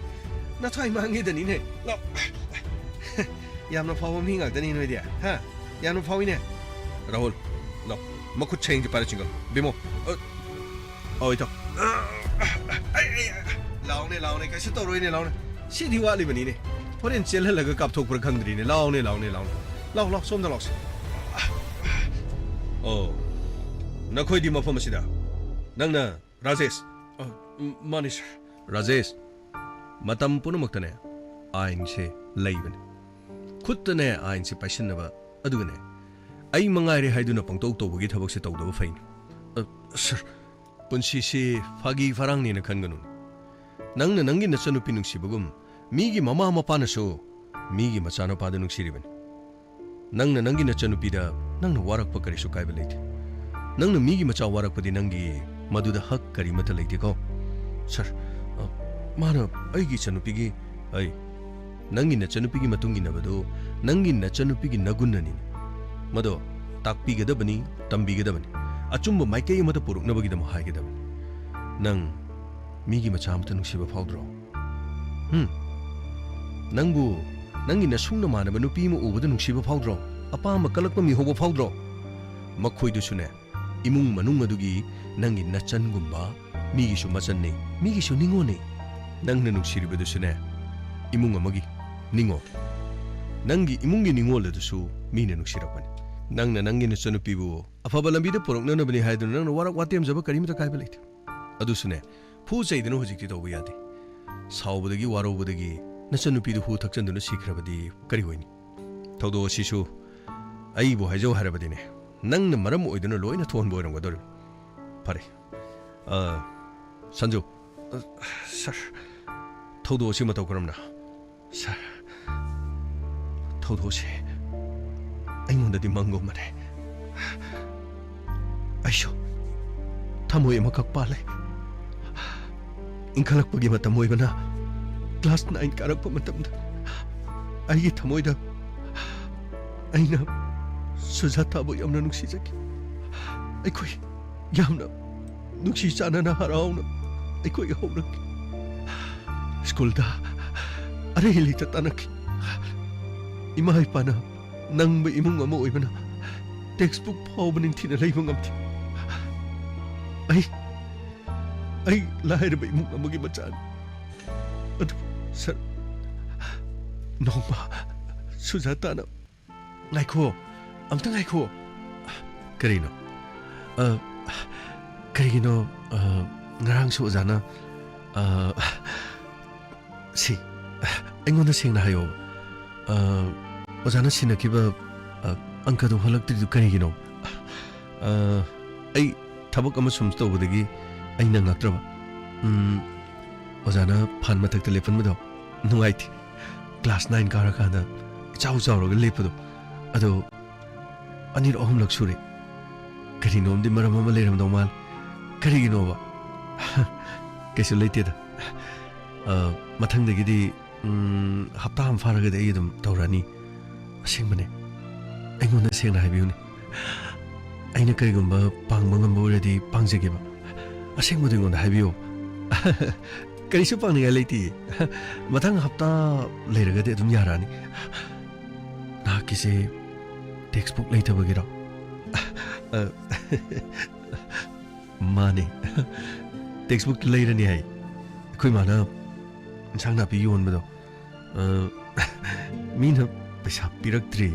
ꯅꯊ꯭ꯋꯥꯏ ꯃꯥꯡꯉꯤꯗꯅꯤꯅꯦ꯫ ꯂꯥꯛꯑꯣ꯫ ꯌꯥꯝꯅ ꯐꯥꯎꯕ ꯃꯤ ꯉꯥꯛꯇꯅꯤ ꯅꯣꯏꯗꯤ, ꯍꯥ? ꯌꯥꯝꯅ ꯐꯥꯎꯏꯅꯦ꯫ ꯔꯥꯍꯨꯜ, ꯂꯥꯛꯑꯣ꯫ ꯃꯈꯨꯠ ꯁꯦꯡꯁꯦ ꯄꯥꯏꯔ ꯆꯤꯡꯒꯜꯂꯣ꯫ ꯕꯤꯃꯣ, ꯑ, ꯑꯧ, ꯏꯇꯥꯎ꯫ ꯑꯩ, ꯑꯩ, ꯂꯥꯛꯑꯣꯅꯦ, ꯂꯥꯛꯑꯣꯅꯦ, ꯀꯩꯁꯨ ꯇꯧꯔꯣꯏꯅꯦ, ꯂꯥꯛꯑꯣꯅꯦ꯫ ꯁꯤꯗꯤ ꯋꯥꯠꯂꯤꯕꯅꯤꯅꯦ꯫ ꯍꯣꯔꯦꯟ ꯆꯦꯜꯍꯜꯂꯒ ꯀꯥꯞꯊꯣꯛꯄ꯭ꯔꯥ ꯈꯪꯗ꯭ꯔꯤꯅꯦ꯫ ꯂꯥꯛꯑꯣꯅꯦ, ꯂꯥꯛꯑꯣꯅꯦ, ꯂꯥꯛꯑꯣꯅꯦ꯫ ꯂꯥꯛꯑꯣ, ꯂꯥꯛꯑꯣ, ꯁꯣꯝꯗ ꯂꯥꯛꯑꯣꯁꯦ꯫ ꯑꯣ, ꯅꯈꯣꯏꯗꯤ ꯃꯐꯝ ꯑꯁꯤꯗ? ꯅꯪꯅ ꯔꯥꯖꯦꯁ? ꯑ, ꯎꯝ, ꯃꯥꯅꯤ, ꯁꯥꯔ꯫ ꯔꯥꯖꯦꯁ, ꯃꯇꯝ ꯄꯨꯝꯅꯃꯛꯇꯅꯦ ꯑꯥꯏꯟꯁꯦ ꯂꯩꯕꯅꯤ꯫ ꯈꯨꯠꯇꯅꯦ ꯑꯥꯏꯟꯁꯦ ꯄꯥꯏꯁꯤꯟꯅꯕ, ꯑꯗꯨꯒꯅꯦ ꯑꯩ ꯃꯉꯥꯏꯔꯦ ꯍꯥꯏꯗꯨꯅ ꯄꯪꯇꯧ ꯇꯧꯕꯒꯤ ꯊꯕꯛꯁꯦ ꯇꯧꯗꯕ ꯐꯩꯅꯤ꯫ ꯑ, ꯁꯥꯔ, ꯄꯨꯟꯁꯤꯁꯤ ꯐꯥꯒꯤ ꯐꯔꯥꯡꯅꯦꯅ ꯈꯟꯒꯅꯨ꯫ ꯅꯪꯅ ꯅꯪꯒꯤ ꯅꯆꯟꯅꯨꯄꯤ ꯅꯨꯡꯁꯤꯕꯒꯨꯝ ꯃꯤꯒꯤ ꯃꯃꯥ ꯃꯄꯥꯅꯁꯨ ꯃꯤꯒꯤ ꯃꯆꯥꯅꯨꯄꯥꯗ ꯅꯨꯡꯁꯤꯔꯤꯕꯅꯤ꯫ ꯅꯪꯅ ꯅꯪꯒꯤ ꯅꯆꯟꯅꯨꯄꯤꯗ ꯅꯪꯅ ꯋꯥꯔꯛꯄ ꯀꯔꯤꯁꯨ ꯀꯥꯏꯕ ꯂꯩꯇꯦ꯫ ꯅꯪꯅ ꯃꯤꯒꯤ ꯃꯆꯥ ꯋꯥꯔꯛꯄꯗꯤ ꯅꯪꯒꯤ ꯃꯗꯨꯗ ꯍꯛ ꯀꯔꯤꯃꯠꯇ ꯂꯩꯇꯦꯀꯣ꯫ ꯁꯥꯔ, ꯑ, ꯃꯥꯅ ꯑꯩꯒꯤ ꯏꯆꯟꯅꯨꯄꯤꯒꯤ, ꯑꯩ, ꯅꯪꯒꯤ ꯅꯆꯟꯅꯨꯄꯤꯒꯤ ꯃꯇꯨꯡ ꯏꯟꯅꯕꯗꯨ ꯅꯪꯒꯤ ꯅꯆꯟꯅꯨꯄꯤꯒꯤ ꯅꯒꯨꯟꯅꯅꯤ꯫ ꯃꯗꯣ ꯇꯥꯛꯄꯤꯒꯗꯕꯅꯤ, ꯇꯝꯕꯤꯒꯗꯕꯅꯤ꯫ ꯑꯆꯨꯝꯕ ꯃꯥꯏꯀꯩ ꯑꯃꯗ ꯄꯨꯔꯛꯅꯕꯒꯤꯗꯃꯛ ꯍꯥꯏꯒꯗꯕꯅꯤ꯫ ꯅꯪ ꯃꯤꯒꯤ ꯃꯆꯥ ꯑꯃꯠꯇ ꯅꯨꯡꯁꯤꯕ ꯐꯥꯎꯗ꯭ꯔꯣ? ꯍꯨꯝ? ꯅꯪꯕꯨ ꯅꯪꯒꯤ ꯅꯁꯨꯡ ꯅꯃꯥꯟꯅꯕ ꯅꯨꯄꯤ ꯑꯃ ꯎꯕꯗ ꯅꯨꯡꯁꯤꯕ ꯐꯥꯎꯗ꯭ꯔꯣ? ꯑꯄꯥꯝꯕ ꯀꯜꯂꯛꯄ ꯃꯤꯍꯧꯕ ꯐꯥꯎꯗ꯭ꯔꯣ? ꯃꯈꯣꯏꯗꯨꯁꯨꯅꯦ, ꯏꯃꯨꯡ ꯃꯅꯨꯡ ꯑꯗꯨꯒꯤ ꯅꯪꯒꯤ ꯅꯆꯟꯒꯨꯝꯕ, ꯃꯤꯒꯤꯁꯨ ꯃꯆꯟꯅꯤ, ꯃꯤꯒꯤꯁꯨ ꯅꯤꯉꯣꯜꯅꯤ꯫ ꯅꯪꯅ ꯅꯨꯡꯁꯤꯔꯤꯕꯗꯨꯁꯨꯅꯦ, ꯏꯃꯨꯡ ꯑꯃꯒꯤ ꯅꯤꯉꯣꯜ꯫ ꯅꯪꯒꯤ ꯏꯃꯨꯡꯒꯤ ꯅꯤꯉꯣꯜ ꯑꯗꯨꯁꯨ ꯃꯤꯅ ꯅꯨꯡꯁꯤꯔꯛꯄꯅꯤ꯫ ꯅꯪꯅ ꯅꯪꯒꯤ ꯅꯆꯟꯅꯨꯄꯤꯕꯨ ꯑꯐꯕ ꯂꯝꯕꯤꯗ ꯄꯨꯔꯛꯅꯅꯕꯅꯤ ꯍꯥꯏꯗꯨꯅ ꯅꯪꯅ ꯋꯥꯔꯛ ꯋꯥꯇꯦꯝꯖꯕ ꯀꯔꯤꯃꯇ ꯀꯥꯏꯕ ꯂꯩꯇꯦ꯫ ꯑꯗꯨꯁꯨꯅꯦ, ꯐꯨ ꯆꯩꯗꯅ ꯍꯧꯖꯤꯛꯇꯤ ꯇꯧꯕ ꯌꯥꯗꯦ꯫ ꯁꯥꯎꯕꯗꯒꯤ ꯋꯥꯔꯧꯕꯗꯒꯤ ꯅꯆꯟꯅꯨꯄꯤꯗꯨ ꯍꯨ ꯊꯛꯆꯟꯗꯨꯅ ꯁꯤꯈ꯭ꯔꯕꯗꯤ ꯀꯔꯤ ꯑꯣꯏꯅꯤ? ꯊꯧꯗꯣꯛ ꯑꯁꯤꯁꯨ ꯑꯩꯕꯨ ꯍꯥꯏꯖꯧ ꯍꯥꯏꯔꯕꯗꯤꯅꯦ, ꯅꯪꯅ ꯃꯔꯝ ꯑꯣꯏꯗꯨꯅ ꯂꯣꯏꯅ ꯊꯣꯛꯍꯟꯕ ꯑꯣꯏꯔꯝꯒꯗꯧꯔꯤꯕꯅꯤ꯫ ꯐꯔꯦ꯫ ꯑ, ꯁꯟꯖꯨ꯫ ꯑ, ꯁꯥꯔ, ꯊꯧꯗꯣꯛ ꯑꯁꯤ ꯃꯇꯧ ꯀꯔꯝꯅ? ꯁꯥꯔ, ꯊꯧꯗꯣꯛ ꯑꯁꯤ ꯑꯩꯉꯣꯟꯗꯗꯤ ꯃꯪꯒꯨꯝꯕꯅꯦ꯫ ꯑꯩꯁꯨ ꯊꯃꯣꯏ ꯑꯃꯈꯛ ꯄꯥꯜꯂꯦ꯫ ꯏꯟꯈꯠꯂꯛꯄꯒꯤ ꯃꯇꯝ ꯑꯣꯏꯕꯅ class nine ꯀꯥꯔꯛꯄ ꯃꯇꯝꯗ ꯑꯩꯒꯤ ꯊꯃꯣꯏꯗ ꯑꯩꯅ ꯁꯨꯖꯥꯇꯥꯕꯨ ꯌꯥꯝꯅ ꯅꯨꯡꯁꯤꯖꯈꯤ꯫ ꯑꯩꯈꯣꯏ ꯌꯥꯝꯅ ꯅꯨꯡꯁꯤ ꯆꯥꯟꯅꯅ ꯍꯔꯥꯎꯅ ꯑꯩꯈꯣꯏ ꯍꯧꯔꯛꯈꯤ꯫ ꯁ꯭ꯀꯨꯜꯗ ꯑꯔꯩ ꯂꯩꯇ ꯇꯥꯟꯅꯈꯤ꯫ ꯏꯃꯥ ꯏꯄꯥꯅ ꯅꯪꯕ ꯏꯃꯨꯡ ꯑꯃ ꯑꯣꯏꯕꯅ textbook ꯐꯥꯎꯕ ꯅꯤꯡꯊꯤꯅ ꯂꯩꯕ ꯉꯝꯗꯦ꯫ ꯑꯩ, ꯑꯩ ꯂꯥꯏꯔꯕ ꯏꯃꯨꯡ ꯑꯃꯒꯤ ꯃꯆꯥꯅꯤ꯫ ꯑꯗꯨ ꯁꯔ, ꯅꯣꯡꯃ ꯁꯨꯖꯥꯇꯥꯅ, "ꯉꯥꯏꯈꯣ, ꯑꯝꯇ ꯉꯥꯏꯈꯣ꯫" "ꯀꯔꯤꯅꯣ?" "ꯑ, ꯀꯔꯤꯒꯤꯅꯣ, ꯑ, ꯉꯔꯥꯡꯁꯨ ꯑꯣꯖꯥꯅ, ꯑ, ꯁꯤ, ꯑꯩꯉꯣꯟꯗ ꯁꯦꯡꯅ ꯍꯥꯏꯌꯣ꯫ ꯑ, ꯑꯣꯖꯥꯅ ꯁꯤꯟꯅꯈꯤꯕ, ꯑ, ꯑꯪꯀꯗꯣ ꯍꯜꯂꯛꯇ꯭ꯔꯤꯗꯨ ꯀꯔꯤꯒꯤꯅꯣ?" ꯑ, ꯑꯩ ꯊꯕꯛ ꯑꯃ ꯁꯨꯝ ꯇꯧꯕꯗꯒꯤ ꯑꯩ ꯅꯪꯉꯛꯇ꯭ꯔꯕ꯫ ꯎꯝ, ꯑꯣꯖꯥꯅ ꯐꯥꯟ ꯃꯊꯛꯇ ꯂꯦꯞꯍꯟꯕꯗꯣ ꯅꯨꯡꯉꯥꯏꯇꯦ꯫ Class nine ꯀꯥꯔꯀꯥꯟꯗ ꯏꯆꯥꯎ ꯆꯥꯎꯔꯒ ꯂꯦꯞꯄꯗꯣ, ꯑꯗꯣ ꯑꯅꯤꯔꯛ ꯑꯍꯨꯝꯂꯛ ꯁꯨꯔꯦ꯫ ꯀꯔꯤꯅꯣꯝꯗꯤ ꯃꯔꯝ ꯑꯃ ꯂꯩꯔꯝꯗꯧ ꯃꯥꯜꯂꯦ꯫ ꯀꯔꯤꯒꯤꯅꯣꯕ? ꯀꯩꯁꯨ ꯂꯩꯇꯦꯗ꯫ ꯑ, ꯃꯊꯪꯗꯒꯤꯗꯤ, ꯎꯝ, ꯍꯞꯇꯥ ꯑꯃ ꯐꯥꯔꯒꯗꯤ ꯑꯩ ꯑꯗꯨꯝ ꯇꯧꯔꯛꯑꯅꯤ꯫ ꯑꯁꯦꯡꯕꯅꯦ꯫ ꯑꯩꯉꯣꯟꯗ ꯁꯦꯡꯅ ꯍꯥꯏꯕꯤꯌꯨꯅꯦ꯫ ꯑꯩꯅ ꯀꯔꯤꯒꯨꯝꯕ ꯄꯥꯡꯕ ꯉꯝꯕ ꯑꯣꯏꯔꯗꯤ ꯄꯥꯡꯖꯒꯦꯕ꯫ ꯑꯁꯦꯡꯕꯗꯣ ꯑꯩꯉꯣꯟꯗ ꯍꯥꯏꯕꯤꯌꯣ꯫ ꯀꯔꯤꯁꯨ ꯄꯥꯡꯅꯤꯡꯉꯥꯏ ꯂꯩꯇꯦ꯫ ꯃꯊꯪ ꯍꯞꯇꯥ ꯂꯩꯔꯒꯗꯤ ꯑꯗꯨꯝ ꯌꯥꯔꯛꯑꯅꯤ꯫ ꯅꯍꯥꯛꯀꯤꯁꯦ textbook ꯂꯩꯇꯕꯒꯤꯔꯣ? ꯑ, ꯃꯥꯅꯦ꯫ Textbook ꯂꯩꯔꯅꯤ ꯍꯥꯏ꯫ ꯑꯩꯈꯣꯏ ꯃꯥꯅ ꯏꯟꯁꯥꯡ ꯅꯥꯄꯤ ꯌꯣꯟꯕꯗꯣ, ꯑ, ꯃꯤꯅ ꯄꯩꯁꯥ ꯄꯤꯔꯛꯇ꯭ꯔꯤ꯫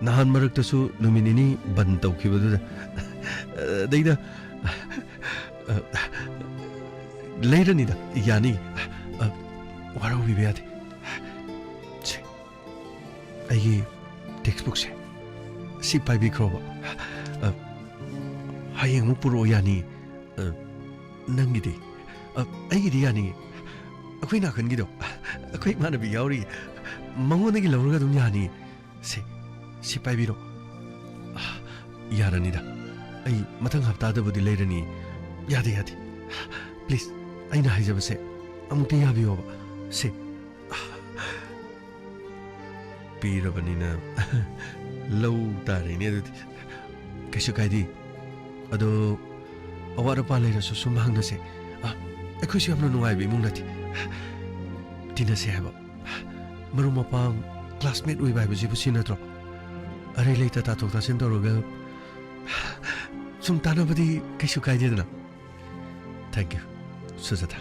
ꯅꯍꯥꯟ ꯃꯔꯛꯇꯁꯨ ꯅꯨꯃꯤꯠ ꯅꯤꯅꯤ ꯕꯟ ꯇꯧꯈꯤꯕꯗꯨꯗ꯫ ꯑꯗꯩꯗ, ꯑ, ꯂꯩꯔꯅꯤꯗ, ꯌꯥꯅꯤ꯫ ꯑ, ꯋꯥꯔꯧꯕꯤꯕ ꯌꯥꯗꯦ꯫ ꯁꯦ, ꯑꯩꯒꯤ textbookꯁꯦ ꯁꯤ ꯄꯥꯏꯕꯤꯈ꯭ꯔꯣꯕ꯫ ꯑ, ꯍꯌꯦꯡ ꯑꯃꯨꯛ ꯄꯨꯔꯛꯑꯣ, ꯌꯥꯅꯤ꯫ ꯑ, ꯅꯪꯒꯤꯗꯤ? ꯑ, ꯑꯩꯒꯤꯗꯤ ꯌꯥꯅꯤꯌꯦ꯫ ꯑꯩꯈꯣꯏ ꯅꯥꯀꯟꯒꯤꯗꯣ, ꯑꯩꯈꯣꯏ ꯏꯃꯥꯟꯅꯕꯤ ꯌꯥꯎꯔꯤꯌꯦ꯫ ꯃꯉꯣꯟꯗꯒꯤ ꯂꯧꯔꯒ ꯑꯗꯨꯝ ꯌꯥꯅꯤꯌꯦ꯫ ꯁꯦ, ꯁꯤ ꯄꯥꯏꯕꯤꯔꯣ꯫ ꯑꯥ, ꯌꯥꯔꯅꯤꯗ꯫ ꯑꯩ ꯃꯊꯪ ꯍꯞꯇꯥꯗꯕꯨꯗꯤ ꯂꯩꯔꯅꯤ꯫ ꯌꯥꯗꯦ, ꯌꯥꯗꯦ꯫ ꯄ꯭ꯂꯤꯖ, ꯑꯩꯅ ꯍꯥꯏꯖꯕꯁꯦ ꯑꯃꯨꯛꯇ ꯌꯥꯕꯤꯌꯣꯕ꯫ ꯁꯦ꯫ ꯄꯤꯔꯕꯅꯤꯅ ꯂꯧ ꯇꯥꯔꯦꯅꯦ ꯑꯗꯨꯗꯤ꯫ ꯀꯩꯁꯨ ꯀꯥꯏꯗꯦ꯫ ꯑꯗꯣ ꯑꯋꯥꯠ ꯑꯄꯥ ꯂꯩꯔꯁꯨ ꯁꯨꯝ ꯍꯪꯅꯁꯦ꯫ ꯑ, ꯑꯩꯈꯣꯏꯁꯨ ꯌꯥꯝꯅ ꯅꯨꯡꯉꯥꯏꯕ ꯏꯃꯨꯡ ꯅꯠꯇꯦ꯫ ꯇꯤꯟꯅꯁꯦ ꯍꯥꯏꯕ꯫ ꯃꯔꯨꯞ ꯃꯄꯥꯡ, ꯀ꯭ꯂꯥꯁꯃꯦꯠ ꯑꯣꯏꯕ ꯍꯥꯏꯕꯁꯤꯕꯨ ꯁꯤ ꯅꯠꯇ꯭ꯔꯣ? ꯑꯔꯩ ꯂꯩꯇ ꯇꯥꯊꯣꯛ ꯇꯥꯁꯤꯟ ꯇꯧꯔꯒ ꯁꯨꯝ ꯇꯥꯟꯅꯕꯗꯤ ꯀꯩꯁꯨ ꯀꯥꯏꯗꯦꯗꯅ꯫ Thank you, ꯁꯨꯖꯥꯇꯥ꯫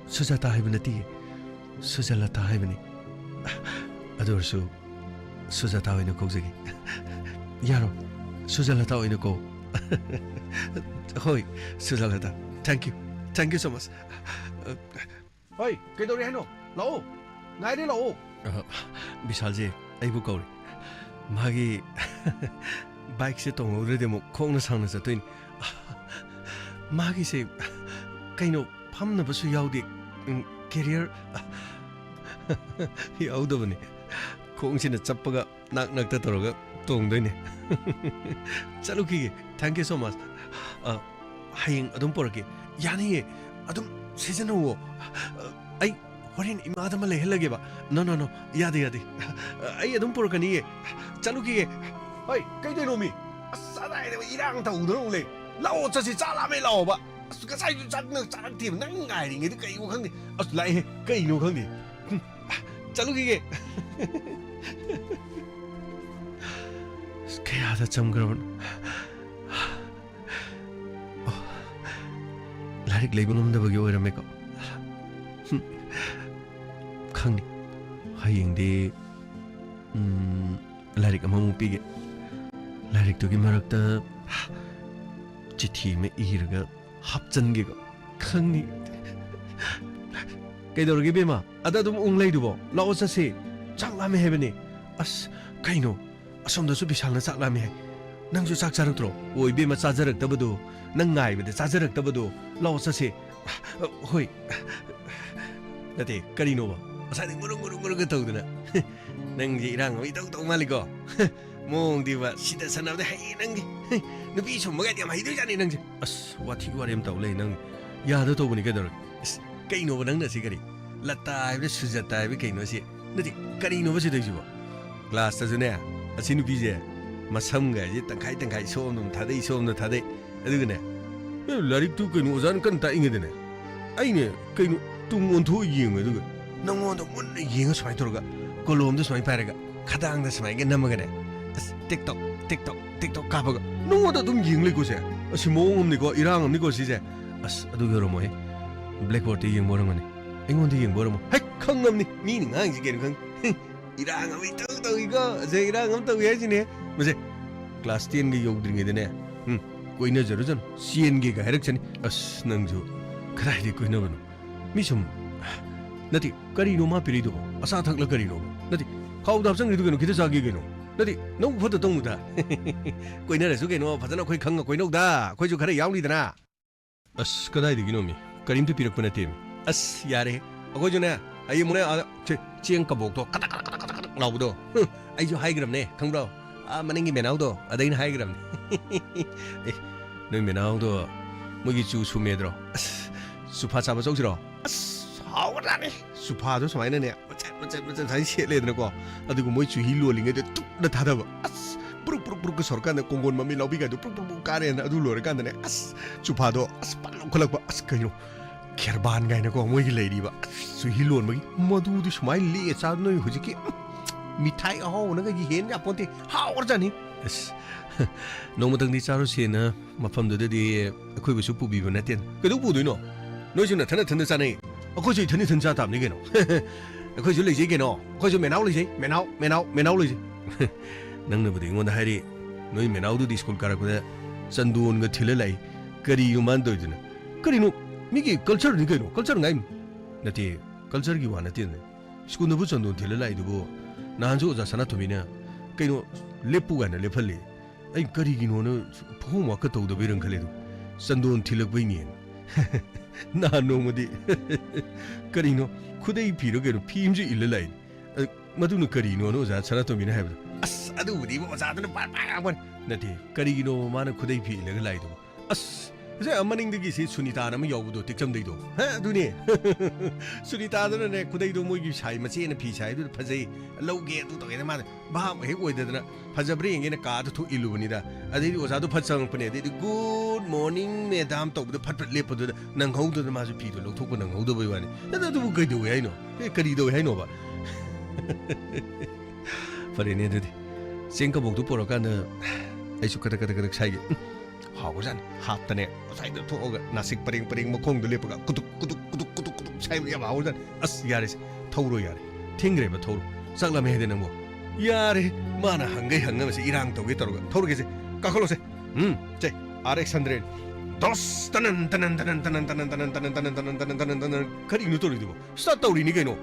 ꯁꯨꯖꯥꯇꯥ ꯍꯥꯏꯕ ꯅꯠꯇꯤꯌꯦ, ꯁꯨꯖꯂꯇꯥ ꯍꯥꯏꯕꯅꯤ꯫ ꯑꯗꯨ ꯑꯣꯏꯔꯁꯨ ꯁꯨꯖꯥꯇꯥ ꯑꯣꯏꯅ ꯀꯧꯖꯒꯦ꯫ ꯌꯥꯔꯣ? ꯁꯨꯖꯂꯇꯥ ꯑꯣꯏꯅ ꯀꯧ꯫ ꯍꯣꯏ, ꯁꯨꯖꯂꯇꯥ꯫ Thank you. Thank you so much. ꯍꯣꯏ, ꯀꯩꯗꯧꯔꯦ ꯍꯥꯏꯅꯣ? ꯂꯥꯛꯑꯣ꯫ ꯉꯥꯏꯔꯦ, ꯂꯥꯛꯑꯣ꯫ ꯑ, ꯕꯤꯁꯥꯜꯁꯦ ꯑꯩꯕꯨ ꯀꯧꯔꯦ꯫ ꯃꯥꯒꯤ ꯕꯥꯏꯛꯁꯦ ꯇꯣꯡꯍꯧꯗ꯭ꯔꯗꯤ ꯑꯃꯨꯛ ꯈꯣꯡꯅ ꯁꯥꯡꯅ ꯆꯠꯇꯣꯏꯅꯤ꯫ ꯃꯥꯒꯤꯁꯦ ꯀꯩꯅꯣ, ꯐꯝꯅꯕꯁꯨ ꯌꯥꯎꯗꯦ꯫ ꯎꯝ, ꯀꯦꯔꯤꯌꯔ ꯌꯥꯎꯗꯕꯅꯤ꯫ ꯈꯣꯡꯁꯤꯅ ꯆꯞꯄꯒ ꯅꯥꯛ ꯅꯛꯇ ꯇꯧꯔꯒ ꯇꯣꯡꯗꯣꯏꯅꯦ꯫ ꯆꯠꯂꯨꯈꯤꯒꯦ꯫ Thank you so much꯫ ꯑ, ꯍꯌꯦꯡ ꯑꯗꯨꯝ ꯄꯨꯔꯛꯀꯦ꯫ ꯌꯥꯅꯤꯌꯦ꯫ ꯑꯗꯨꯝ ꯁꯤꯖꯤꯟꯅꯧꯋꯣ꯫ ꯑ, ꯑꯩ ꯍꯣꯔꯦꯟ ꯏꯃꯥꯗ ꯑꯃ ꯂꯩꯍꯜꯂꯒꯦꯕ꯫ No, no, no꯫ ꯌꯥꯗꯦ, ꯌꯥꯗꯦ꯫ ꯑꯩ ꯑꯗꯨꯝ ꯄꯨꯔꯛꯀꯅꯤꯌꯦ꯫ ꯆꯠꯂꯨꯈꯤꯒꯦ꯫ ꯍꯣꯏ, ꯀꯩꯗꯧꯅꯣ ꯃꯤ? ꯑꯁ, ꯀꯗꯥꯏꯗ ꯏꯔꯥꯡ ꯇꯧꯗꯅ ꯑꯃꯨꯛ ꯂꯩ꯫ ꯂꯥꯛꯑꯣ, ꯆꯠꯁꯤ, ꯆꯥ ꯂꯥꯝꯃꯦ, ꯂꯥꯛꯑꯣꯕ꯫ ꯑꯁ, ꯉꯁꯥꯏꯁꯨ ꯆꯥꯛ ꯅꯪ ꯆꯥꯔꯛꯇꯦꯕ꯫ ꯅꯪ ꯉꯥꯏꯔꯤꯉꯩꯗ ꯀꯩꯅꯣ ꯈꯪꯗꯦ꯫ ꯑꯁ, ꯂꯥꯛꯑꯦꯍꯦ꯫ ꯀꯩꯅꯣ ꯈꯪꯗꯦ꯫ ꯍꯨꯝ, ꯆꯠꯂꯨꯈꯤꯒꯦ꯫ ꯑꯁ, ꯀꯌꯥꯗ ꯆꯝꯈ꯭ꯔꯕꯅꯣ? ꯑꯣ, ꯂꯥꯏꯔꯤꯛ ꯂꯩꯕ ꯉꯝꯗꯕꯒꯤ ꯑꯣꯏꯔꯝꯃꯦꯀꯣ꯫ ꯍꯨꯝ, ꯈꯪꯅꯤ꯫ ꯍꯌꯦꯡꯗꯤ, ꯎꯝ, ꯂꯥꯏꯔꯤꯛ ꯑꯃꯃꯨꯛ ꯄꯤꯒꯦ꯫ ꯂꯥꯏꯔꯤꯛꯇꯨꯒꯤ ꯃꯔꯛꯇ ꯆꯤꯊꯤ ꯑꯃ ꯏꯔꯒ ꯍꯥꯞꯆꯟꯒꯦꯀꯣ꯫ ꯈꯪꯅꯤ꯫ ꯀꯩꯗꯧꯔꯒꯦ ꯏꯕꯦꯝꯃ? ꯑꯗ ꯑꯗꯨꯝ ꯎꯪ ꯂꯩꯗꯨꯕꯣ? ꯂꯥꯛꯑꯣ ꯆꯠꯁꯦ꯫ ꯆꯥꯛ ꯂꯥꯝꯃꯦ ꯍꯥꯏꯕꯅꯦ꯫ ꯑꯁ, ꯀꯩꯅꯣ? ꯑꯁꯣꯝꯗꯁꯨ ꯕꯤꯁꯥꯜꯅ ꯆꯥꯛ ꯂꯥꯝꯃꯦ ꯍꯥꯏ꯫ ꯅꯪꯁꯨ ꯆꯥꯛ ꯆꯥꯔꯛꯇ꯭ꯔꯣ? ꯑꯣ, ꯏꯕꯦꯝꯃ, ꯆꯥꯖꯔꯛꯇꯕꯗꯣ꯫ ꯅꯪ ꯉꯥꯏꯕꯗ ꯆꯥꯖꯔꯛꯇꯕꯗꯣ꯫ ꯂꯥꯛꯑꯣ ꯆꯠꯁꯦ꯫ ꯍꯣꯏ꯫ ꯅꯠꯇꯦ, ꯀꯔꯤꯅꯣꯕ? ꯉꯁꯥꯏꯗꯤ ꯉꯨꯔꯨ ꯉꯨꯔꯨ ꯉꯨꯔꯨꯒ ꯇꯧꯗꯅ꯫ "ꯅꯪꯁꯦ ꯏꯔꯥꯡ ꯑꯃ ꯏꯇꯧ ꯇꯧ ꯃꯥꯜꯂꯤꯀꯣ꯫ ꯃꯑꯣꯡꯗꯤꯕ ꯁꯤꯗ ꯁꯥꯟꯅꯕꯗ ꯍꯩꯌꯦ ꯅꯪꯗꯤ꯫ ꯅꯨꯄꯤ ꯁꯨꯝꯕꯒꯗꯤ ꯌꯥꯝ ꯍꯩꯗꯣꯏꯖꯥꯠꯅꯤ ꯅꯪꯁꯦ꯫ ꯑꯁ, ꯋꯥꯊꯤ ꯋꯥꯔꯦꯝ ꯇꯧ ꯂꯩ ꯅꯪ꯫ ꯌꯥꯗ ꯇꯧꯕꯅꯤ ꯀꯩꯗꯧꯔꯒꯦ?" "ꯑꯁ, ꯀꯩꯅꯣꯕ ꯅꯪꯅ ꯁꯤ ꯀꯔꯤ? ꯂꯇꯥ ꯍꯥꯏꯕ꯭ꯔꯥ ꯁꯨꯖꯇꯥ ꯍꯥꯏꯕ꯭ꯔꯥ ꯀꯩꯅꯣ ꯁꯤ? ꯅꯠꯇꯦ, ꯀꯔꯤꯅꯣꯕ ꯁꯤ ꯇꯧꯏꯁꯤꯕꯣ?" ꯀ꯭ꯂꯥꯁꯇꯁꯨꯅꯦ, ꯑꯁꯤ ꯅꯨꯄꯤꯁꯦ ꯃꯁꯝꯒꯁꯦ ꯇꯪꯈꯥꯏ ꯇꯪꯈꯥꯏ ꯁꯣꯝꯗ ꯑꯃꯨꯛ ꯊꯥꯗꯩ, ꯁꯣꯝꯗ ꯊꯥꯗꯩ꯫ ꯑꯗꯨꯒꯅꯦ, "ꯑꯦ, ꯂꯥꯏꯔꯤꯛꯇꯨ ꯀꯩꯅꯣ ꯑꯣꯖꯥꯅ ꯀꯟꯅ ꯇꯥꯛꯏꯉꯩꯗꯅꯦ, ꯑꯩꯅ ꯀꯩꯅꯣ ꯇꯨꯡ ꯑꯣꯟꯊꯣꯛꯑ ꯌꯦꯡꯉꯦ, ꯑꯗꯨꯒ ꯅꯪꯉꯣꯟꯗ ꯃꯨꯟꯅ ꯌꯦꯡꯉ ꯁꯨꯃꯥꯏꯅ ꯇꯧꯔꯒ ꯀꯣꯂꯣꯝꯗꯣ ꯁꯨꯃꯥꯏꯅ ꯄꯥꯏꯔꯒ ꯈꯗꯥꯡꯗ ꯁꯨꯃꯥꯏꯅ ꯅꯝꯃꯒꯅꯦ, ꯑꯁ, ꯇꯤꯛ ꯇꯣꯛ, ꯇꯤꯛ ꯇꯣꯛ, ꯇꯤꯛ ꯇꯣꯛ ꯀꯥꯞꯄꯒ ꯅꯉꯣꯟꯗ ꯑꯗꯨꯝ ꯌꯦꯡ ꯂꯩꯀꯣ ꯁꯦ꯫ ꯑꯁꯤ ꯃꯑꯣꯡ ꯑꯃꯅꯤꯀꯣ, ꯏꯔꯥꯡ ꯑꯃꯅꯤꯀꯣ ꯁꯤꯁꯦ꯫ ꯑꯁ, ꯑꯗꯨꯒꯤ ꯑꯣꯏꯔꯝꯃꯣꯏꯍꯦ꯫ ꯕ꯭ꯂꯦꯛꯕꯣꯔꯗꯇ ꯌꯦꯡꯕ ꯑꯣꯏꯔꯝꯒꯅꯤ꯫ ꯑꯩꯉꯣꯟꯗ ꯌꯦꯡꯕ ꯑꯣꯏꯔꯝꯃꯣꯏ꯫ ꯍꯦꯛ ꯈꯪꯉꯝꯅꯤ꯫ ꯃꯤꯅ ꯉꯥꯡꯉꯤꯁꯤ ꯀꯩꯅꯣ ꯈꯪꯗꯦ꯫ ꯏꯔꯥꯡ ꯑꯃ ꯏꯇꯧ ꯇꯧꯏꯀꯣ꯫ ꯁꯦ, ꯏꯔꯥꯡ ꯑꯃ ꯇꯧꯏ ꯍꯥꯏꯁꯤꯅꯦ꯫ ꯃꯁꯦ, ꯀ꯭ꯂꯥꯁ ꯇꯦꯟꯒ ꯌꯧꯗ꯭ꯔꯤꯉꯩꯗꯅꯦ, ꯎꯝ, ꯀꯣꯏꯅꯖꯔꯨꯖꯅꯨ꯫ ꯆꯦꯟꯒꯦꯒ ꯍꯥꯏꯔꯛꯆꯅꯤ꯫ ꯑꯁ, ꯅꯪꯁꯨ ꯀꯗꯥꯏꯗꯒꯤ ꯀꯣꯏꯅꯕꯅꯣ? ꯃꯤ ꯁꯨꯝ, ꯅꯠꯇꯦ, ꯀꯔꯤꯅꯣ ꯃꯥ ꯄꯤꯔꯛꯏꯗꯨꯕꯣ? ꯑꯆꯥ ꯑꯊꯛꯂ ꯀꯔꯤꯅꯣ? ꯅꯠꯇꯦ, ꯈꯥꯎꯗ ꯍꯥꯞꯆꯟꯈ꯭ꯔꯤꯗꯨ ꯀꯩꯅꯣ? ꯈꯤꯇ ꯆꯥꯒꯦ ꯀꯩꯅꯣ? ꯅꯠꯇꯦ, ꯅꯪ ꯐꯠꯇ ꯇꯧꯅꯨꯗ꯫ ꯀꯣꯏꯅꯔꯁꯨ ꯀꯩꯅꯣ, ꯐꯖꯅ ꯑꯩꯈꯣꯏ ꯈꯪꯉ ꯀꯣꯏꯅꯧꯗ꯫ ꯑꯩꯈꯣꯏꯁꯨ ꯈꯔ ꯌꯥꯎꯅꯤꯗꯅ꯫ ꯑꯁ, ꯀꯗꯥꯏꯗꯒꯤꯅꯣꯃꯤ? ꯀꯔꯤꯝꯇ ꯄꯤꯔꯛꯄ ꯅꯠꯇꯦꯃꯤ꯫ ꯑꯁ, ꯌꯥꯔꯦ꯫ ꯑꯩꯈꯣꯏꯁꯨꯅꯦ, ꯍꯌꯦꯡ ꯃꯨꯛꯅꯦ, ꯑꯥꯗ, ꯁꯦ, ꯆꯦꯡ ꯀꯕꯣꯛꯇꯣ ꯀꯗꯛ ꯀꯗꯛ ꯀꯗꯛ ꯀꯗꯛ ꯂꯥꯎꯕꯗꯣ꯫ ꯍꯨꯝ, ꯑꯩꯁꯨ ꯍꯥꯏꯈ꯭ꯔꯕꯅꯦ, ꯈꯪꯕ꯭ꯔꯣ? ꯑꯥ, ꯃꯅꯤꯡꯒꯤ ꯃꯦꯅꯥꯎꯗꯣ, ꯑꯗꯩꯅ ꯍꯥꯏꯈ꯭ꯔꯕꯅꯦ꯫ ꯑꯦ, ꯅꯣꯏ ꯃꯦꯅꯥꯎꯗꯣ ꯃꯣꯏꯒꯤ ꯆꯨ ꯁꯨꯝꯃꯦꯗ꯭ꯔꯣ? ꯑꯁ, ꯆꯨꯐꯥ ꯆꯥꯕ ꯆꯧꯁꯤꯔꯣ? ꯑꯁ, ꯍꯥꯎꯒ꯭ꯔꯖꯥꯠꯅꯤ꯫ ꯆꯨꯐꯥꯗꯣ ꯁꯨꯃꯥꯏꯅꯅꯦ, ꯃꯆꯦꯠ, ꯃꯆꯦꯠ, ꯃꯆꯦꯠ ꯁꯨꯃꯥꯏꯅ ꯁꯦꯠꯂꯦꯗꯅꯀꯣ꯫ ꯑꯗꯨꯒ ꯃꯣꯏ ꯆꯨꯍꯤ ꯂꯣꯜꯂꯤꯉꯩꯗ ꯇꯨꯞꯅ ꯊꯥꯗꯕ꯫ ꯑꯁ, ꯄ꯭ꯔꯨꯛ, ꯄ꯭ꯔꯨꯛ, ꯄ꯭ꯔꯨꯛꯀ ꯁꯧꯔꯀꯥꯟꯗ ꯀꯣꯡꯒꯣꯟ ꯃꯃꯤ ꯂꯥꯎꯕꯤꯒꯥꯏꯗꯣ ꯄ꯭ꯔꯨꯛ, ꯄ꯭ꯔꯨꯛ, ꯄ꯭ꯔꯨꯛ ꯀꯥꯔꯦꯅ ꯑꯗꯨ ꯂꯣꯏꯔꯀꯥꯟꯗꯅꯦ, ꯑꯁ, ꯆꯨꯐꯥꯗꯣ, ꯑꯁ, ꯐꯠ ꯂꯧꯈꯠꯂꯛꯄ꯫ ꯑꯁ, ꯀꯩꯅꯣ, ꯈꯦꯔꯕꯥꯟ ꯀꯥꯏꯅꯀꯣ, ꯃꯣꯏꯒꯤ ꯂꯩꯔꯤꯕ, ꯑꯁ, ꯆꯨꯍꯤ ꯂꯣꯟꯕꯒꯤ꯫ ꯃꯗꯨꯗꯤ ꯁꯨꯃꯥꯏꯅ ꯂꯦꯛꯑ ꯆꯥ ꯅꯣꯏ ꯍꯧꯖꯤꯛꯀꯤ, ꯎꯝ, ꯃꯤꯊꯥꯏ ꯑꯍꯥꯎꯕꯅꯒ ꯍꯦꯟ ꯌꯥꯄꯣꯟꯇꯦ꯫ ꯍꯥꯎꯒ꯭ꯔꯖꯥꯠꯅꯤ꯫ ꯑꯁ, ꯅꯣꯡꯃꯇꯪꯗꯤ ꯆꯥꯔꯨꯁꯦꯅ ꯃꯐꯝꯗꯨꯗꯗꯤ ꯑꯩꯈꯣꯏꯕꯨꯁꯨ ꯄꯨꯕꯤꯕ ꯅꯠꯇꯦ꯫ ꯀꯩꯗꯧ ꯄꯨꯗꯣꯏꯅꯣ? ꯅꯣꯏꯁꯨ ꯅꯊꯟ ꯅꯊꯟꯗ ꯆꯥꯅꯩ꯫ ꯑꯩꯈꯣꯏꯁꯨ ꯏꯊꯟ ꯏꯊꯟ ꯆꯥ ꯇꯥꯕꯅꯤ ꯀꯩꯅꯣ꯫ ꯑꯩꯈꯣꯏꯁꯨ ꯂꯩꯖꯩ ꯀꯩꯅꯣ꯫ ꯑꯩꯈꯣꯏꯁꯨ ꯃꯦꯅꯥꯎ ꯂꯩꯖꯩ꯫ ꯃꯦꯅꯥꯎ, ꯃꯦꯅꯥꯎ, ꯃꯦꯅꯥꯎ ꯂꯩꯖꯩ꯫ ꯅꯪꯅꯕꯨꯗꯤ ꯑꯩꯉꯣꯟꯗ ꯍꯥꯏꯔꯤ, ꯅꯣꯏ ꯃꯦꯅꯥꯎꯗꯨꯗꯤ ꯁ꯭ꯀꯨꯜ ꯀꯥꯔꯛꯄꯗ ꯆꯟꯗꯣꯟꯒ ꯊꯤꯜꯂ ꯂꯥꯛꯏ꯫ ꯀꯔꯤꯅꯣ ꯃꯥꯅ ꯇꯧꯔꯤꯗꯨꯅ? ꯀꯔꯤꯅꯣ? ꯃꯤꯒꯤ ꯀꯜꯆꯔꯅꯤ ꯀꯩꯅꯣ꯫ ꯀꯜꯆꯔ ꯉꯥꯏ ꯅꯠꯇꯦ, ꯀꯜꯆꯔꯒꯤ ꯋꯥ ꯅꯠꯇꯦꯅꯦ꯫ ꯁ꯭ꯀꯨꯜꯗꯕꯨ ꯆꯟꯗꯣꯟ ꯊꯤꯜꯂ ꯂꯥꯛꯏꯗꯨꯕꯨ ꯅꯍꯥꯟꯁꯨ ꯑꯣꯖꯥ ꯁꯅꯥꯇꯣꯝꯕꯤꯅ ꯀꯩꯅꯣ ꯂꯦꯞꯄꯨ ꯀꯥꯏꯅ ꯂꯦꯞꯍꯜꯂꯤ꯫ ꯑꯩ ꯀꯔꯤꯒꯤꯅꯣꯅ ꯍꯣꯝꯋꯥꯛꯀ ꯇꯧꯗꯕꯩꯔꯪ ꯈꯜꯂꯦ ꯑꯗꯨ ꯆꯟꯗꯣꯟ ꯊꯤꯜꯂꯛꯄꯩꯅꯦꯅ꯫ ꯅꯍꯥꯟ ꯅꯣꯡꯃꯗꯤ ꯀꯔꯤꯅꯣ, ꯈꯨꯗꯩ ꯐꯤꯔꯣ ꯀꯩꯅꯣ, ꯐꯤ ꯑꯃꯁꯨ ꯏꯜꯂ ꯂꯥꯛꯏꯅꯦ꯫ ꯑ, ꯃꯗꯨꯅ ꯀꯔꯤꯅꯣꯅ ꯑꯣꯖꯥ ꯁꯅꯥꯇꯣꯝꯕꯤꯅ ꯍꯥꯏꯕꯗ, "ꯑꯁ, ꯑꯗꯨꯕꯨꯗꯤ ꯏꯕꯣ, ꯑꯣꯖꯥꯗꯨꯅ ꯄꯥꯔ ꯄꯥꯔ ꯉꯥꯡꯕꯅꯤ"꯫ ꯅꯠꯇꯦ, ꯀꯔꯤꯒꯤꯅꯣ ꯃꯥꯅ ꯈꯨꯗꯩ ꯐꯤ ꯏꯜꯂꯒ ꯂꯥꯛꯏꯗꯨꯕꯣ? ꯑꯁ, ꯉꯁꯥꯏ ꯃꯅꯤꯡꯗꯒꯤ ꯁꯤ ꯁꯨꯅꯤꯇꯥꯅ ꯑꯃ ꯌꯥꯎꯕꯗꯣ, ꯇꯦꯛꯆꯝꯗꯩꯗꯣ꯫ ꯍꯥ, ꯑꯗꯨꯅꯦ꯫ ꯁꯨꯅꯤꯇꯥꯗꯨꯅꯅꯦ, ꯈꯨꯗꯩꯗꯣ ꯃꯣꯏꯒꯤ ꯁꯥꯏ, ꯃꯆꯦꯅ ꯐꯤ ꯁꯥꯏꯗꯨꯗ ꯐꯖꯩ, ꯂꯧꯒꯦ, ꯑꯗꯨ ꯇꯧꯒꯦꯅ ꯃꯥꯅ ꯚꯥꯞ ꯍꯦꯛ ꯑꯣꯏꯗꯗꯅ ꯐꯖꯕ꯭ꯔꯥ ꯌꯦꯡꯒꯦꯅ ꯀꯥꯗ ꯊꯣꯛ ꯏꯜꯂꯨꯕꯅꯤꯗ꯫ ꯑꯗꯩꯗꯤ ꯑꯣꯖꯥꯗꯣ ꯐꯠ ꯆꯪꯉꯛꯄꯅꯦ꯫ ꯑꯗꯩꯗꯤ "Good morning, madam" ꯇꯧꯕꯗꯣ ꯐꯠ ꯐꯠ ꯂꯦꯞꯄꯗꯨꯗ ꯅꯪꯍꯧꯗꯗꯅ ꯃꯥꯁꯨ ꯐꯤꯗꯣ ꯂꯧꯊꯣꯛꯄ ꯅꯪꯍꯧꯗꯕꯩ ꯋꯥꯅꯤ꯫ ꯑꯗ ꯑꯗꯨꯕꯨ ꯀꯩꯗꯧꯋꯦ ꯍꯥꯏꯅꯣ? ꯑꯦ, ꯀꯔꯤ ꯇꯧꯋꯦ ꯍꯥꯏꯅꯣꯕ? ꯐꯔꯦꯅꯦ ꯑꯗꯨꯗꯤ꯫ ꯆꯦꯡ ꯀꯕꯣꯛꯇꯨ ꯄꯨꯔꯛꯀꯥꯟꯗ ꯑꯩꯁꯨ ꯀꯗꯛ ꯀꯗꯛ ꯀꯗꯛ ꯁꯥꯏꯒꯦ꯫ ꯎꯝ, ꯍꯥꯎꯕꯖꯥꯠꯅꯤ꯫ ꯍꯥꯞꯇꯅꯦ꯫ ꯉꯁꯥꯏꯗ ꯊꯣꯛꯑꯒ ꯅꯥꯁꯤꯛ ꯄꯔꯦꯡ ꯄꯔꯦꯡ ꯃꯈꯣꯡꯗ ꯂꯦꯞꯄꯒ ꯀꯨꯗꯨꯛ ꯀꯨꯗꯨꯛ ꯀꯨꯗꯨꯛ ꯀꯨꯗꯨꯛ ꯀꯨꯗꯨꯛ ꯁꯥꯏꯕ ꯌꯥꯝ ꯍꯥꯎꯕꯖꯥꯠꯅꯤ꯫ ꯑꯁ, ꯌꯥꯔꯦꯁꯦ꯫ ꯊꯧꯔꯣ ꯌꯥꯔꯦ꯫ ꯊꯦꯡꯈ꯭ꯔꯦꯕ, ꯊꯧꯔꯣ꯫ ꯆꯥꯛ ꯂꯥꯝꯃꯦ ꯍꯥꯏꯗꯤ ꯅꯪꯕꯣ꯫ ꯌꯥꯔꯦ꯫ ꯃꯥꯅ ꯍꯪꯒꯩ ꯍꯪꯉꯕꯁꯦ ꯏꯔꯥꯡ ꯇꯧꯒꯦ ꯇꯧꯔꯒ꯫ ꯊꯧꯔꯒꯦꯁꯦ꯫ ꯀꯥꯈꯠꯂꯣꯁꯦ꯫ ꯎꯝ, ꯁꯦ꯫ R X hundred꯫ ꯗꯁ ꯇꯅꯟ ꯇꯅꯟ ꯇꯅꯟ ꯇꯅꯟ ꯇꯅꯟ ꯇꯅꯟ ꯇꯅꯟ ꯇꯅꯟ ꯇꯅꯟ ꯇꯅꯟ ꯇꯅꯟ ꯇꯅꯟ ꯇꯅꯟ꯫ ꯀꯔꯤꯅꯣ ꯇꯧꯔꯤꯗꯨꯕꯣ? ꯁ꯭ꯇꯥꯔꯠ ꯇꯧꯔꯤꯅꯤ ꯀꯩꯅꯣ꯫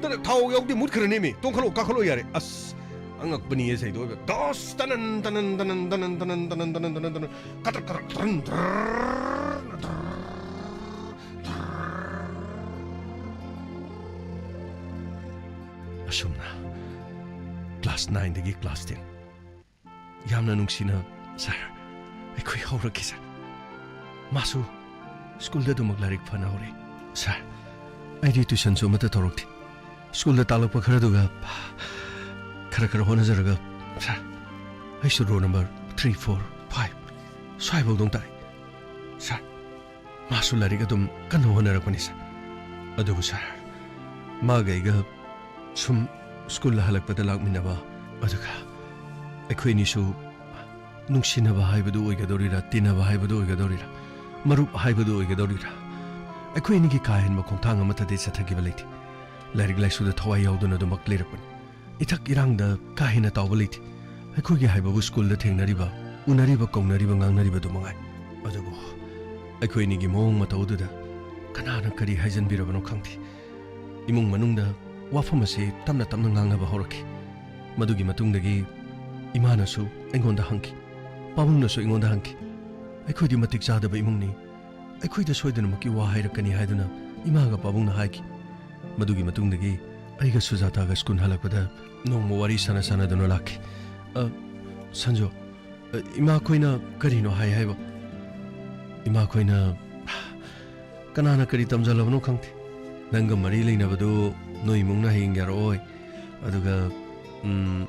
ꯇꯅ-, ꯊꯥꯎ ꯌꯥꯎꯗꯦ, ꯃꯨꯠꯈ꯭ꯔꯅꯦꯃꯤ꯫ ꯇꯣꯡꯈꯠꯂꯣ, ꯀꯥꯈꯠꯂꯣ ꯌꯥꯔꯦ꯫ ꯑꯁ, ꯑꯉꯛꯄꯅꯤ ꯉꯁꯥꯏꯗꯣ ꯑꯣꯏꯕ꯫ ꯗꯁ ꯇꯅꯟ ꯇꯅꯟ ꯇꯅꯟ ꯇꯅꯟ ꯇꯅꯟ ꯇꯅꯟ ꯇꯅꯟ ꯇꯅꯟ ꯇꯅꯟ ꯇꯅꯟ꯫ ꯀꯇ꯭ꯔꯛ ꯀꯇ꯭ꯔꯛ ꯇ꯭ꯔꯟ ꯇ꯭ꯔꯟ ꯇ꯭ꯔꯟ꯫ ꯑꯁꯨꯝꯅ ꯀ꯭ꯂꯥꯁ ꯅꯥꯏꯟꯗꯒꯤ ꯀ꯭ꯂꯥꯁ ꯇꯦꯟ꯫ ꯌꯥꯝꯅ ꯅꯨꯡꯁꯤꯅ, ꯁꯥꯔ, ꯑꯩꯈꯣꯏ ꯍꯧꯔꯛꯈꯤ, ꯁꯥꯔ꯫ ꯃꯥꯁꯨ ꯁ꯭ꯀꯨꯜꯗ ꯑꯗꯨꯃꯛ ꯂꯥꯏꯔꯤꯛ ꯐꯅ ꯍꯧꯔꯦ꯫ ꯁꯥꯔ, ꯑꯩꯗꯤ ꯇ꯭ꯌꯨꯁꯟꯁꯨ ꯑꯃꯠꯇ ꯇꯧꯔꯛꯇꯦ꯫ ꯁ꯭ꯀꯨꯜꯗ ꯇꯥꯛꯂꯛꯄ ꯈꯔꯗꯨꯒ ꯈꯔ ꯈꯔ ꯍꯣꯠꯅꯖꯔꯒ, ꯁꯥꯔ, ꯑꯩꯁꯨ roll number three, four, five ꯁ꯭ꯋꯥꯏꯐꯥꯎꯗꯪ ꯇꯥꯛꯑꯦ꯫ ꯁꯥꯔ, ꯃꯥꯁꯨ ꯂꯥꯏꯔꯤꯛ ꯑꯗꯨꯝ ꯀꯟꯅ ꯍꯣꯠꯅꯔꯛꯄꯅꯤ, ꯁꯥꯔ꯫ ꯑꯗꯨꯕꯨ, ꯁꯥꯔ, ꯃꯥꯒ ꯑꯩꯒ ꯁꯨꯝ ꯁ꯭ꯀꯨꯜ ꯍꯜꯂꯛꯄꯗ ꯂꯥꯛꯃꯤꯟꯅꯕ, ꯑꯗꯨꯒ ꯑꯩꯈꯣꯏꯅꯤꯁꯨ ꯅꯨꯡꯁꯤꯅꯕ ꯍꯥꯏꯕꯗꯨ ꯑꯣꯏꯒꯗꯧꯔꯤꯔꯥ, ꯇꯤꯟꯅꯕ ꯍꯥꯏꯕꯗꯨ ꯑꯣꯏꯒꯗꯧꯔꯤꯔꯥ, ꯃꯔꯨꯞ ꯍꯥꯏꯕꯗꯨ ꯑꯣꯏꯒꯗꯧꯔꯤꯔꯥ, ꯑꯩꯈꯣꯏ ꯑꯅꯤꯒꯤ ꯀꯥ ꯍꯦꯟꯕ ꯈꯣꯡꯊꯥꯡ ꯑꯃꯠꯇꯗꯤ ꯆꯠꯊꯈꯤꯕ ꯂꯩꯇꯦ꯫ ꯂꯥꯏꯔꯤꯛ ꯂꯥꯏꯁꯨꯗ ꯊꯋꯥꯏ ꯌꯥꯎꯗꯨꯅ ꯑꯗꯨꯃꯛ ꯂꯩꯔꯛꯄꯅꯤ꯫ ꯏꯊꯛ ꯏꯔꯥꯡꯗ ꯀꯥ ꯍꯦꯟꯅ ꯇꯥꯎꯕ ꯂꯩꯇꯦ꯫ ꯑꯩꯈꯣꯏꯒꯤ ꯍꯥꯏꯕꯕꯨ ꯁ꯭ꯀꯨꯜꯗ ꯊꯦꯡꯅꯔꯤꯕ, ꯎꯅꯔꯤꯕ, ꯀꯧꯅꯔꯤꯕ, ꯉꯥꯡꯅꯔꯤꯕꯗꯨ ꯃꯉꯥꯏ꯫ ꯑꯗꯨꯕꯨ ꯑꯩꯈꯣꯏ ꯑꯅꯤꯒꯤ ꯃꯑꯣꯡ ꯃꯇꯧ ꯑꯗꯨꯗ ꯀꯅꯥꯅ ꯀꯔꯤ ꯍꯥꯏꯖꯟꯕꯤꯔꯕꯅꯣ ꯈꯪꯗꯦ꯫ ꯏꯃꯨꯡ ꯃꯅꯨꯡꯗ ꯋꯥꯐꯝ ꯑꯁꯤ ꯇꯞꯅ ꯇꯞꯅ ꯉꯥꯡꯅꯕ ꯍꯧꯔꯛꯈꯤ꯫ ꯃꯗꯨꯒꯤ ꯃꯇꯨꯡꯗꯒꯤ ꯏꯃꯥꯅꯁꯨ ꯑꯩꯉꯣꯟꯗ ꯍꯪꯈꯤ, ꯄꯥꯕꯨꯡꯅꯁꯨ ꯑꯩꯉꯣꯟꯗ ꯍꯪꯈꯤ꯫ ꯑꯩꯈꯣꯏꯗꯤ ꯃꯇꯤꯛ ꯆꯥꯗꯕ ꯏꯃꯨꯡꯅꯤ꯫ ꯑꯩꯈꯣꯏꯗ ꯁꯣꯏꯗꯅꯃꯛꯀꯤ ꯋꯥ ꯍꯥꯏꯔꯛꯀꯅꯤ ꯍꯥꯏꯗꯨꯅ ꯏꯃꯥꯒ ꯄꯥꯕꯨꯡꯅ ꯍꯥꯏꯈꯤ꯫ ꯃꯗꯨꯒꯤ ꯃꯇꯨꯡꯗꯒꯤ ꯑꯩꯒ ꯁꯨꯖꯥꯇꯥꯒ ꯁ꯭ꯀꯨꯜ ꯍꯜꯂꯛꯄꯗ ꯅꯣꯡꯃ ꯋꯥꯔꯤ ꯁꯥꯟꯅ ꯁꯥꯟꯅꯗꯨꯅ ꯂꯥꯛꯈꯤ꯫ "ꯑ, ꯁꯟꯖꯨ, ꯑ, ꯏꯃꯥꯈꯣꯏꯅ ꯀꯔꯤꯅꯣ ꯍꯥꯏ ꯍꯥꯏꯕ?" "ꯏꯃꯥꯈꯣꯏꯅ ꯀꯅꯥꯅ ꯀꯔꯤ ꯇꯝꯖꯜꯂꯕꯅꯣ ꯈꯪꯗꯦ꯫ ꯅꯪꯒ ꯃꯔꯤ ꯂꯩꯅꯕꯗꯨ ꯅꯣꯏ ꯏꯃꯨꯡꯅ ꯍꯌꯦꯡ ꯌꯥꯔꯛꯑꯣꯏ꯫ ꯑꯗꯨꯒ, ꯎꯝ,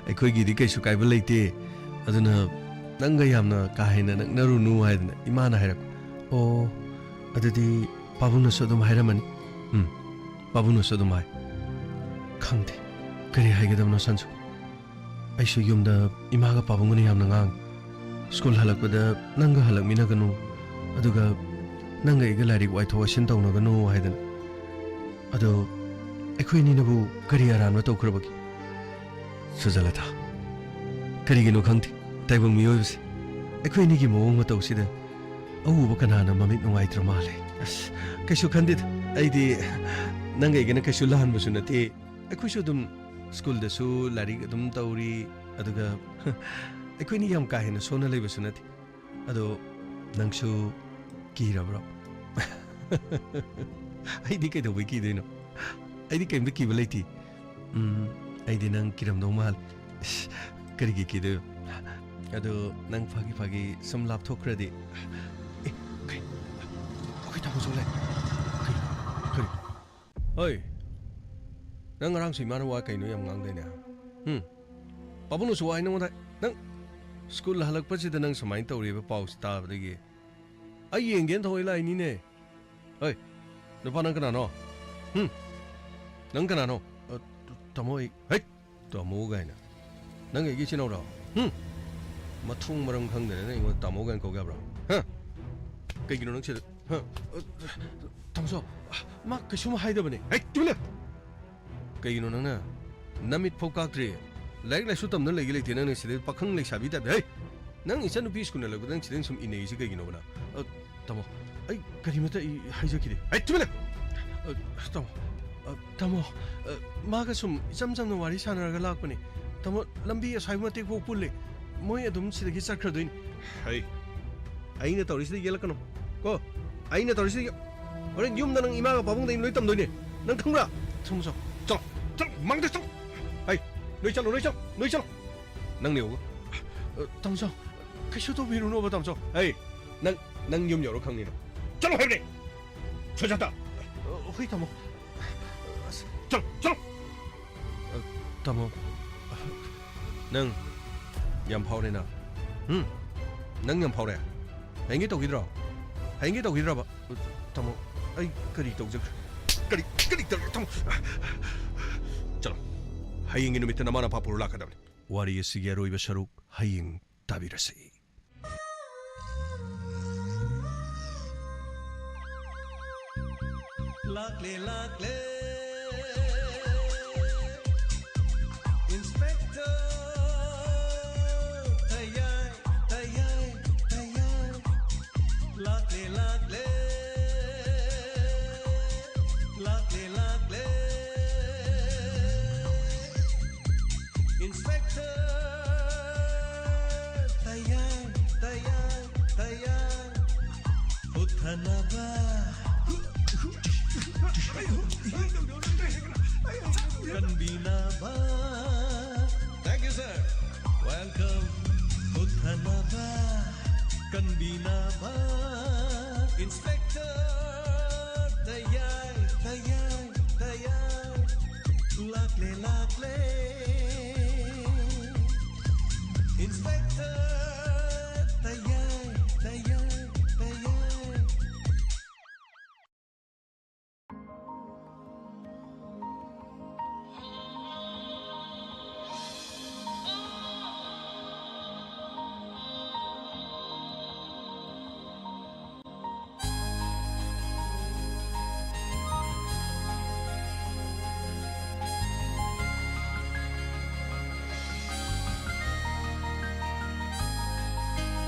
ꯑꯩꯈꯣꯏꯒꯤꯗꯤ ꯀꯩꯁꯨ ꯀꯥꯏꯕ ꯂꯩꯇꯦ꯫ ꯑꯗꯨꯅ ꯅꯪꯒ ꯌꯥꯝꯅ ꯀꯥ ꯍꯦꯟꯅ ꯅꯛꯅꯔꯨꯅꯨ" ꯍꯥꯏꯗꯅ ꯏꯃꯥꯅ ꯍꯥꯏꯔꯛꯄ꯫ "ꯑꯣ, ꯑꯗꯨꯗꯤ ꯄꯥꯕꯨꯡꯅꯁꯨ ꯑꯗꯨꯝ ꯍꯥꯏꯔꯝꯃꯅꯤ?" "ꯎꯝ, ꯄꯥꯕꯨꯡꯅꯁꯨ ꯑꯗꯨꯝ ꯍꯥꯏ꯫" ꯈꯪꯗꯦ, ꯀꯔꯤ ꯍꯥꯏꯒꯗꯕꯅꯣ ꯁꯟꯖꯨ꯫ ꯑꯩꯁꯨ ꯌꯨꯝꯗ ꯏꯃꯥꯒ ꯄꯥꯕꯨꯡꯒꯅ ꯌꯥꯝꯅ ꯉꯥꯡꯉꯤ꯫ "ꯁ꯭ꯀꯨꯜ ꯍꯜꯂꯛꯄꯗ ꯅꯪꯒ ꯍꯜꯂꯛꯃꯤꯟꯅꯒꯅꯨ, ꯑꯗꯨꯒ ꯅꯪꯒ ꯑꯩꯒ ꯂꯥꯏꯔꯤꯛ ꯋꯥꯏꯊꯣꯛ ꯋꯥꯏꯁꯤꯟ ꯇꯧꯅꯒꯅꯨ" ꯍꯥꯏꯗꯅ꯫ ꯑꯗꯣ ꯑꯩꯈꯣꯏ ꯑꯅꯤꯅꯕꯨ ꯀꯔꯤ ꯑꯔꯥꯟꯕ ꯇꯧꯈ꯭ꯔꯕꯒꯦ? ꯁꯨꯖꯂꯇꯥ, ꯀꯔꯤꯒꯤꯅꯣ ꯈꯪꯗꯦ, ꯇꯥꯏꯕꯪ ꯃꯤꯑꯣꯏꯕꯁꯦ꯫ ꯑꯩꯈꯣꯏ ꯑꯅꯤꯒꯤ ꯃꯑꯣꯡ ꯃꯇꯧꯁꯤꯗ ꯑꯎꯕ ꯀꯅꯥꯅ ꯃꯃꯤꯠ ꯅꯨꯡꯉꯥꯏꯇ꯭ꯔ ꯃꯥꯜꯂꯦ꯫ ꯑꯁ, ꯀꯩꯁꯨ ꯈꯟꯗꯦꯗ꯫ ꯑꯩꯗꯤ ꯅꯪꯒ ꯑꯩꯒꯅ ꯀꯩꯁꯨ ꯂꯥꯟꯕꯁꯨ ꯅꯠꯇꯦ꯫ ꯑꯩꯈꯣꯏꯁꯨ ꯑꯗꯨꯝ ꯁ꯭ꯀꯨꯜꯗꯁꯨ ꯂꯥꯏꯔꯤꯛ ꯑꯗꯨꯝ ꯇꯧꯔꯤ, ꯑꯗꯨꯒ ꯑꯩꯈꯣꯏꯅꯤ ꯌꯥꯝ ꯀꯥ ꯍꯦꯟꯅ ꯁꯣꯟꯅ ꯂꯩꯕꯁꯨ ꯅꯠꯇꯦ꯫ ꯑꯗꯣ ꯅꯪꯁꯨ ꯀꯤꯔꯕ꯭ꯔꯣ? ꯑꯩꯗꯤ ꯀꯩꯗꯧꯕꯩ ꯀꯤꯗꯣꯏꯅꯣ? ꯑꯩꯗꯤ ꯀꯩꯝꯇ ꯀꯤꯕ ꯂꯩꯇꯦ꯫ ꯎꯝ, ꯑꯩꯗꯤ ꯅꯪ ꯀꯤꯔꯝꯗꯧ ꯃꯥꯜꯂꯦ꯫ ꯏꯁ, ꯀꯔꯤꯒꯤ ꯀꯤꯗꯣꯏꯕ? ꯑꯗꯣ ꯅꯪ ꯐꯥꯒꯤ ꯐꯥꯒꯤ ꯁꯨꯝ ꯂꯥꯞꯊꯣꯛꯈ꯭ꯔꯗꯤ꯫ ꯑꯦ, ꯀꯩ? ꯑꯩꯈꯣꯏ ꯇꯥꯃꯣ ꯆꯧꯂꯦ꯫ ꯀꯩ? ꯀꯔꯤ? ꯍꯣꯏ, ꯅꯪ ꯉꯔꯥꯡꯁꯨ ꯏꯃꯥꯅ ꯋꯥ ꯀꯩꯅꯣ ꯌꯥꯝ ꯉꯥꯡꯗꯥꯏꯅꯦ? ꯎꯝ? ꯄꯥꯕꯨꯡꯅꯁꯨ ꯋꯥ ꯍꯥꯏ ꯅꯉꯣꯟꯗ? ꯅꯪ ꯁ꯭ꯀꯨꯜ ꯍꯜꯂꯛꯄꯁꯤꯗ ꯅꯪ ꯁꯨꯃꯥꯏꯅ ꯇꯧꯔꯤꯕ ꯄꯥꯎꯁꯤ ꯇꯥꯕꯗꯒꯤ ꯑꯩ ꯌꯦꯡꯒꯦꯅ ꯊꯧꯋꯥꯏ ꯂꯥꯛꯏꯅꯤꯅꯦ꯫ ꯍꯣꯏ, ꯅꯨꯄꯥ ꯅꯪ ꯀꯅꯥꯅꯣ? ꯎꯝ? ꯅꯪ ꯀꯅꯥꯅꯣ? ꯑ, ꯇꯥꯃꯣ ꯑꯩ, ꯍꯩꯠ! ꯇꯥꯃꯣ ꯀꯥꯏꯅ꯫ ꯅꯪ ꯑꯩꯒꯤ ꯏꯆꯤꯟ ꯏꯅꯥꯎꯔꯣ? ꯍꯨꯝ! ꯃꯊꯣꯡ ꯃꯔꯝ ꯈꯪꯗꯅ ꯅꯪ ꯑꯩꯉꯣꯟꯗ ꯇꯥꯃꯣ ꯀꯥꯏꯅ ꯀꯧꯒꯦ ꯍꯥꯏꯕ꯭ꯔꯣ? ꯍꯥ? ꯀꯩꯒꯤꯅꯣ ꯅꯪ ꯁꯤꯗ? ꯍꯥ? ꯇꯥꯃꯣꯆꯧ, ꯃꯥ ꯀꯩꯁꯨꯝ ꯍꯥꯏꯗꯕꯅꯦ꯫ ꯍꯩ, ꯇꯨꯃꯤꯟ ꯂꯩꯌꯨ! ꯀꯩꯒꯤꯅꯣ ꯅꯪꯅ ꯅꯃꯤꯠ ꯐꯥꯎ ꯀꯥꯛꯇ꯭ꯔꯤ? ꯂꯥꯏꯔꯤꯛ ꯂꯥꯏꯁꯨ ꯇꯝꯗꯅ ꯂꯩꯒꯦ ꯂꯩꯇꯦ, ꯅꯪꯅ ꯁꯤꯗ ꯄꯥꯈꯪ ꯂꯩꯁꯥꯕꯤ ꯇꯥꯏꯞꯇ, ꯍꯩ! ꯅꯪ ꯏꯆꯟꯅꯨꯄꯤ ꯁ꯭ꯀꯨꯜ ꯍꯜꯂꯛꯄꯗ ꯅꯪ ꯁꯤꯗ ꯁꯨꯝ ꯏꯟꯅꯩꯁꯤ ꯀꯩꯒꯤꯅꯣꯕ ꯅꯪ? ꯑ, ꯇꯥꯃꯣ, ꯑꯩ ꯀꯔꯤꯃꯇ ꯑꯩ ꯍꯥꯏꯖꯈꯤꯗꯦ꯫ ꯑꯩ ꯇꯨꯃꯤꯟ ꯂꯩꯌꯨ! ꯑ, ꯇꯥꯃꯣ, ꯑ, ꯇꯥꯃꯣ, ꯑ, ꯃꯥꯒ ꯁꯨꯝ ꯏꯆꯝ ꯆꯝꯅ ꯋꯥꯔꯤ ꯁꯥꯟꯅꯔꯒ ꯂꯥꯛꯄꯅꯦ꯫ ꯇꯥꯃꯣ, ꯂꯝꯕꯤ ꯑꯁ꯭ꯋꯥꯏ ꯃꯇꯦꯛ ꯐꯥꯎ ꯄꯨꯜꯂꯦ꯫ ꯃꯣꯏ ꯑꯗꯨꯝ ꯁꯤꯗꯒꯤ ꯆꯠꯈ꯭ꯔꯗꯣꯏꯅꯤ꯫ ꯍꯩ, ꯑꯩꯅ ꯇꯧꯔꯤꯁꯤꯗ ꯌꯦꯠꯂꯛꯀꯅꯨ꯫ ꯀꯣ, ꯑꯩꯅ ꯇꯧꯔꯤꯁꯤꯗ ꯌꯦ-, ꯍꯣꯔꯦꯟ ꯌꯨꯝꯗ ꯅꯪ ꯏꯃꯥꯒ ꯄꯥꯕꯨꯡꯗ ꯑꯩꯅ ꯂꯣꯏ ꯇꯝꯗꯣꯏꯅꯦ꯫ ꯅꯪ ꯈꯪꯕ꯭ꯔꯥ? ꯁꯣꯝ, ꯁꯣꯝ, ꯆꯠꯂꯣ, ꯃꯥꯡꯗ ꯆꯠꯂꯣ꯫ ꯍꯩ, ꯅꯣꯏ ꯆꯠꯂꯣ, ꯅꯣꯏ ꯆꯠꯂꯣ, ꯅꯣꯏ ꯆꯠꯂꯣ꯫ ꯅꯪꯅꯦ ꯌꯦꯡꯉꯨ꯫ ꯑ, ꯇꯥꯃꯣ ꯁꯣꯝ, ꯀꯩꯁꯨ ꯇꯧꯕꯤꯔꯨꯅꯣꯕ, ꯇꯥꯃꯣ ꯁꯣꯝ꯫ ꯍꯩ, ꯅꯪ, ꯅꯪ ꯌꯨꯝ ꯌꯧꯔ ꯈꯪꯅꯤ ꯅꯪ꯫ ꯆꯠꯂꯣ ꯍꯥꯏꯕꯅꯦ꯫ ꯁꯨꯖꯥꯇꯥ꯫ ꯑ, ꯍꯣꯏ, ꯇꯥꯃꯣ꯫ ꯑꯁ, ꯆꯠꯂꯣ, ꯆꯠꯂꯣ꯫ ꯑ, ꯇꯥꯃꯣ, ꯑ, ꯅꯪ ꯌꯥꯝ ꯐꯥꯎꯔꯦꯅ꯫ ꯎꯝ? ꯅꯪ ꯌꯥꯝ ꯐꯥꯎꯔꯦ? ꯍꯌꯦꯡꯒꯤ ꯇꯧꯈꯤꯗ꯭ꯔꯣ? ꯍꯌꯦꯡꯒꯤ ꯇꯧꯈꯤꯗ꯭ꯔꯕ? ꯑ, ꯇꯥꯃꯣ, ꯑꯩ ꯀꯔꯤ ꯇꯧꯖꯈ꯭ꯔꯦ? ꯀꯔꯤ, ꯀꯔꯤ ꯇꯧꯔꯦ, ꯇꯥꯃꯣ? ꯆꯠꯂꯣ꯫ ꯍꯌꯦꯡꯒꯤ ꯅꯨꯃꯤꯠꯇ ꯅꯃꯥ ꯅꯄꯥ ꯄꯨꯔ ꯂꯥꯛꯀꯗꯕꯅꯤ꯫ ꯋꯥꯔꯤ ꯑꯁꯤꯒꯤ ꯑꯔꯣꯏꯕ ꯁꯔꯨꯛ ꯍꯌꯦꯡ ꯇꯥꯕꯤꯔꯁꯤ꯫ ꯂꯥꯛꯂꯦ, ꯂꯥꯛꯂꯦ, Inspector ꯇꯌꯥꯏ, ꯇꯌꯥꯏ, ꯇꯌꯥꯏ꯫ ꯂꯥꯛꯂꯦ, ꯂꯥꯛꯂꯦ, ꯂꯥꯛꯂꯦ, ꯂꯥꯛꯂꯦ, Inspector ꯇꯌꯥꯏ, ꯇꯌꯥꯏ, ꯇꯌꯥꯏ꯫ ꯍꯨꯠꯊꯅꯕ, ꯀꯟꯕꯤꯅꯕ꯫ Thank you, sir. Welcome. ꯍꯨꯠꯊꯅꯕ, ꯀꯟꯕꯤꯅꯕ꯫ Inspector ꯇꯌꯥꯏ, ꯇꯌꯥꯏ, ꯇꯌꯥꯏ꯫ ꯂꯥꯛꯂꯦ, ꯂꯥꯛꯂꯦ, Inspector ꯇꯌꯥꯏ, ꯇꯌꯥꯏ, ꯇꯌꯥꯏ꯫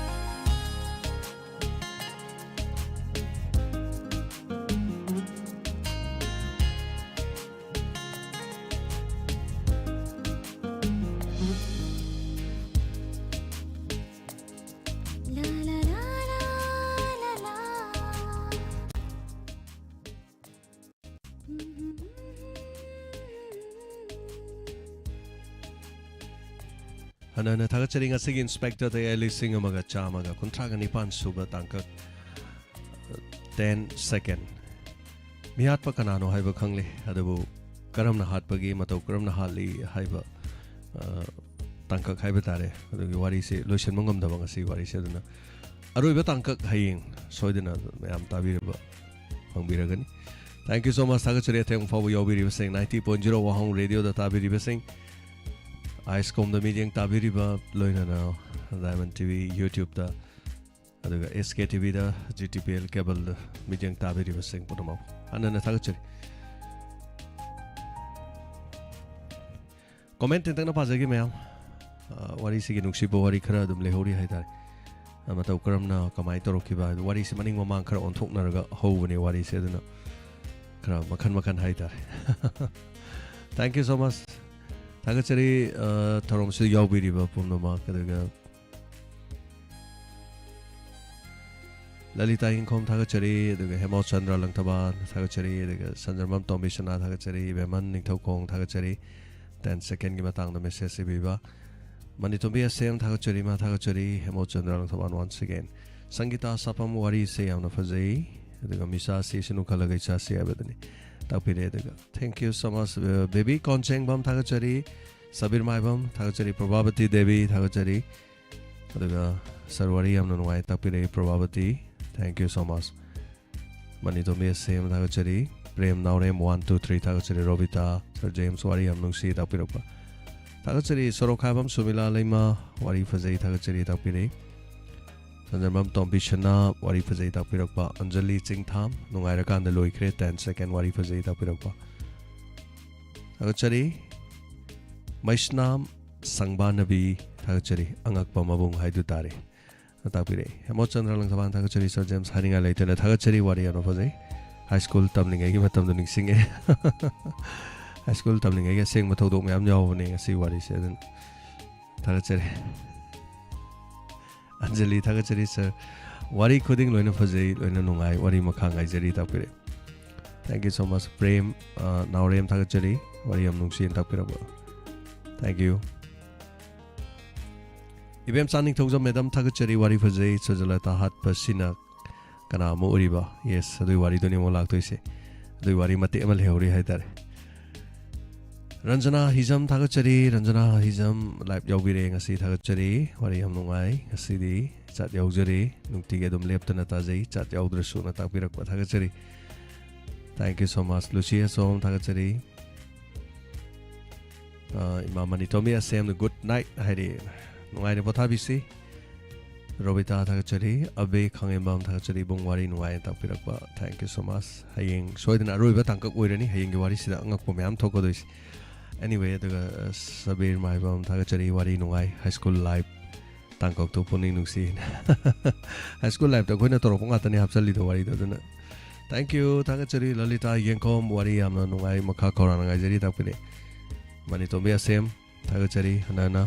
ꯍꯥꯟꯅ ꯊꯥꯒꯠꯆꯔꯤ꯫ ꯉꯁꯤꯒꯤ ꯏꯟꯁꯄꯦꯛꯇꯔꯗ ꯑꯩ ꯂꯤꯁꯤꯡ ꯑꯃꯒ ꯆꯥꯝꯃꯒ ꯀꯨꯟꯊ꯭ꯔꯥꯒ ꯅꯤꯄꯥꯟ ꯁꯨꯕ ꯇꯥꯡꯀꯛ, ꯇꯦꯟ ꯁꯦꯀꯦꯟ꯫ ꯃꯤꯍꯥꯠꯄ ꯀꯅꯥꯅꯣ ꯍꯥꯏꯕ ꯈꯪꯂꯦ, ꯑꯗꯨꯕꯨ ꯀꯔꯝꯅ ꯍꯥꯠꯄꯒꯦ, ꯃꯇꯧ ꯀꯔꯝꯅ ꯍꯥꯠꯂꯤ ꯍꯥꯏꯕ, ꯑ, ꯇꯥꯡꯀꯛ ꯍꯥꯏꯕ ꯇꯥꯔꯦ, ꯑꯗꯨꯒꯤ ꯋꯥꯔꯤꯁꯦ ꯂꯣꯏꯁꯤꯟꯕ ꯉꯝꯗꯕ ꯉꯁꯤ ꯋꯥꯔꯤꯁꯦ꯫ ꯑꯗꯨꯅ ꯑꯔꯣꯏꯕ ꯇꯥꯡꯀꯛ ꯍꯌꯦꯡ ꯁꯣꯏꯗꯅ ꯃꯌꯥꯝ ꯇꯥꯕꯤꯔꯕ ꯐꯪꯕꯤꯔꯒꯅꯤ꯫ Thank you so much꯫ ꯊꯥꯒꯠꯆꯔꯤ ꯑꯊꯦꯡꯕ ꯐꯥꯎꯕ ꯌꯥꯎꯕꯤꯔꯤꯕꯁꯤꯡ, ninety point zero ꯋꯥꯍꯣꯡ ꯔꯦꯗꯤꯑꯣꯗ ꯇꯥꯕꯤꯔꯤꯕꯁꯤꯡ, ꯑꯥꯏꯁꯀꯣꯝꯗ ꯃꯤꯠꯌꯦꯡ ꯇꯥꯕꯤꯔꯤꯕ, ꯂꯣꯏꯅꯅ Diamond T V YouTube-ꯇ, ꯑꯗꯨꯒ S K T V-ꯗ, G T P L cable-ꯗ ꯃꯤꯠꯌꯦꯡ ꯇꯥꯕꯤꯔꯤꯕꯁꯤꯡ ꯄꯨꯝꯅꯃꯛ ꯍꯟꯅ ꯍꯟꯅ ꯊꯥꯒꯠꯆꯔꯤ꯫ ꯀꯣꯃꯦꯟ ꯇꯦꯟꯇꯛꯅ ꯄꯥꯖꯒꯦ ꯃꯌꯥꯝ꯫ ꯑ, ꯋꯥꯔꯤꯁꯤꯒꯤ ꯅꯨꯡꯁꯤꯕ ꯋꯥꯔꯤ ꯈꯔ ꯑꯗꯨꯝ ꯂꯩꯍꯧꯔꯤ ꯍꯥꯏꯇꯥꯔꯦ꯫ ꯑ, ꯃꯇꯧ ꯀꯔꯝꯅ, ꯀꯃꯥꯏꯅ ꯇꯧꯔꯛꯈꯤꯕ ꯍꯥꯏꯗꯣ, ꯋꯥꯔꯤꯁꯤ ꯃꯅꯤꯡ ꯃꯃꯥꯡ ꯈꯔ ꯑꯣꯟꯊꯣꯛꯅꯔꯒ ꯍꯧꯕꯅꯦ ꯋꯥꯔꯤꯁꯦ, ꯑꯗꯨꯅ ꯈꯔ ꯃꯈꯟ ꯃꯈꯟ ꯍꯥꯏꯇꯥꯔꯦ꯫ Thank you so much꯫ ꯊꯥꯒꯠꯆꯔꯤ, ꯑ, ꯊꯧꯔꯝꯁꯤꯗ ꯌꯥꯎꯕꯤꯔꯤꯕ ꯄꯨꯝꯅꯃꯛ, ꯑꯗꯨꯒ ꯂꯂꯤꯇꯥ ꯏꯪꯈꯣꯝ ꯊꯥꯒꯠꯆꯔꯤ, ꯑꯗꯨꯒ ꯍꯦꯃꯣꯆꯟꯗ꯭ꯔ ꯂꯪꯊꯕꯥꯜ ꯊꯥꯒꯠꯆꯔꯤ, ꯑꯗꯨꯒ ꯁꯟꯖꯔꯃꯝ ꯇꯣꯝꯕꯤ ꯁꯅꯥ ꯊꯥꯒꯠꯆꯔꯤ, ꯏꯕꯦꯝꯍꯟ ꯅꯤꯡꯊꯧꯈꯣꯡ ꯊꯥꯒꯠꯆꯔꯤ, ten second-ꯒꯤ ꯃꯇꯥꯡꯗ message ꯏꯕꯤꯕ꯫ ꯃꯅꯤꯇꯣꯝꯕꯤ ꯑꯁꯦꯝ ꯊꯥꯒꯠꯆꯔꯤ, ꯃꯥ ꯊꯥꯒꯠꯆꯔꯤ, ꯍꯦꯃꯣꯆꯟꯗ꯭ꯔ ꯂꯪꯊꯕꯥꯜ once again꯫ ꯁꯪꯒꯤꯇꯥ ꯁꯥꯄꯝ ꯋꯥꯔꯤꯁꯦ ꯌꯥꯝꯅ ꯐꯖꯩ, ꯑꯗꯨꯒ ꯃꯤꯁꯥꯁꯤ ꯁꯤꯅꯨ ꯈꯜꯂꯒ ꯏꯆꯥꯁꯤ ꯍꯥꯏꯕꯗꯨꯅꯤ ꯇꯥꯛꯄꯤꯔꯦ꯫ ꯑꯗꯨꯒ thank you so much, Bebi Konchengbam ꯊꯥꯒꯠꯆꯔꯤ, ꯁꯕꯤꯔ ꯃꯥꯏꯕꯝ ꯊꯥꯒꯠꯆꯔꯤ, ꯄ꯭ꯔꯚꯥꯕꯇꯤ ꯗꯦꯕꯤ ꯊꯥꯒꯠꯆꯔꯤ, ꯑꯗꯨꯒ ꯁꯔ ꯋꯥꯔꯤ ꯌꯥꯝꯅ ꯅꯨꯡꯉꯥꯏ ꯇꯥꯛꯄꯤꯔꯛꯏ Prabhavati, thank you so much꯫ ꯃꯅꯤꯇꯣꯝꯕꯤ ꯑꯁꯦꯝ ꯊꯥꯒꯠꯆꯔꯤ, ꯄ꯭ꯔꯦꯝ ꯅꯥꯎꯔꯦꯝ one two three ꯊꯥꯒꯠꯆꯔꯤ, ꯔꯣꯕꯤꯇꯥ, ꯁꯔ ꯖꯦꯝꯁ ꯋꯥꯔꯤ ꯌꯥꯝ ꯅꯨꯡꯁꯤ ꯇꯥꯛꯄꯤꯔꯛꯄ ꯊꯥꯒꯠꯆꯔꯤ, ꯁꯣꯔꯣꯛꯈꯥꯏꯕꯝ ꯁꯨꯃꯤꯂꯥ ꯂꯩꯃ ꯋꯥꯔꯤ ꯐꯖꯩ ꯊꯥꯒꯠꯆꯔꯤ ꯇꯥꯛꯄꯤꯔꯛꯏ, ꯁꯟꯖꯔꯃꯝ ꯇꯣꯝꯕꯤ ꯁꯅꯥ ꯋꯥꯔꯤ ꯐꯖꯩ ꯇꯥꯛꯄꯤꯔꯛꯄ, ꯑꯟꯖꯂꯤ ꯆꯤꯡꯊꯥꯝ ꯅꯨꯡꯉꯥꯏꯔꯀꯥꯟꯗ ꯂꯣꯏꯈ꯭ꯔꯦ ten second ꯋꯥꯔꯤ ꯐꯖꯩ ꯇꯥꯛꯄꯤꯔꯛꯄ ꯊꯥꯒꯠꯆꯔꯤ, ꯃꯩꯁꯅꯥꯝ ꯁꯪꯕꯥꯅꯕꯤ ꯊꯥꯒꯠꯆꯔꯤ, ꯑꯉꯛꯄ ꯃꯕꯨꯡ ꯍꯥꯏꯗꯨ ꯇꯥꯔꯦ꯫ ꯇꯥꯛꯄꯤꯔꯛꯏ꯫ ꯍꯦꯃꯣꯆꯟꯗ꯭ꯔ ꯂꯪꯊꯕꯥꯜ ꯊꯥꯒꯠꯆꯔꯤ, ꯁꯔ ꯖꯦꯝꯁ ꯍꯥꯏꯅꯤꯡꯉꯥꯏ ꯂꯩꯇꯅ ꯊꯥꯒꯠꯆꯔꯤ, ꯋꯥꯔꯤ ꯌꯥꯝꯅ ꯐꯖꯩ꯫ ꯍꯥꯏ ꯁ꯭ꯀꯨꯜ ꯇꯝꯂꯤꯉꯩꯒꯤ ꯃꯇꯝꯗꯣ ꯅꯤꯡꯁꯤꯡꯉꯦ꯫ ꯍꯥꯏ ꯁ꯭ꯀꯨꯜ ꯇꯝꯂꯤꯉꯩꯒꯤ ꯑꯁꯦꯡꯕ ꯊꯧꯗꯣꯛ ꯃꯌꯥꯝ ꯌꯥꯎꯕꯅꯦ ꯉꯁꯤ ꯋꯥꯔꯤꯁꯦ, ꯑꯗꯨꯅ ꯊꯥꯒꯠꯆꯔꯤ꯫ ꯑꯟꯖꯂꯤ ꯊꯥꯒꯠꯆꯔꯤ, ꯁꯔ꯫ ꯋꯥꯔꯤ ꯈꯨꯗꯤꯡ ꯂꯣꯏꯅ ꯐꯖꯩ, ꯂꯣꯏꯅ ꯅꯨꯡꯉꯥꯏ, ꯋꯥꯔꯤ ꯃꯈꯥ ꯉꯥꯏꯖꯔꯤ ꯇꯥꯛꯄꯤꯔꯛꯏ꯫ Thank you so much꯫ Prem, ꯑ, ꯅꯥꯎꯔꯦꯝ ꯊꯥꯒꯠꯆꯔꯤ, ꯋꯥꯔꯤ ꯌꯥꯝ ꯅꯨꯡꯁꯤꯅ ꯇꯥꯛꯄꯤꯔꯛꯄ꯫ Thank you꯫ ꯏꯕꯦꯝꯆꯥ ꯅꯤꯡꯊꯧꯖꯝ ꯃꯦꯗꯥꯝ ꯊꯥꯒꯠꯆꯔꯤ, ꯋꯥꯔꯤ ꯐꯖꯩ꯫ ꯁꯨꯖꯂꯇꯥ ꯍꯥꯠꯄꯁꯤꯅ ꯀꯅꯥ ꯑꯃꯨꯛ ꯎꯔꯤꯕ? Yes, ꯑꯗꯨꯒꯤ ꯋꯥꯔꯤꯗꯨꯅꯤ ꯑꯃꯨꯛ ꯂꯥꯛꯇꯣꯏꯁꯦ꯫ ꯑꯗꯨꯒꯤ ꯋꯥꯔꯤ ꯃꯇꯦꯛ ꯑꯃ ꯂꯩꯍꯧꯔꯤ ꯍꯥꯏꯇꯥꯔꯦ꯫ ꯔꯟꯖꯅꯥ ꯍꯤꯖꯝ ꯊꯥꯒꯠꯆꯔꯤ꯫ ꯔꯟꯖꯅꯥ ꯍꯤꯖꯝ live ꯌꯥꯎꯕꯤꯔꯦ ꯉꯁꯤ, ꯊꯥꯒꯠꯆꯔꯤ꯫ ꯋꯥꯔꯤ ꯌꯥꯝ ꯅꯨꯡꯉꯥꯏ ꯉꯁꯤꯗꯤ꯫ Chat ꯌꯥꯎꯖꯔꯤ꯫ ꯅꯨꯡꯇꯤꯒꯤ ꯑꯗꯨꯝ ꯂꯦꯞꯇꯅ ꯇꯥꯖꯩ꯫ Chat ꯌꯥꯎꯗ꯭ꯔꯁꯨꯅ ꯇꯥꯛꯄꯤꯔꯛꯄ ꯊꯥꯒꯠꯆꯔꯤ꯫ Thank you so much꯫ Lucy ꯑꯁꯣꯝ ꯊꯥꯒꯠꯆꯔꯤ꯫ ꯑ, ꯏꯃꯥ ꯃꯅꯤꯇꯣꯝꯕꯤ ꯑꯁꯦꯝꯅ good night ꯍꯥꯏꯔꯤ꯫ ꯅꯨꯡꯉꯥꯏꯅ ꯄꯣꯊꯥꯕꯤꯁꯤ꯫ ꯔꯣꯕꯤꯇꯥ ꯊꯥꯒꯠꯆꯔꯤ꯫ ꯑꯕꯦ ꯈꯥꯉꯦꯝꯕꯝ ꯊꯥꯒꯠꯆꯔꯤ꯫ ꯏꯕꯨꯡ, ꯋꯥꯔꯤ ꯅꯨꯡꯉꯥꯏꯅ ꯇꯥꯛꯄꯤꯔꯛꯄ꯫ Thank you so much꯫ ꯍꯌꯦꯡ ꯁꯣꯏꯗꯅ ꯑꯔꯣꯏꯕ ꯇꯥꯡꯀꯛ ꯑꯣꯏꯔꯅꯤ꯫ ꯍꯌꯦꯡꯒꯤ ꯋꯥꯔꯤꯁꯤꯗ ꯑꯉꯛꯄ ꯃꯌꯥꯝ ꯊꯣꯛꯀꯗꯣꯏꯁꯦ꯫ Anyway, ꯑꯗꯨꯒ, ꯑ, ꯁꯕꯤꯔ ꯃꯥꯏꯕꯝ ꯊꯥꯒꯠꯆꯔꯤ꯫ ꯋꯥꯔꯤ ꯅꯨꯡꯉꯥꯏ꯫ High school life ꯇꯥꯡꯀꯛꯇꯣ ꯄꯨꯛꯅꯤꯡ ꯅꯨꯡꯁꯤ꯫ High school lifeꯇ ꯑꯩꯈꯣꯏꯅ ꯇꯧꯔꯛꯄ ꯉꯥꯛꯇꯅꯦ ꯍꯥꯞꯆꯜꯂꯤꯗꯣ ꯋꯥꯔꯤꯗꯣ꯫ ꯑꯗꯨꯅ thank you, ꯊꯥꯒꯠꯆꯔꯤ꯫ ꯂꯂꯤꯇꯥ ꯌꯦꯡꯈꯣꯝ, ꯋꯥꯔꯤ ꯌꯥꯝꯅ ꯅꯨꯡꯉꯥꯏ꯫ ꯃꯈꯥ ꯈꯧꯔꯥꯡꯅ ꯉꯥꯏꯖꯔꯤ ꯇꯥꯛꯄꯤꯔꯦ꯫ ꯃꯅꯤꯇꯣꯝꯕꯤ ꯑꯁꯦꯝ, ꯊꯥꯒꯠꯆꯔꯤ ꯍꯟꯅ ꯍꯟꯅ꯫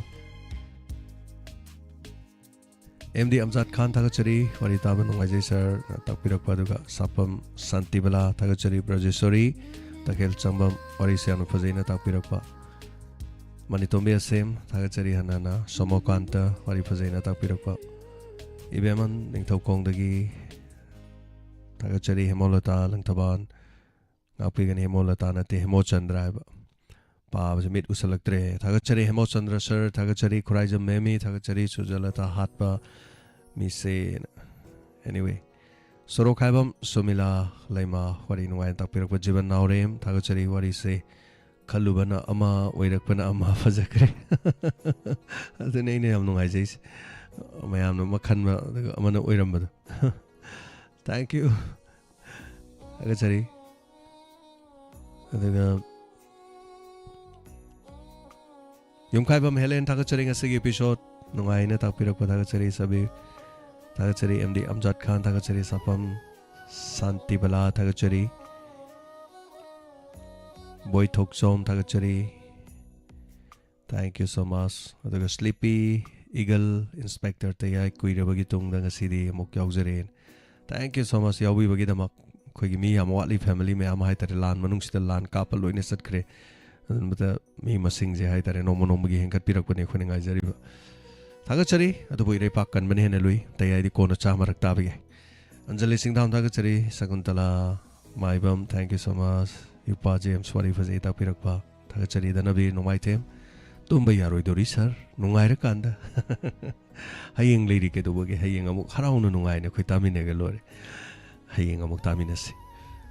ꯑꯦꯝ ꯗꯤ ꯑꯝꯖꯥꯗ ꯈꯥꯟ, ꯊꯥꯒꯠꯆꯔꯤ꯫ ꯋꯥꯔꯤ ꯇꯥꯕ ꯅꯨꯡꯉꯥꯏꯖꯩ sir, ꯇꯥꯛꯄꯤꯔꯛꯄ꯫ ꯑꯗꯨꯒ ꯁꯥꯄꯝ ꯁꯥꯟꯇꯤꯕꯂꯥ, ꯊꯥꯒꯠꯆꯔꯤ꯫ ꯕ꯭ꯔꯖꯦꯁꯣꯔꯤ ꯇꯈꯦꯜ ꯆꯪꯕꯝ, ꯋꯥꯔꯤꯁꯦ ꯌꯥꯝꯅ ꯐꯖꯩꯅ ꯇꯥꯛꯄꯤꯔꯛꯄ꯫ ꯃꯅꯤꯇꯣꯝꯕꯤ ꯑꯁꯦꯝ, ꯊꯥꯒꯠꯆꯔꯤ ꯍꯟꯅ ꯍꯟꯅ꯫ ꯁꯣꯃꯣꯀꯥꯟꯇ, ꯋꯥꯔꯤ ꯐꯖꯩꯅ ꯇꯥꯛꯄꯤꯔꯛꯄ꯫ ꯏꯕꯦꯝꯃꯟ ꯅꯤꯡꯊꯧꯈꯣꯡꯗꯒꯤ ꯊꯥꯒꯠꯆꯔꯤ꯫ ꯍꯦꯃꯣꯂꯇꯥ ꯂꯪꯊꯕꯥꯜ, ꯉꯥꯛꯄꯤꯒꯅꯤ, ꯍꯦꯃꯣꯂꯇꯥ ꯅꯠꯇꯦ, ꯍꯦꯃꯣꯆꯟꯗ꯭ꯔ ꯍꯥꯏꯕ꯫ ꯄꯥꯕꯁꯦ ꯃꯤꯠ ꯎꯁꯜꯂꯛꯇ꯭ꯔꯦ꯫ ꯊꯥꯒꯠꯆꯔꯤ ꯍꯦꯃꯣꯆꯟꯗ꯭ꯔ sir, ꯊꯥꯒꯠꯆꯔꯤ ꯈꯨꯔꯥꯏꯖꯝ ꯃꯦꯃꯤ, ꯊꯥꯒꯠꯆꯔꯤ ꯁꯨꯖꯂꯇꯥ ꯍꯥꯠꯄ ꯃꯤꯁꯦ꯫ Anyway, ꯁꯣꯔꯣꯛꯈꯥꯏꯕꯝ ꯁꯨꯃꯤꯂꯥ ꯂꯩꯃ, ꯋꯥꯔꯤ ꯅꯨꯡꯉꯥꯏꯅ ꯇꯥꯛꯄꯤꯔꯛꯄ꯫ ꯖꯤꯕꯟ ꯅꯥꯎꯔꯦꯝ, ꯊꯥꯒꯠꯆꯔꯤ꯫ ꯋꯥꯔꯤꯁꯦ ꯈꯜꯂꯨꯕꯅ ꯑꯃ, ꯑꯣꯏꯔꯛꯄꯅ ꯑꯃ꯫ ꯐꯖꯈ꯭ꯔꯦ꯫ ꯑꯗꯨꯅꯦ ꯑꯩꯅ ꯌꯥꯝ ꯅꯨꯡꯉꯥꯏꯖꯩꯁꯦ, ꯃꯌꯥꯝꯅ ꯑꯃ ꯈꯟꯕ ꯑꯗꯨꯒ ꯑꯃꯅ ꯑꯣꯏꯔꯝꯕꯗꯣ꯫ Thank you꯫ ꯊꯥꯒꯠꯆꯔꯤ꯫ ꯑꯗꯨꯒ ꯌꯨꯝꯈꯥꯏꯕꯝ ꯍꯦꯂꯦꯟ, ꯊꯥꯒꯠꯆꯔꯤ ꯉꯁꯤꯒꯤ episode ꯅꯨꯡꯉꯥꯏꯅ ꯇꯥꯛꯄꯤꯔꯛꯄ꯫ ꯊꯥꯒꯠꯆꯔꯤ ꯁꯕꯤꯔ, ꯊꯥꯒꯠꯆꯔꯤ꯫ ꯑꯦꯝ ꯗꯤ ꯑꯝꯖꯥꯗ ꯈꯥꯟ, ꯊꯥꯒꯠꯆꯔꯤ꯫ ꯁꯥꯄꯝ ꯁꯥꯟꯇꯤꯕꯂꯥ, ꯊꯥꯒꯠꯆꯔꯤ꯫ ꯕꯣꯏ ꯊꯣꯛꯆꯣꯝ, ꯊꯥꯒꯠꯆꯔꯤ꯫ Thank you so much꯫ ꯑꯗꯨꯒ Sleepy Eagle, Inspector ꯇꯌꯥꯏ, ꯀꯨꯏꯔꯕꯒꯤ ꯇꯨꯡꯗ ꯉꯁꯤꯗꯤ ꯑꯃꯨꯛ ꯌꯥꯎꯖꯔꯦ꯫ Thank you so much ꯌꯥꯎꯕꯤꯕꯒꯤꯗꯃꯛ꯫ ꯑꯩꯈꯣꯏꯒꯤ ꯃꯤ ꯌꯥꯝ ꯋꯥꯠꯂꯤ, family ꯃꯌꯥꯝ ꯍꯥꯏꯇꯥꯔꯦ, ꯂꯥꯟ ꯃꯅꯨꯡꯁꯤꯗ ꯂꯥꯟ ꯀꯥꯞꯄ ꯂꯣꯏꯅ ꯆꯠꯈ꯭ꯔꯦ꯫ ꯑꯗꯨꯅ ꯃꯤ ꯃꯁꯤꯡꯁꯦ ꯍꯥꯏꯇꯥꯔꯦ, ꯅꯣꯡꯃ ꯅꯣꯡꯃꯒꯤ ꯍꯦꯟꯒꯠꯄꯤꯔꯛꯄꯅꯦ ꯑꯩꯈꯣꯏꯅ ꯉꯥꯏꯖꯔꯤꯕ꯫ ꯊꯥꯒꯠꯆꯔꯤ꯫ ꯑꯗꯨꯕꯨ ꯏꯔꯩꯄꯥꯛ ꯀꯟꯕꯅ ꯍꯦꯟꯅ ꯂꯨꯏ꯫ ꯑꯇꯩ ꯍꯥꯏꯗꯤ ꯀꯣꯟꯅ ꯆꯥ ꯃꯔꯛ ꯇꯥꯕꯒꯤ꯫ ꯑꯟꯖꯂꯤ ꯁꯤꯡꯗꯥꯝ ꯊꯥꯒꯠꯆꯔꯤ꯫ ꯁꯀꯨꯟꯇꯂꯥ ꯃꯥꯏꯕꯝ, thank you so much꯫ ꯏꯄꯥ ꯖꯦꯝꯁ ꯋꯥꯔꯤ ꯐꯖꯩ ꯇꯥꯛꯄꯤꯔꯛꯄ꯫ ꯊꯥꯒꯠꯆꯔꯤ꯫ ꯙꯅꯕꯤꯔ ꯅꯣꯡꯃꯥꯏꯊꯦꯝ, ꯇꯨꯝꯕ ꯌꯥꯔꯣꯏꯗꯧꯔꯤ ꯁꯥꯔ, ꯅꯨꯡꯉꯥꯏꯔꯀꯥꯟꯗ꯫ ꯍꯌꯦꯡ ꯂꯩꯔꯤ ꯀꯩꯗꯧꯕꯒꯦ? ꯍꯌꯦꯡ ꯑꯃꯨꯛ ꯍꯔꯥꯎꯅ ꯅꯨꯡꯉꯥꯏꯅ ꯑꯩꯈꯣꯏ ꯇꯥꯃꯤꯟꯅꯒ ꯂꯣꯏꯔꯦ꯫ ꯍꯌꯦꯡ ꯑꯃꯨꯛ ꯇꯥꯃꯤꯟꯅꯁꯤ꯫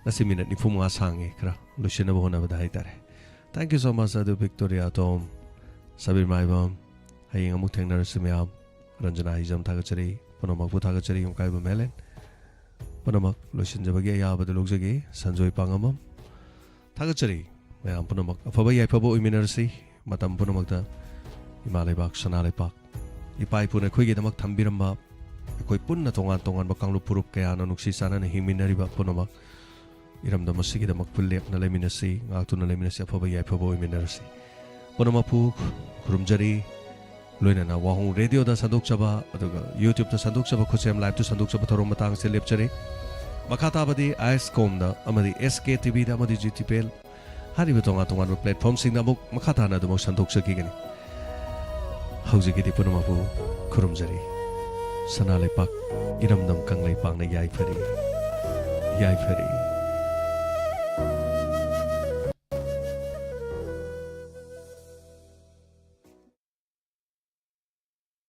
ꯉꯁꯤ ꯃꯤꯅꯠ ꯅꯤꯐꯨ ꯃꯉꯥ ꯁꯥꯡꯉꯦ, ꯈꯔ ꯂꯣꯏꯁꯤꯟꯅꯕ ꯍꯣꯠꯅꯕꯗ ꯍꯥꯏꯇꯥꯔꯦ꯫ Thank you so much, ꯑꯗꯨ ꯚꯤꯛꯇꯣꯔꯤꯌꯥ ꯇꯣꯝ, ꯁꯕꯤꯔ ꯃꯥꯏꯕꯝ꯫ ꯍꯌꯦꯡ ꯑꯃꯨꯛ ꯊꯦꯡꯅꯔꯁꯤ ꯃꯌꯥꯝ꯫ ꯔꯟꯖꯅꯥ ꯍꯤꯖꯝ ꯊꯥꯒꯠꯆꯔꯤ꯫ ꯄꯨꯝꯅꯃꯛꯄꯨ ꯊꯥꯒꯠꯆꯔꯤ꯫ ꯌꯨꯝꯀꯥꯏꯕꯝ ꯍꯦꯂꯦꯟ꯫ ꯄꯨꯝꯅꯃꯛ ꯂꯣꯏꯁꯤꯟꯖꯕꯒꯤ ꯑꯌꯥꯕꯗꯨ ꯂꯧꯖꯒꯦ꯫ ꯁꯟꯖꯣꯏ ꯄꯥꯉꯝꯕꯝ꯫ ꯊꯥꯒꯠꯆꯔꯤ꯫ ꯃꯌꯥꯝ ꯄꯨꯝꯅꯃꯛ ꯑꯐꯕ ꯌꯥꯏꯐꯕ ꯑꯣꯏꯃꯤꯟꯅꯔꯁꯤ꯫ ꯃꯇꯝ ꯄꯨꯝꯅꯃꯛꯇ ꯏꯃꯥ ꯂꯩꯕꯥꯛ, ꯁꯅꯥ ꯂꯩꯄꯥꯛ, ꯏꯄꯥ ꯏꯄꯨꯅ ꯑꯩꯈꯣꯏꯒꯤꯗꯃꯛ ꯊꯝꯕꯤꯔꯝꯕ, ꯑꯩꯈꯣꯏ ꯄꯨꯟꯅ ꯇꯣꯉꯥꯟ ꯇꯣꯉꯥꯟꯕ ꯀꯥꯡꯂꯨꯞ ꯐꯨꯔꯨꯞ ꯀꯌꯥꯅ ꯅꯨꯡꯁꯤ ꯆꯥꯟꯅꯅ ꯍꯤꯡꯃꯤꯟꯅꯔꯤꯕ ꯄꯨꯝꯅꯃꯛ, ꯏꯔꯝꯗꯝ ꯑꯁꯤꯒꯤꯗꯃꯛ ꯄꯨꯟ ꯂꯦꯞꯅ ꯂꯩꯃꯤꯟꯅꯁꯤ, ꯉꯥꯛꯇꯨꯅ ꯂꯩꯃꯤꯟꯅꯁꯤ, ꯑꯐꯕ ꯌꯥꯏꯐꯕ ꯑꯣꯏꯃꯤꯟꯅꯔꯁꯤ꯫ ꯄꯨꯝꯅꯃꯛꯄꯨ ꯈꯨꯔꯨꯝꯖꯔꯤ꯫ ꯂꯣꯏꯅꯅ ꯋꯥꯍꯣꯡ ꯔꯦꯗꯤꯑꯣꯗ ꯁꯟꯗꯣꯛꯆꯕ, ꯑꯗꯨꯒ YouTube-ꯇ ꯁꯟꯗꯣꯛꯆꯕ, ꯈꯨꯠꯁꯦꯝ Live-ꯇ ꯁꯟꯗꯣꯛꯆꯕ ꯊꯧꯔꯝ ꯃꯇꯥꯡꯁꯦ ꯂꯦꯞꯆꯔꯦ꯫ ꯃꯈꯥ ꯇꯥꯕꯗꯤ ꯑꯥꯏꯁꯀꯣꯝꯗ ꯑꯃꯗꯤ S K T V-ꯗ ꯑꯃꯗꯤ G T P L ꯍꯥꯏꯔꯤꯕ ꯇꯣꯉꯥꯟ ꯇꯣꯉꯥꯟꯕ platform-ꯁꯤꯡꯗ ꯑꯃꯨꯛ ꯃꯈꯥ ꯇꯥꯅ ꯑꯗꯨꯃꯛ ꯁꯟꯗꯣꯛꯆꯈꯤꯒꯅꯤ꯫ ꯍꯧꯖꯤꯛꯀꯤꯗꯤ ꯄꯨꯝꯅꯃꯛꯄꯨ ꯈꯨꯔꯨꯝꯖꯔꯤ꯫ ꯁꯅꯥ ꯂꯩꯄꯥꯛ ꯏꯔꯝꯗꯝ ꯀꯪꯂꯩꯄꯥꯛꯅ ꯌꯥꯏꯐꯔꯤ, ꯌꯥꯏꯐꯔꯤ꯫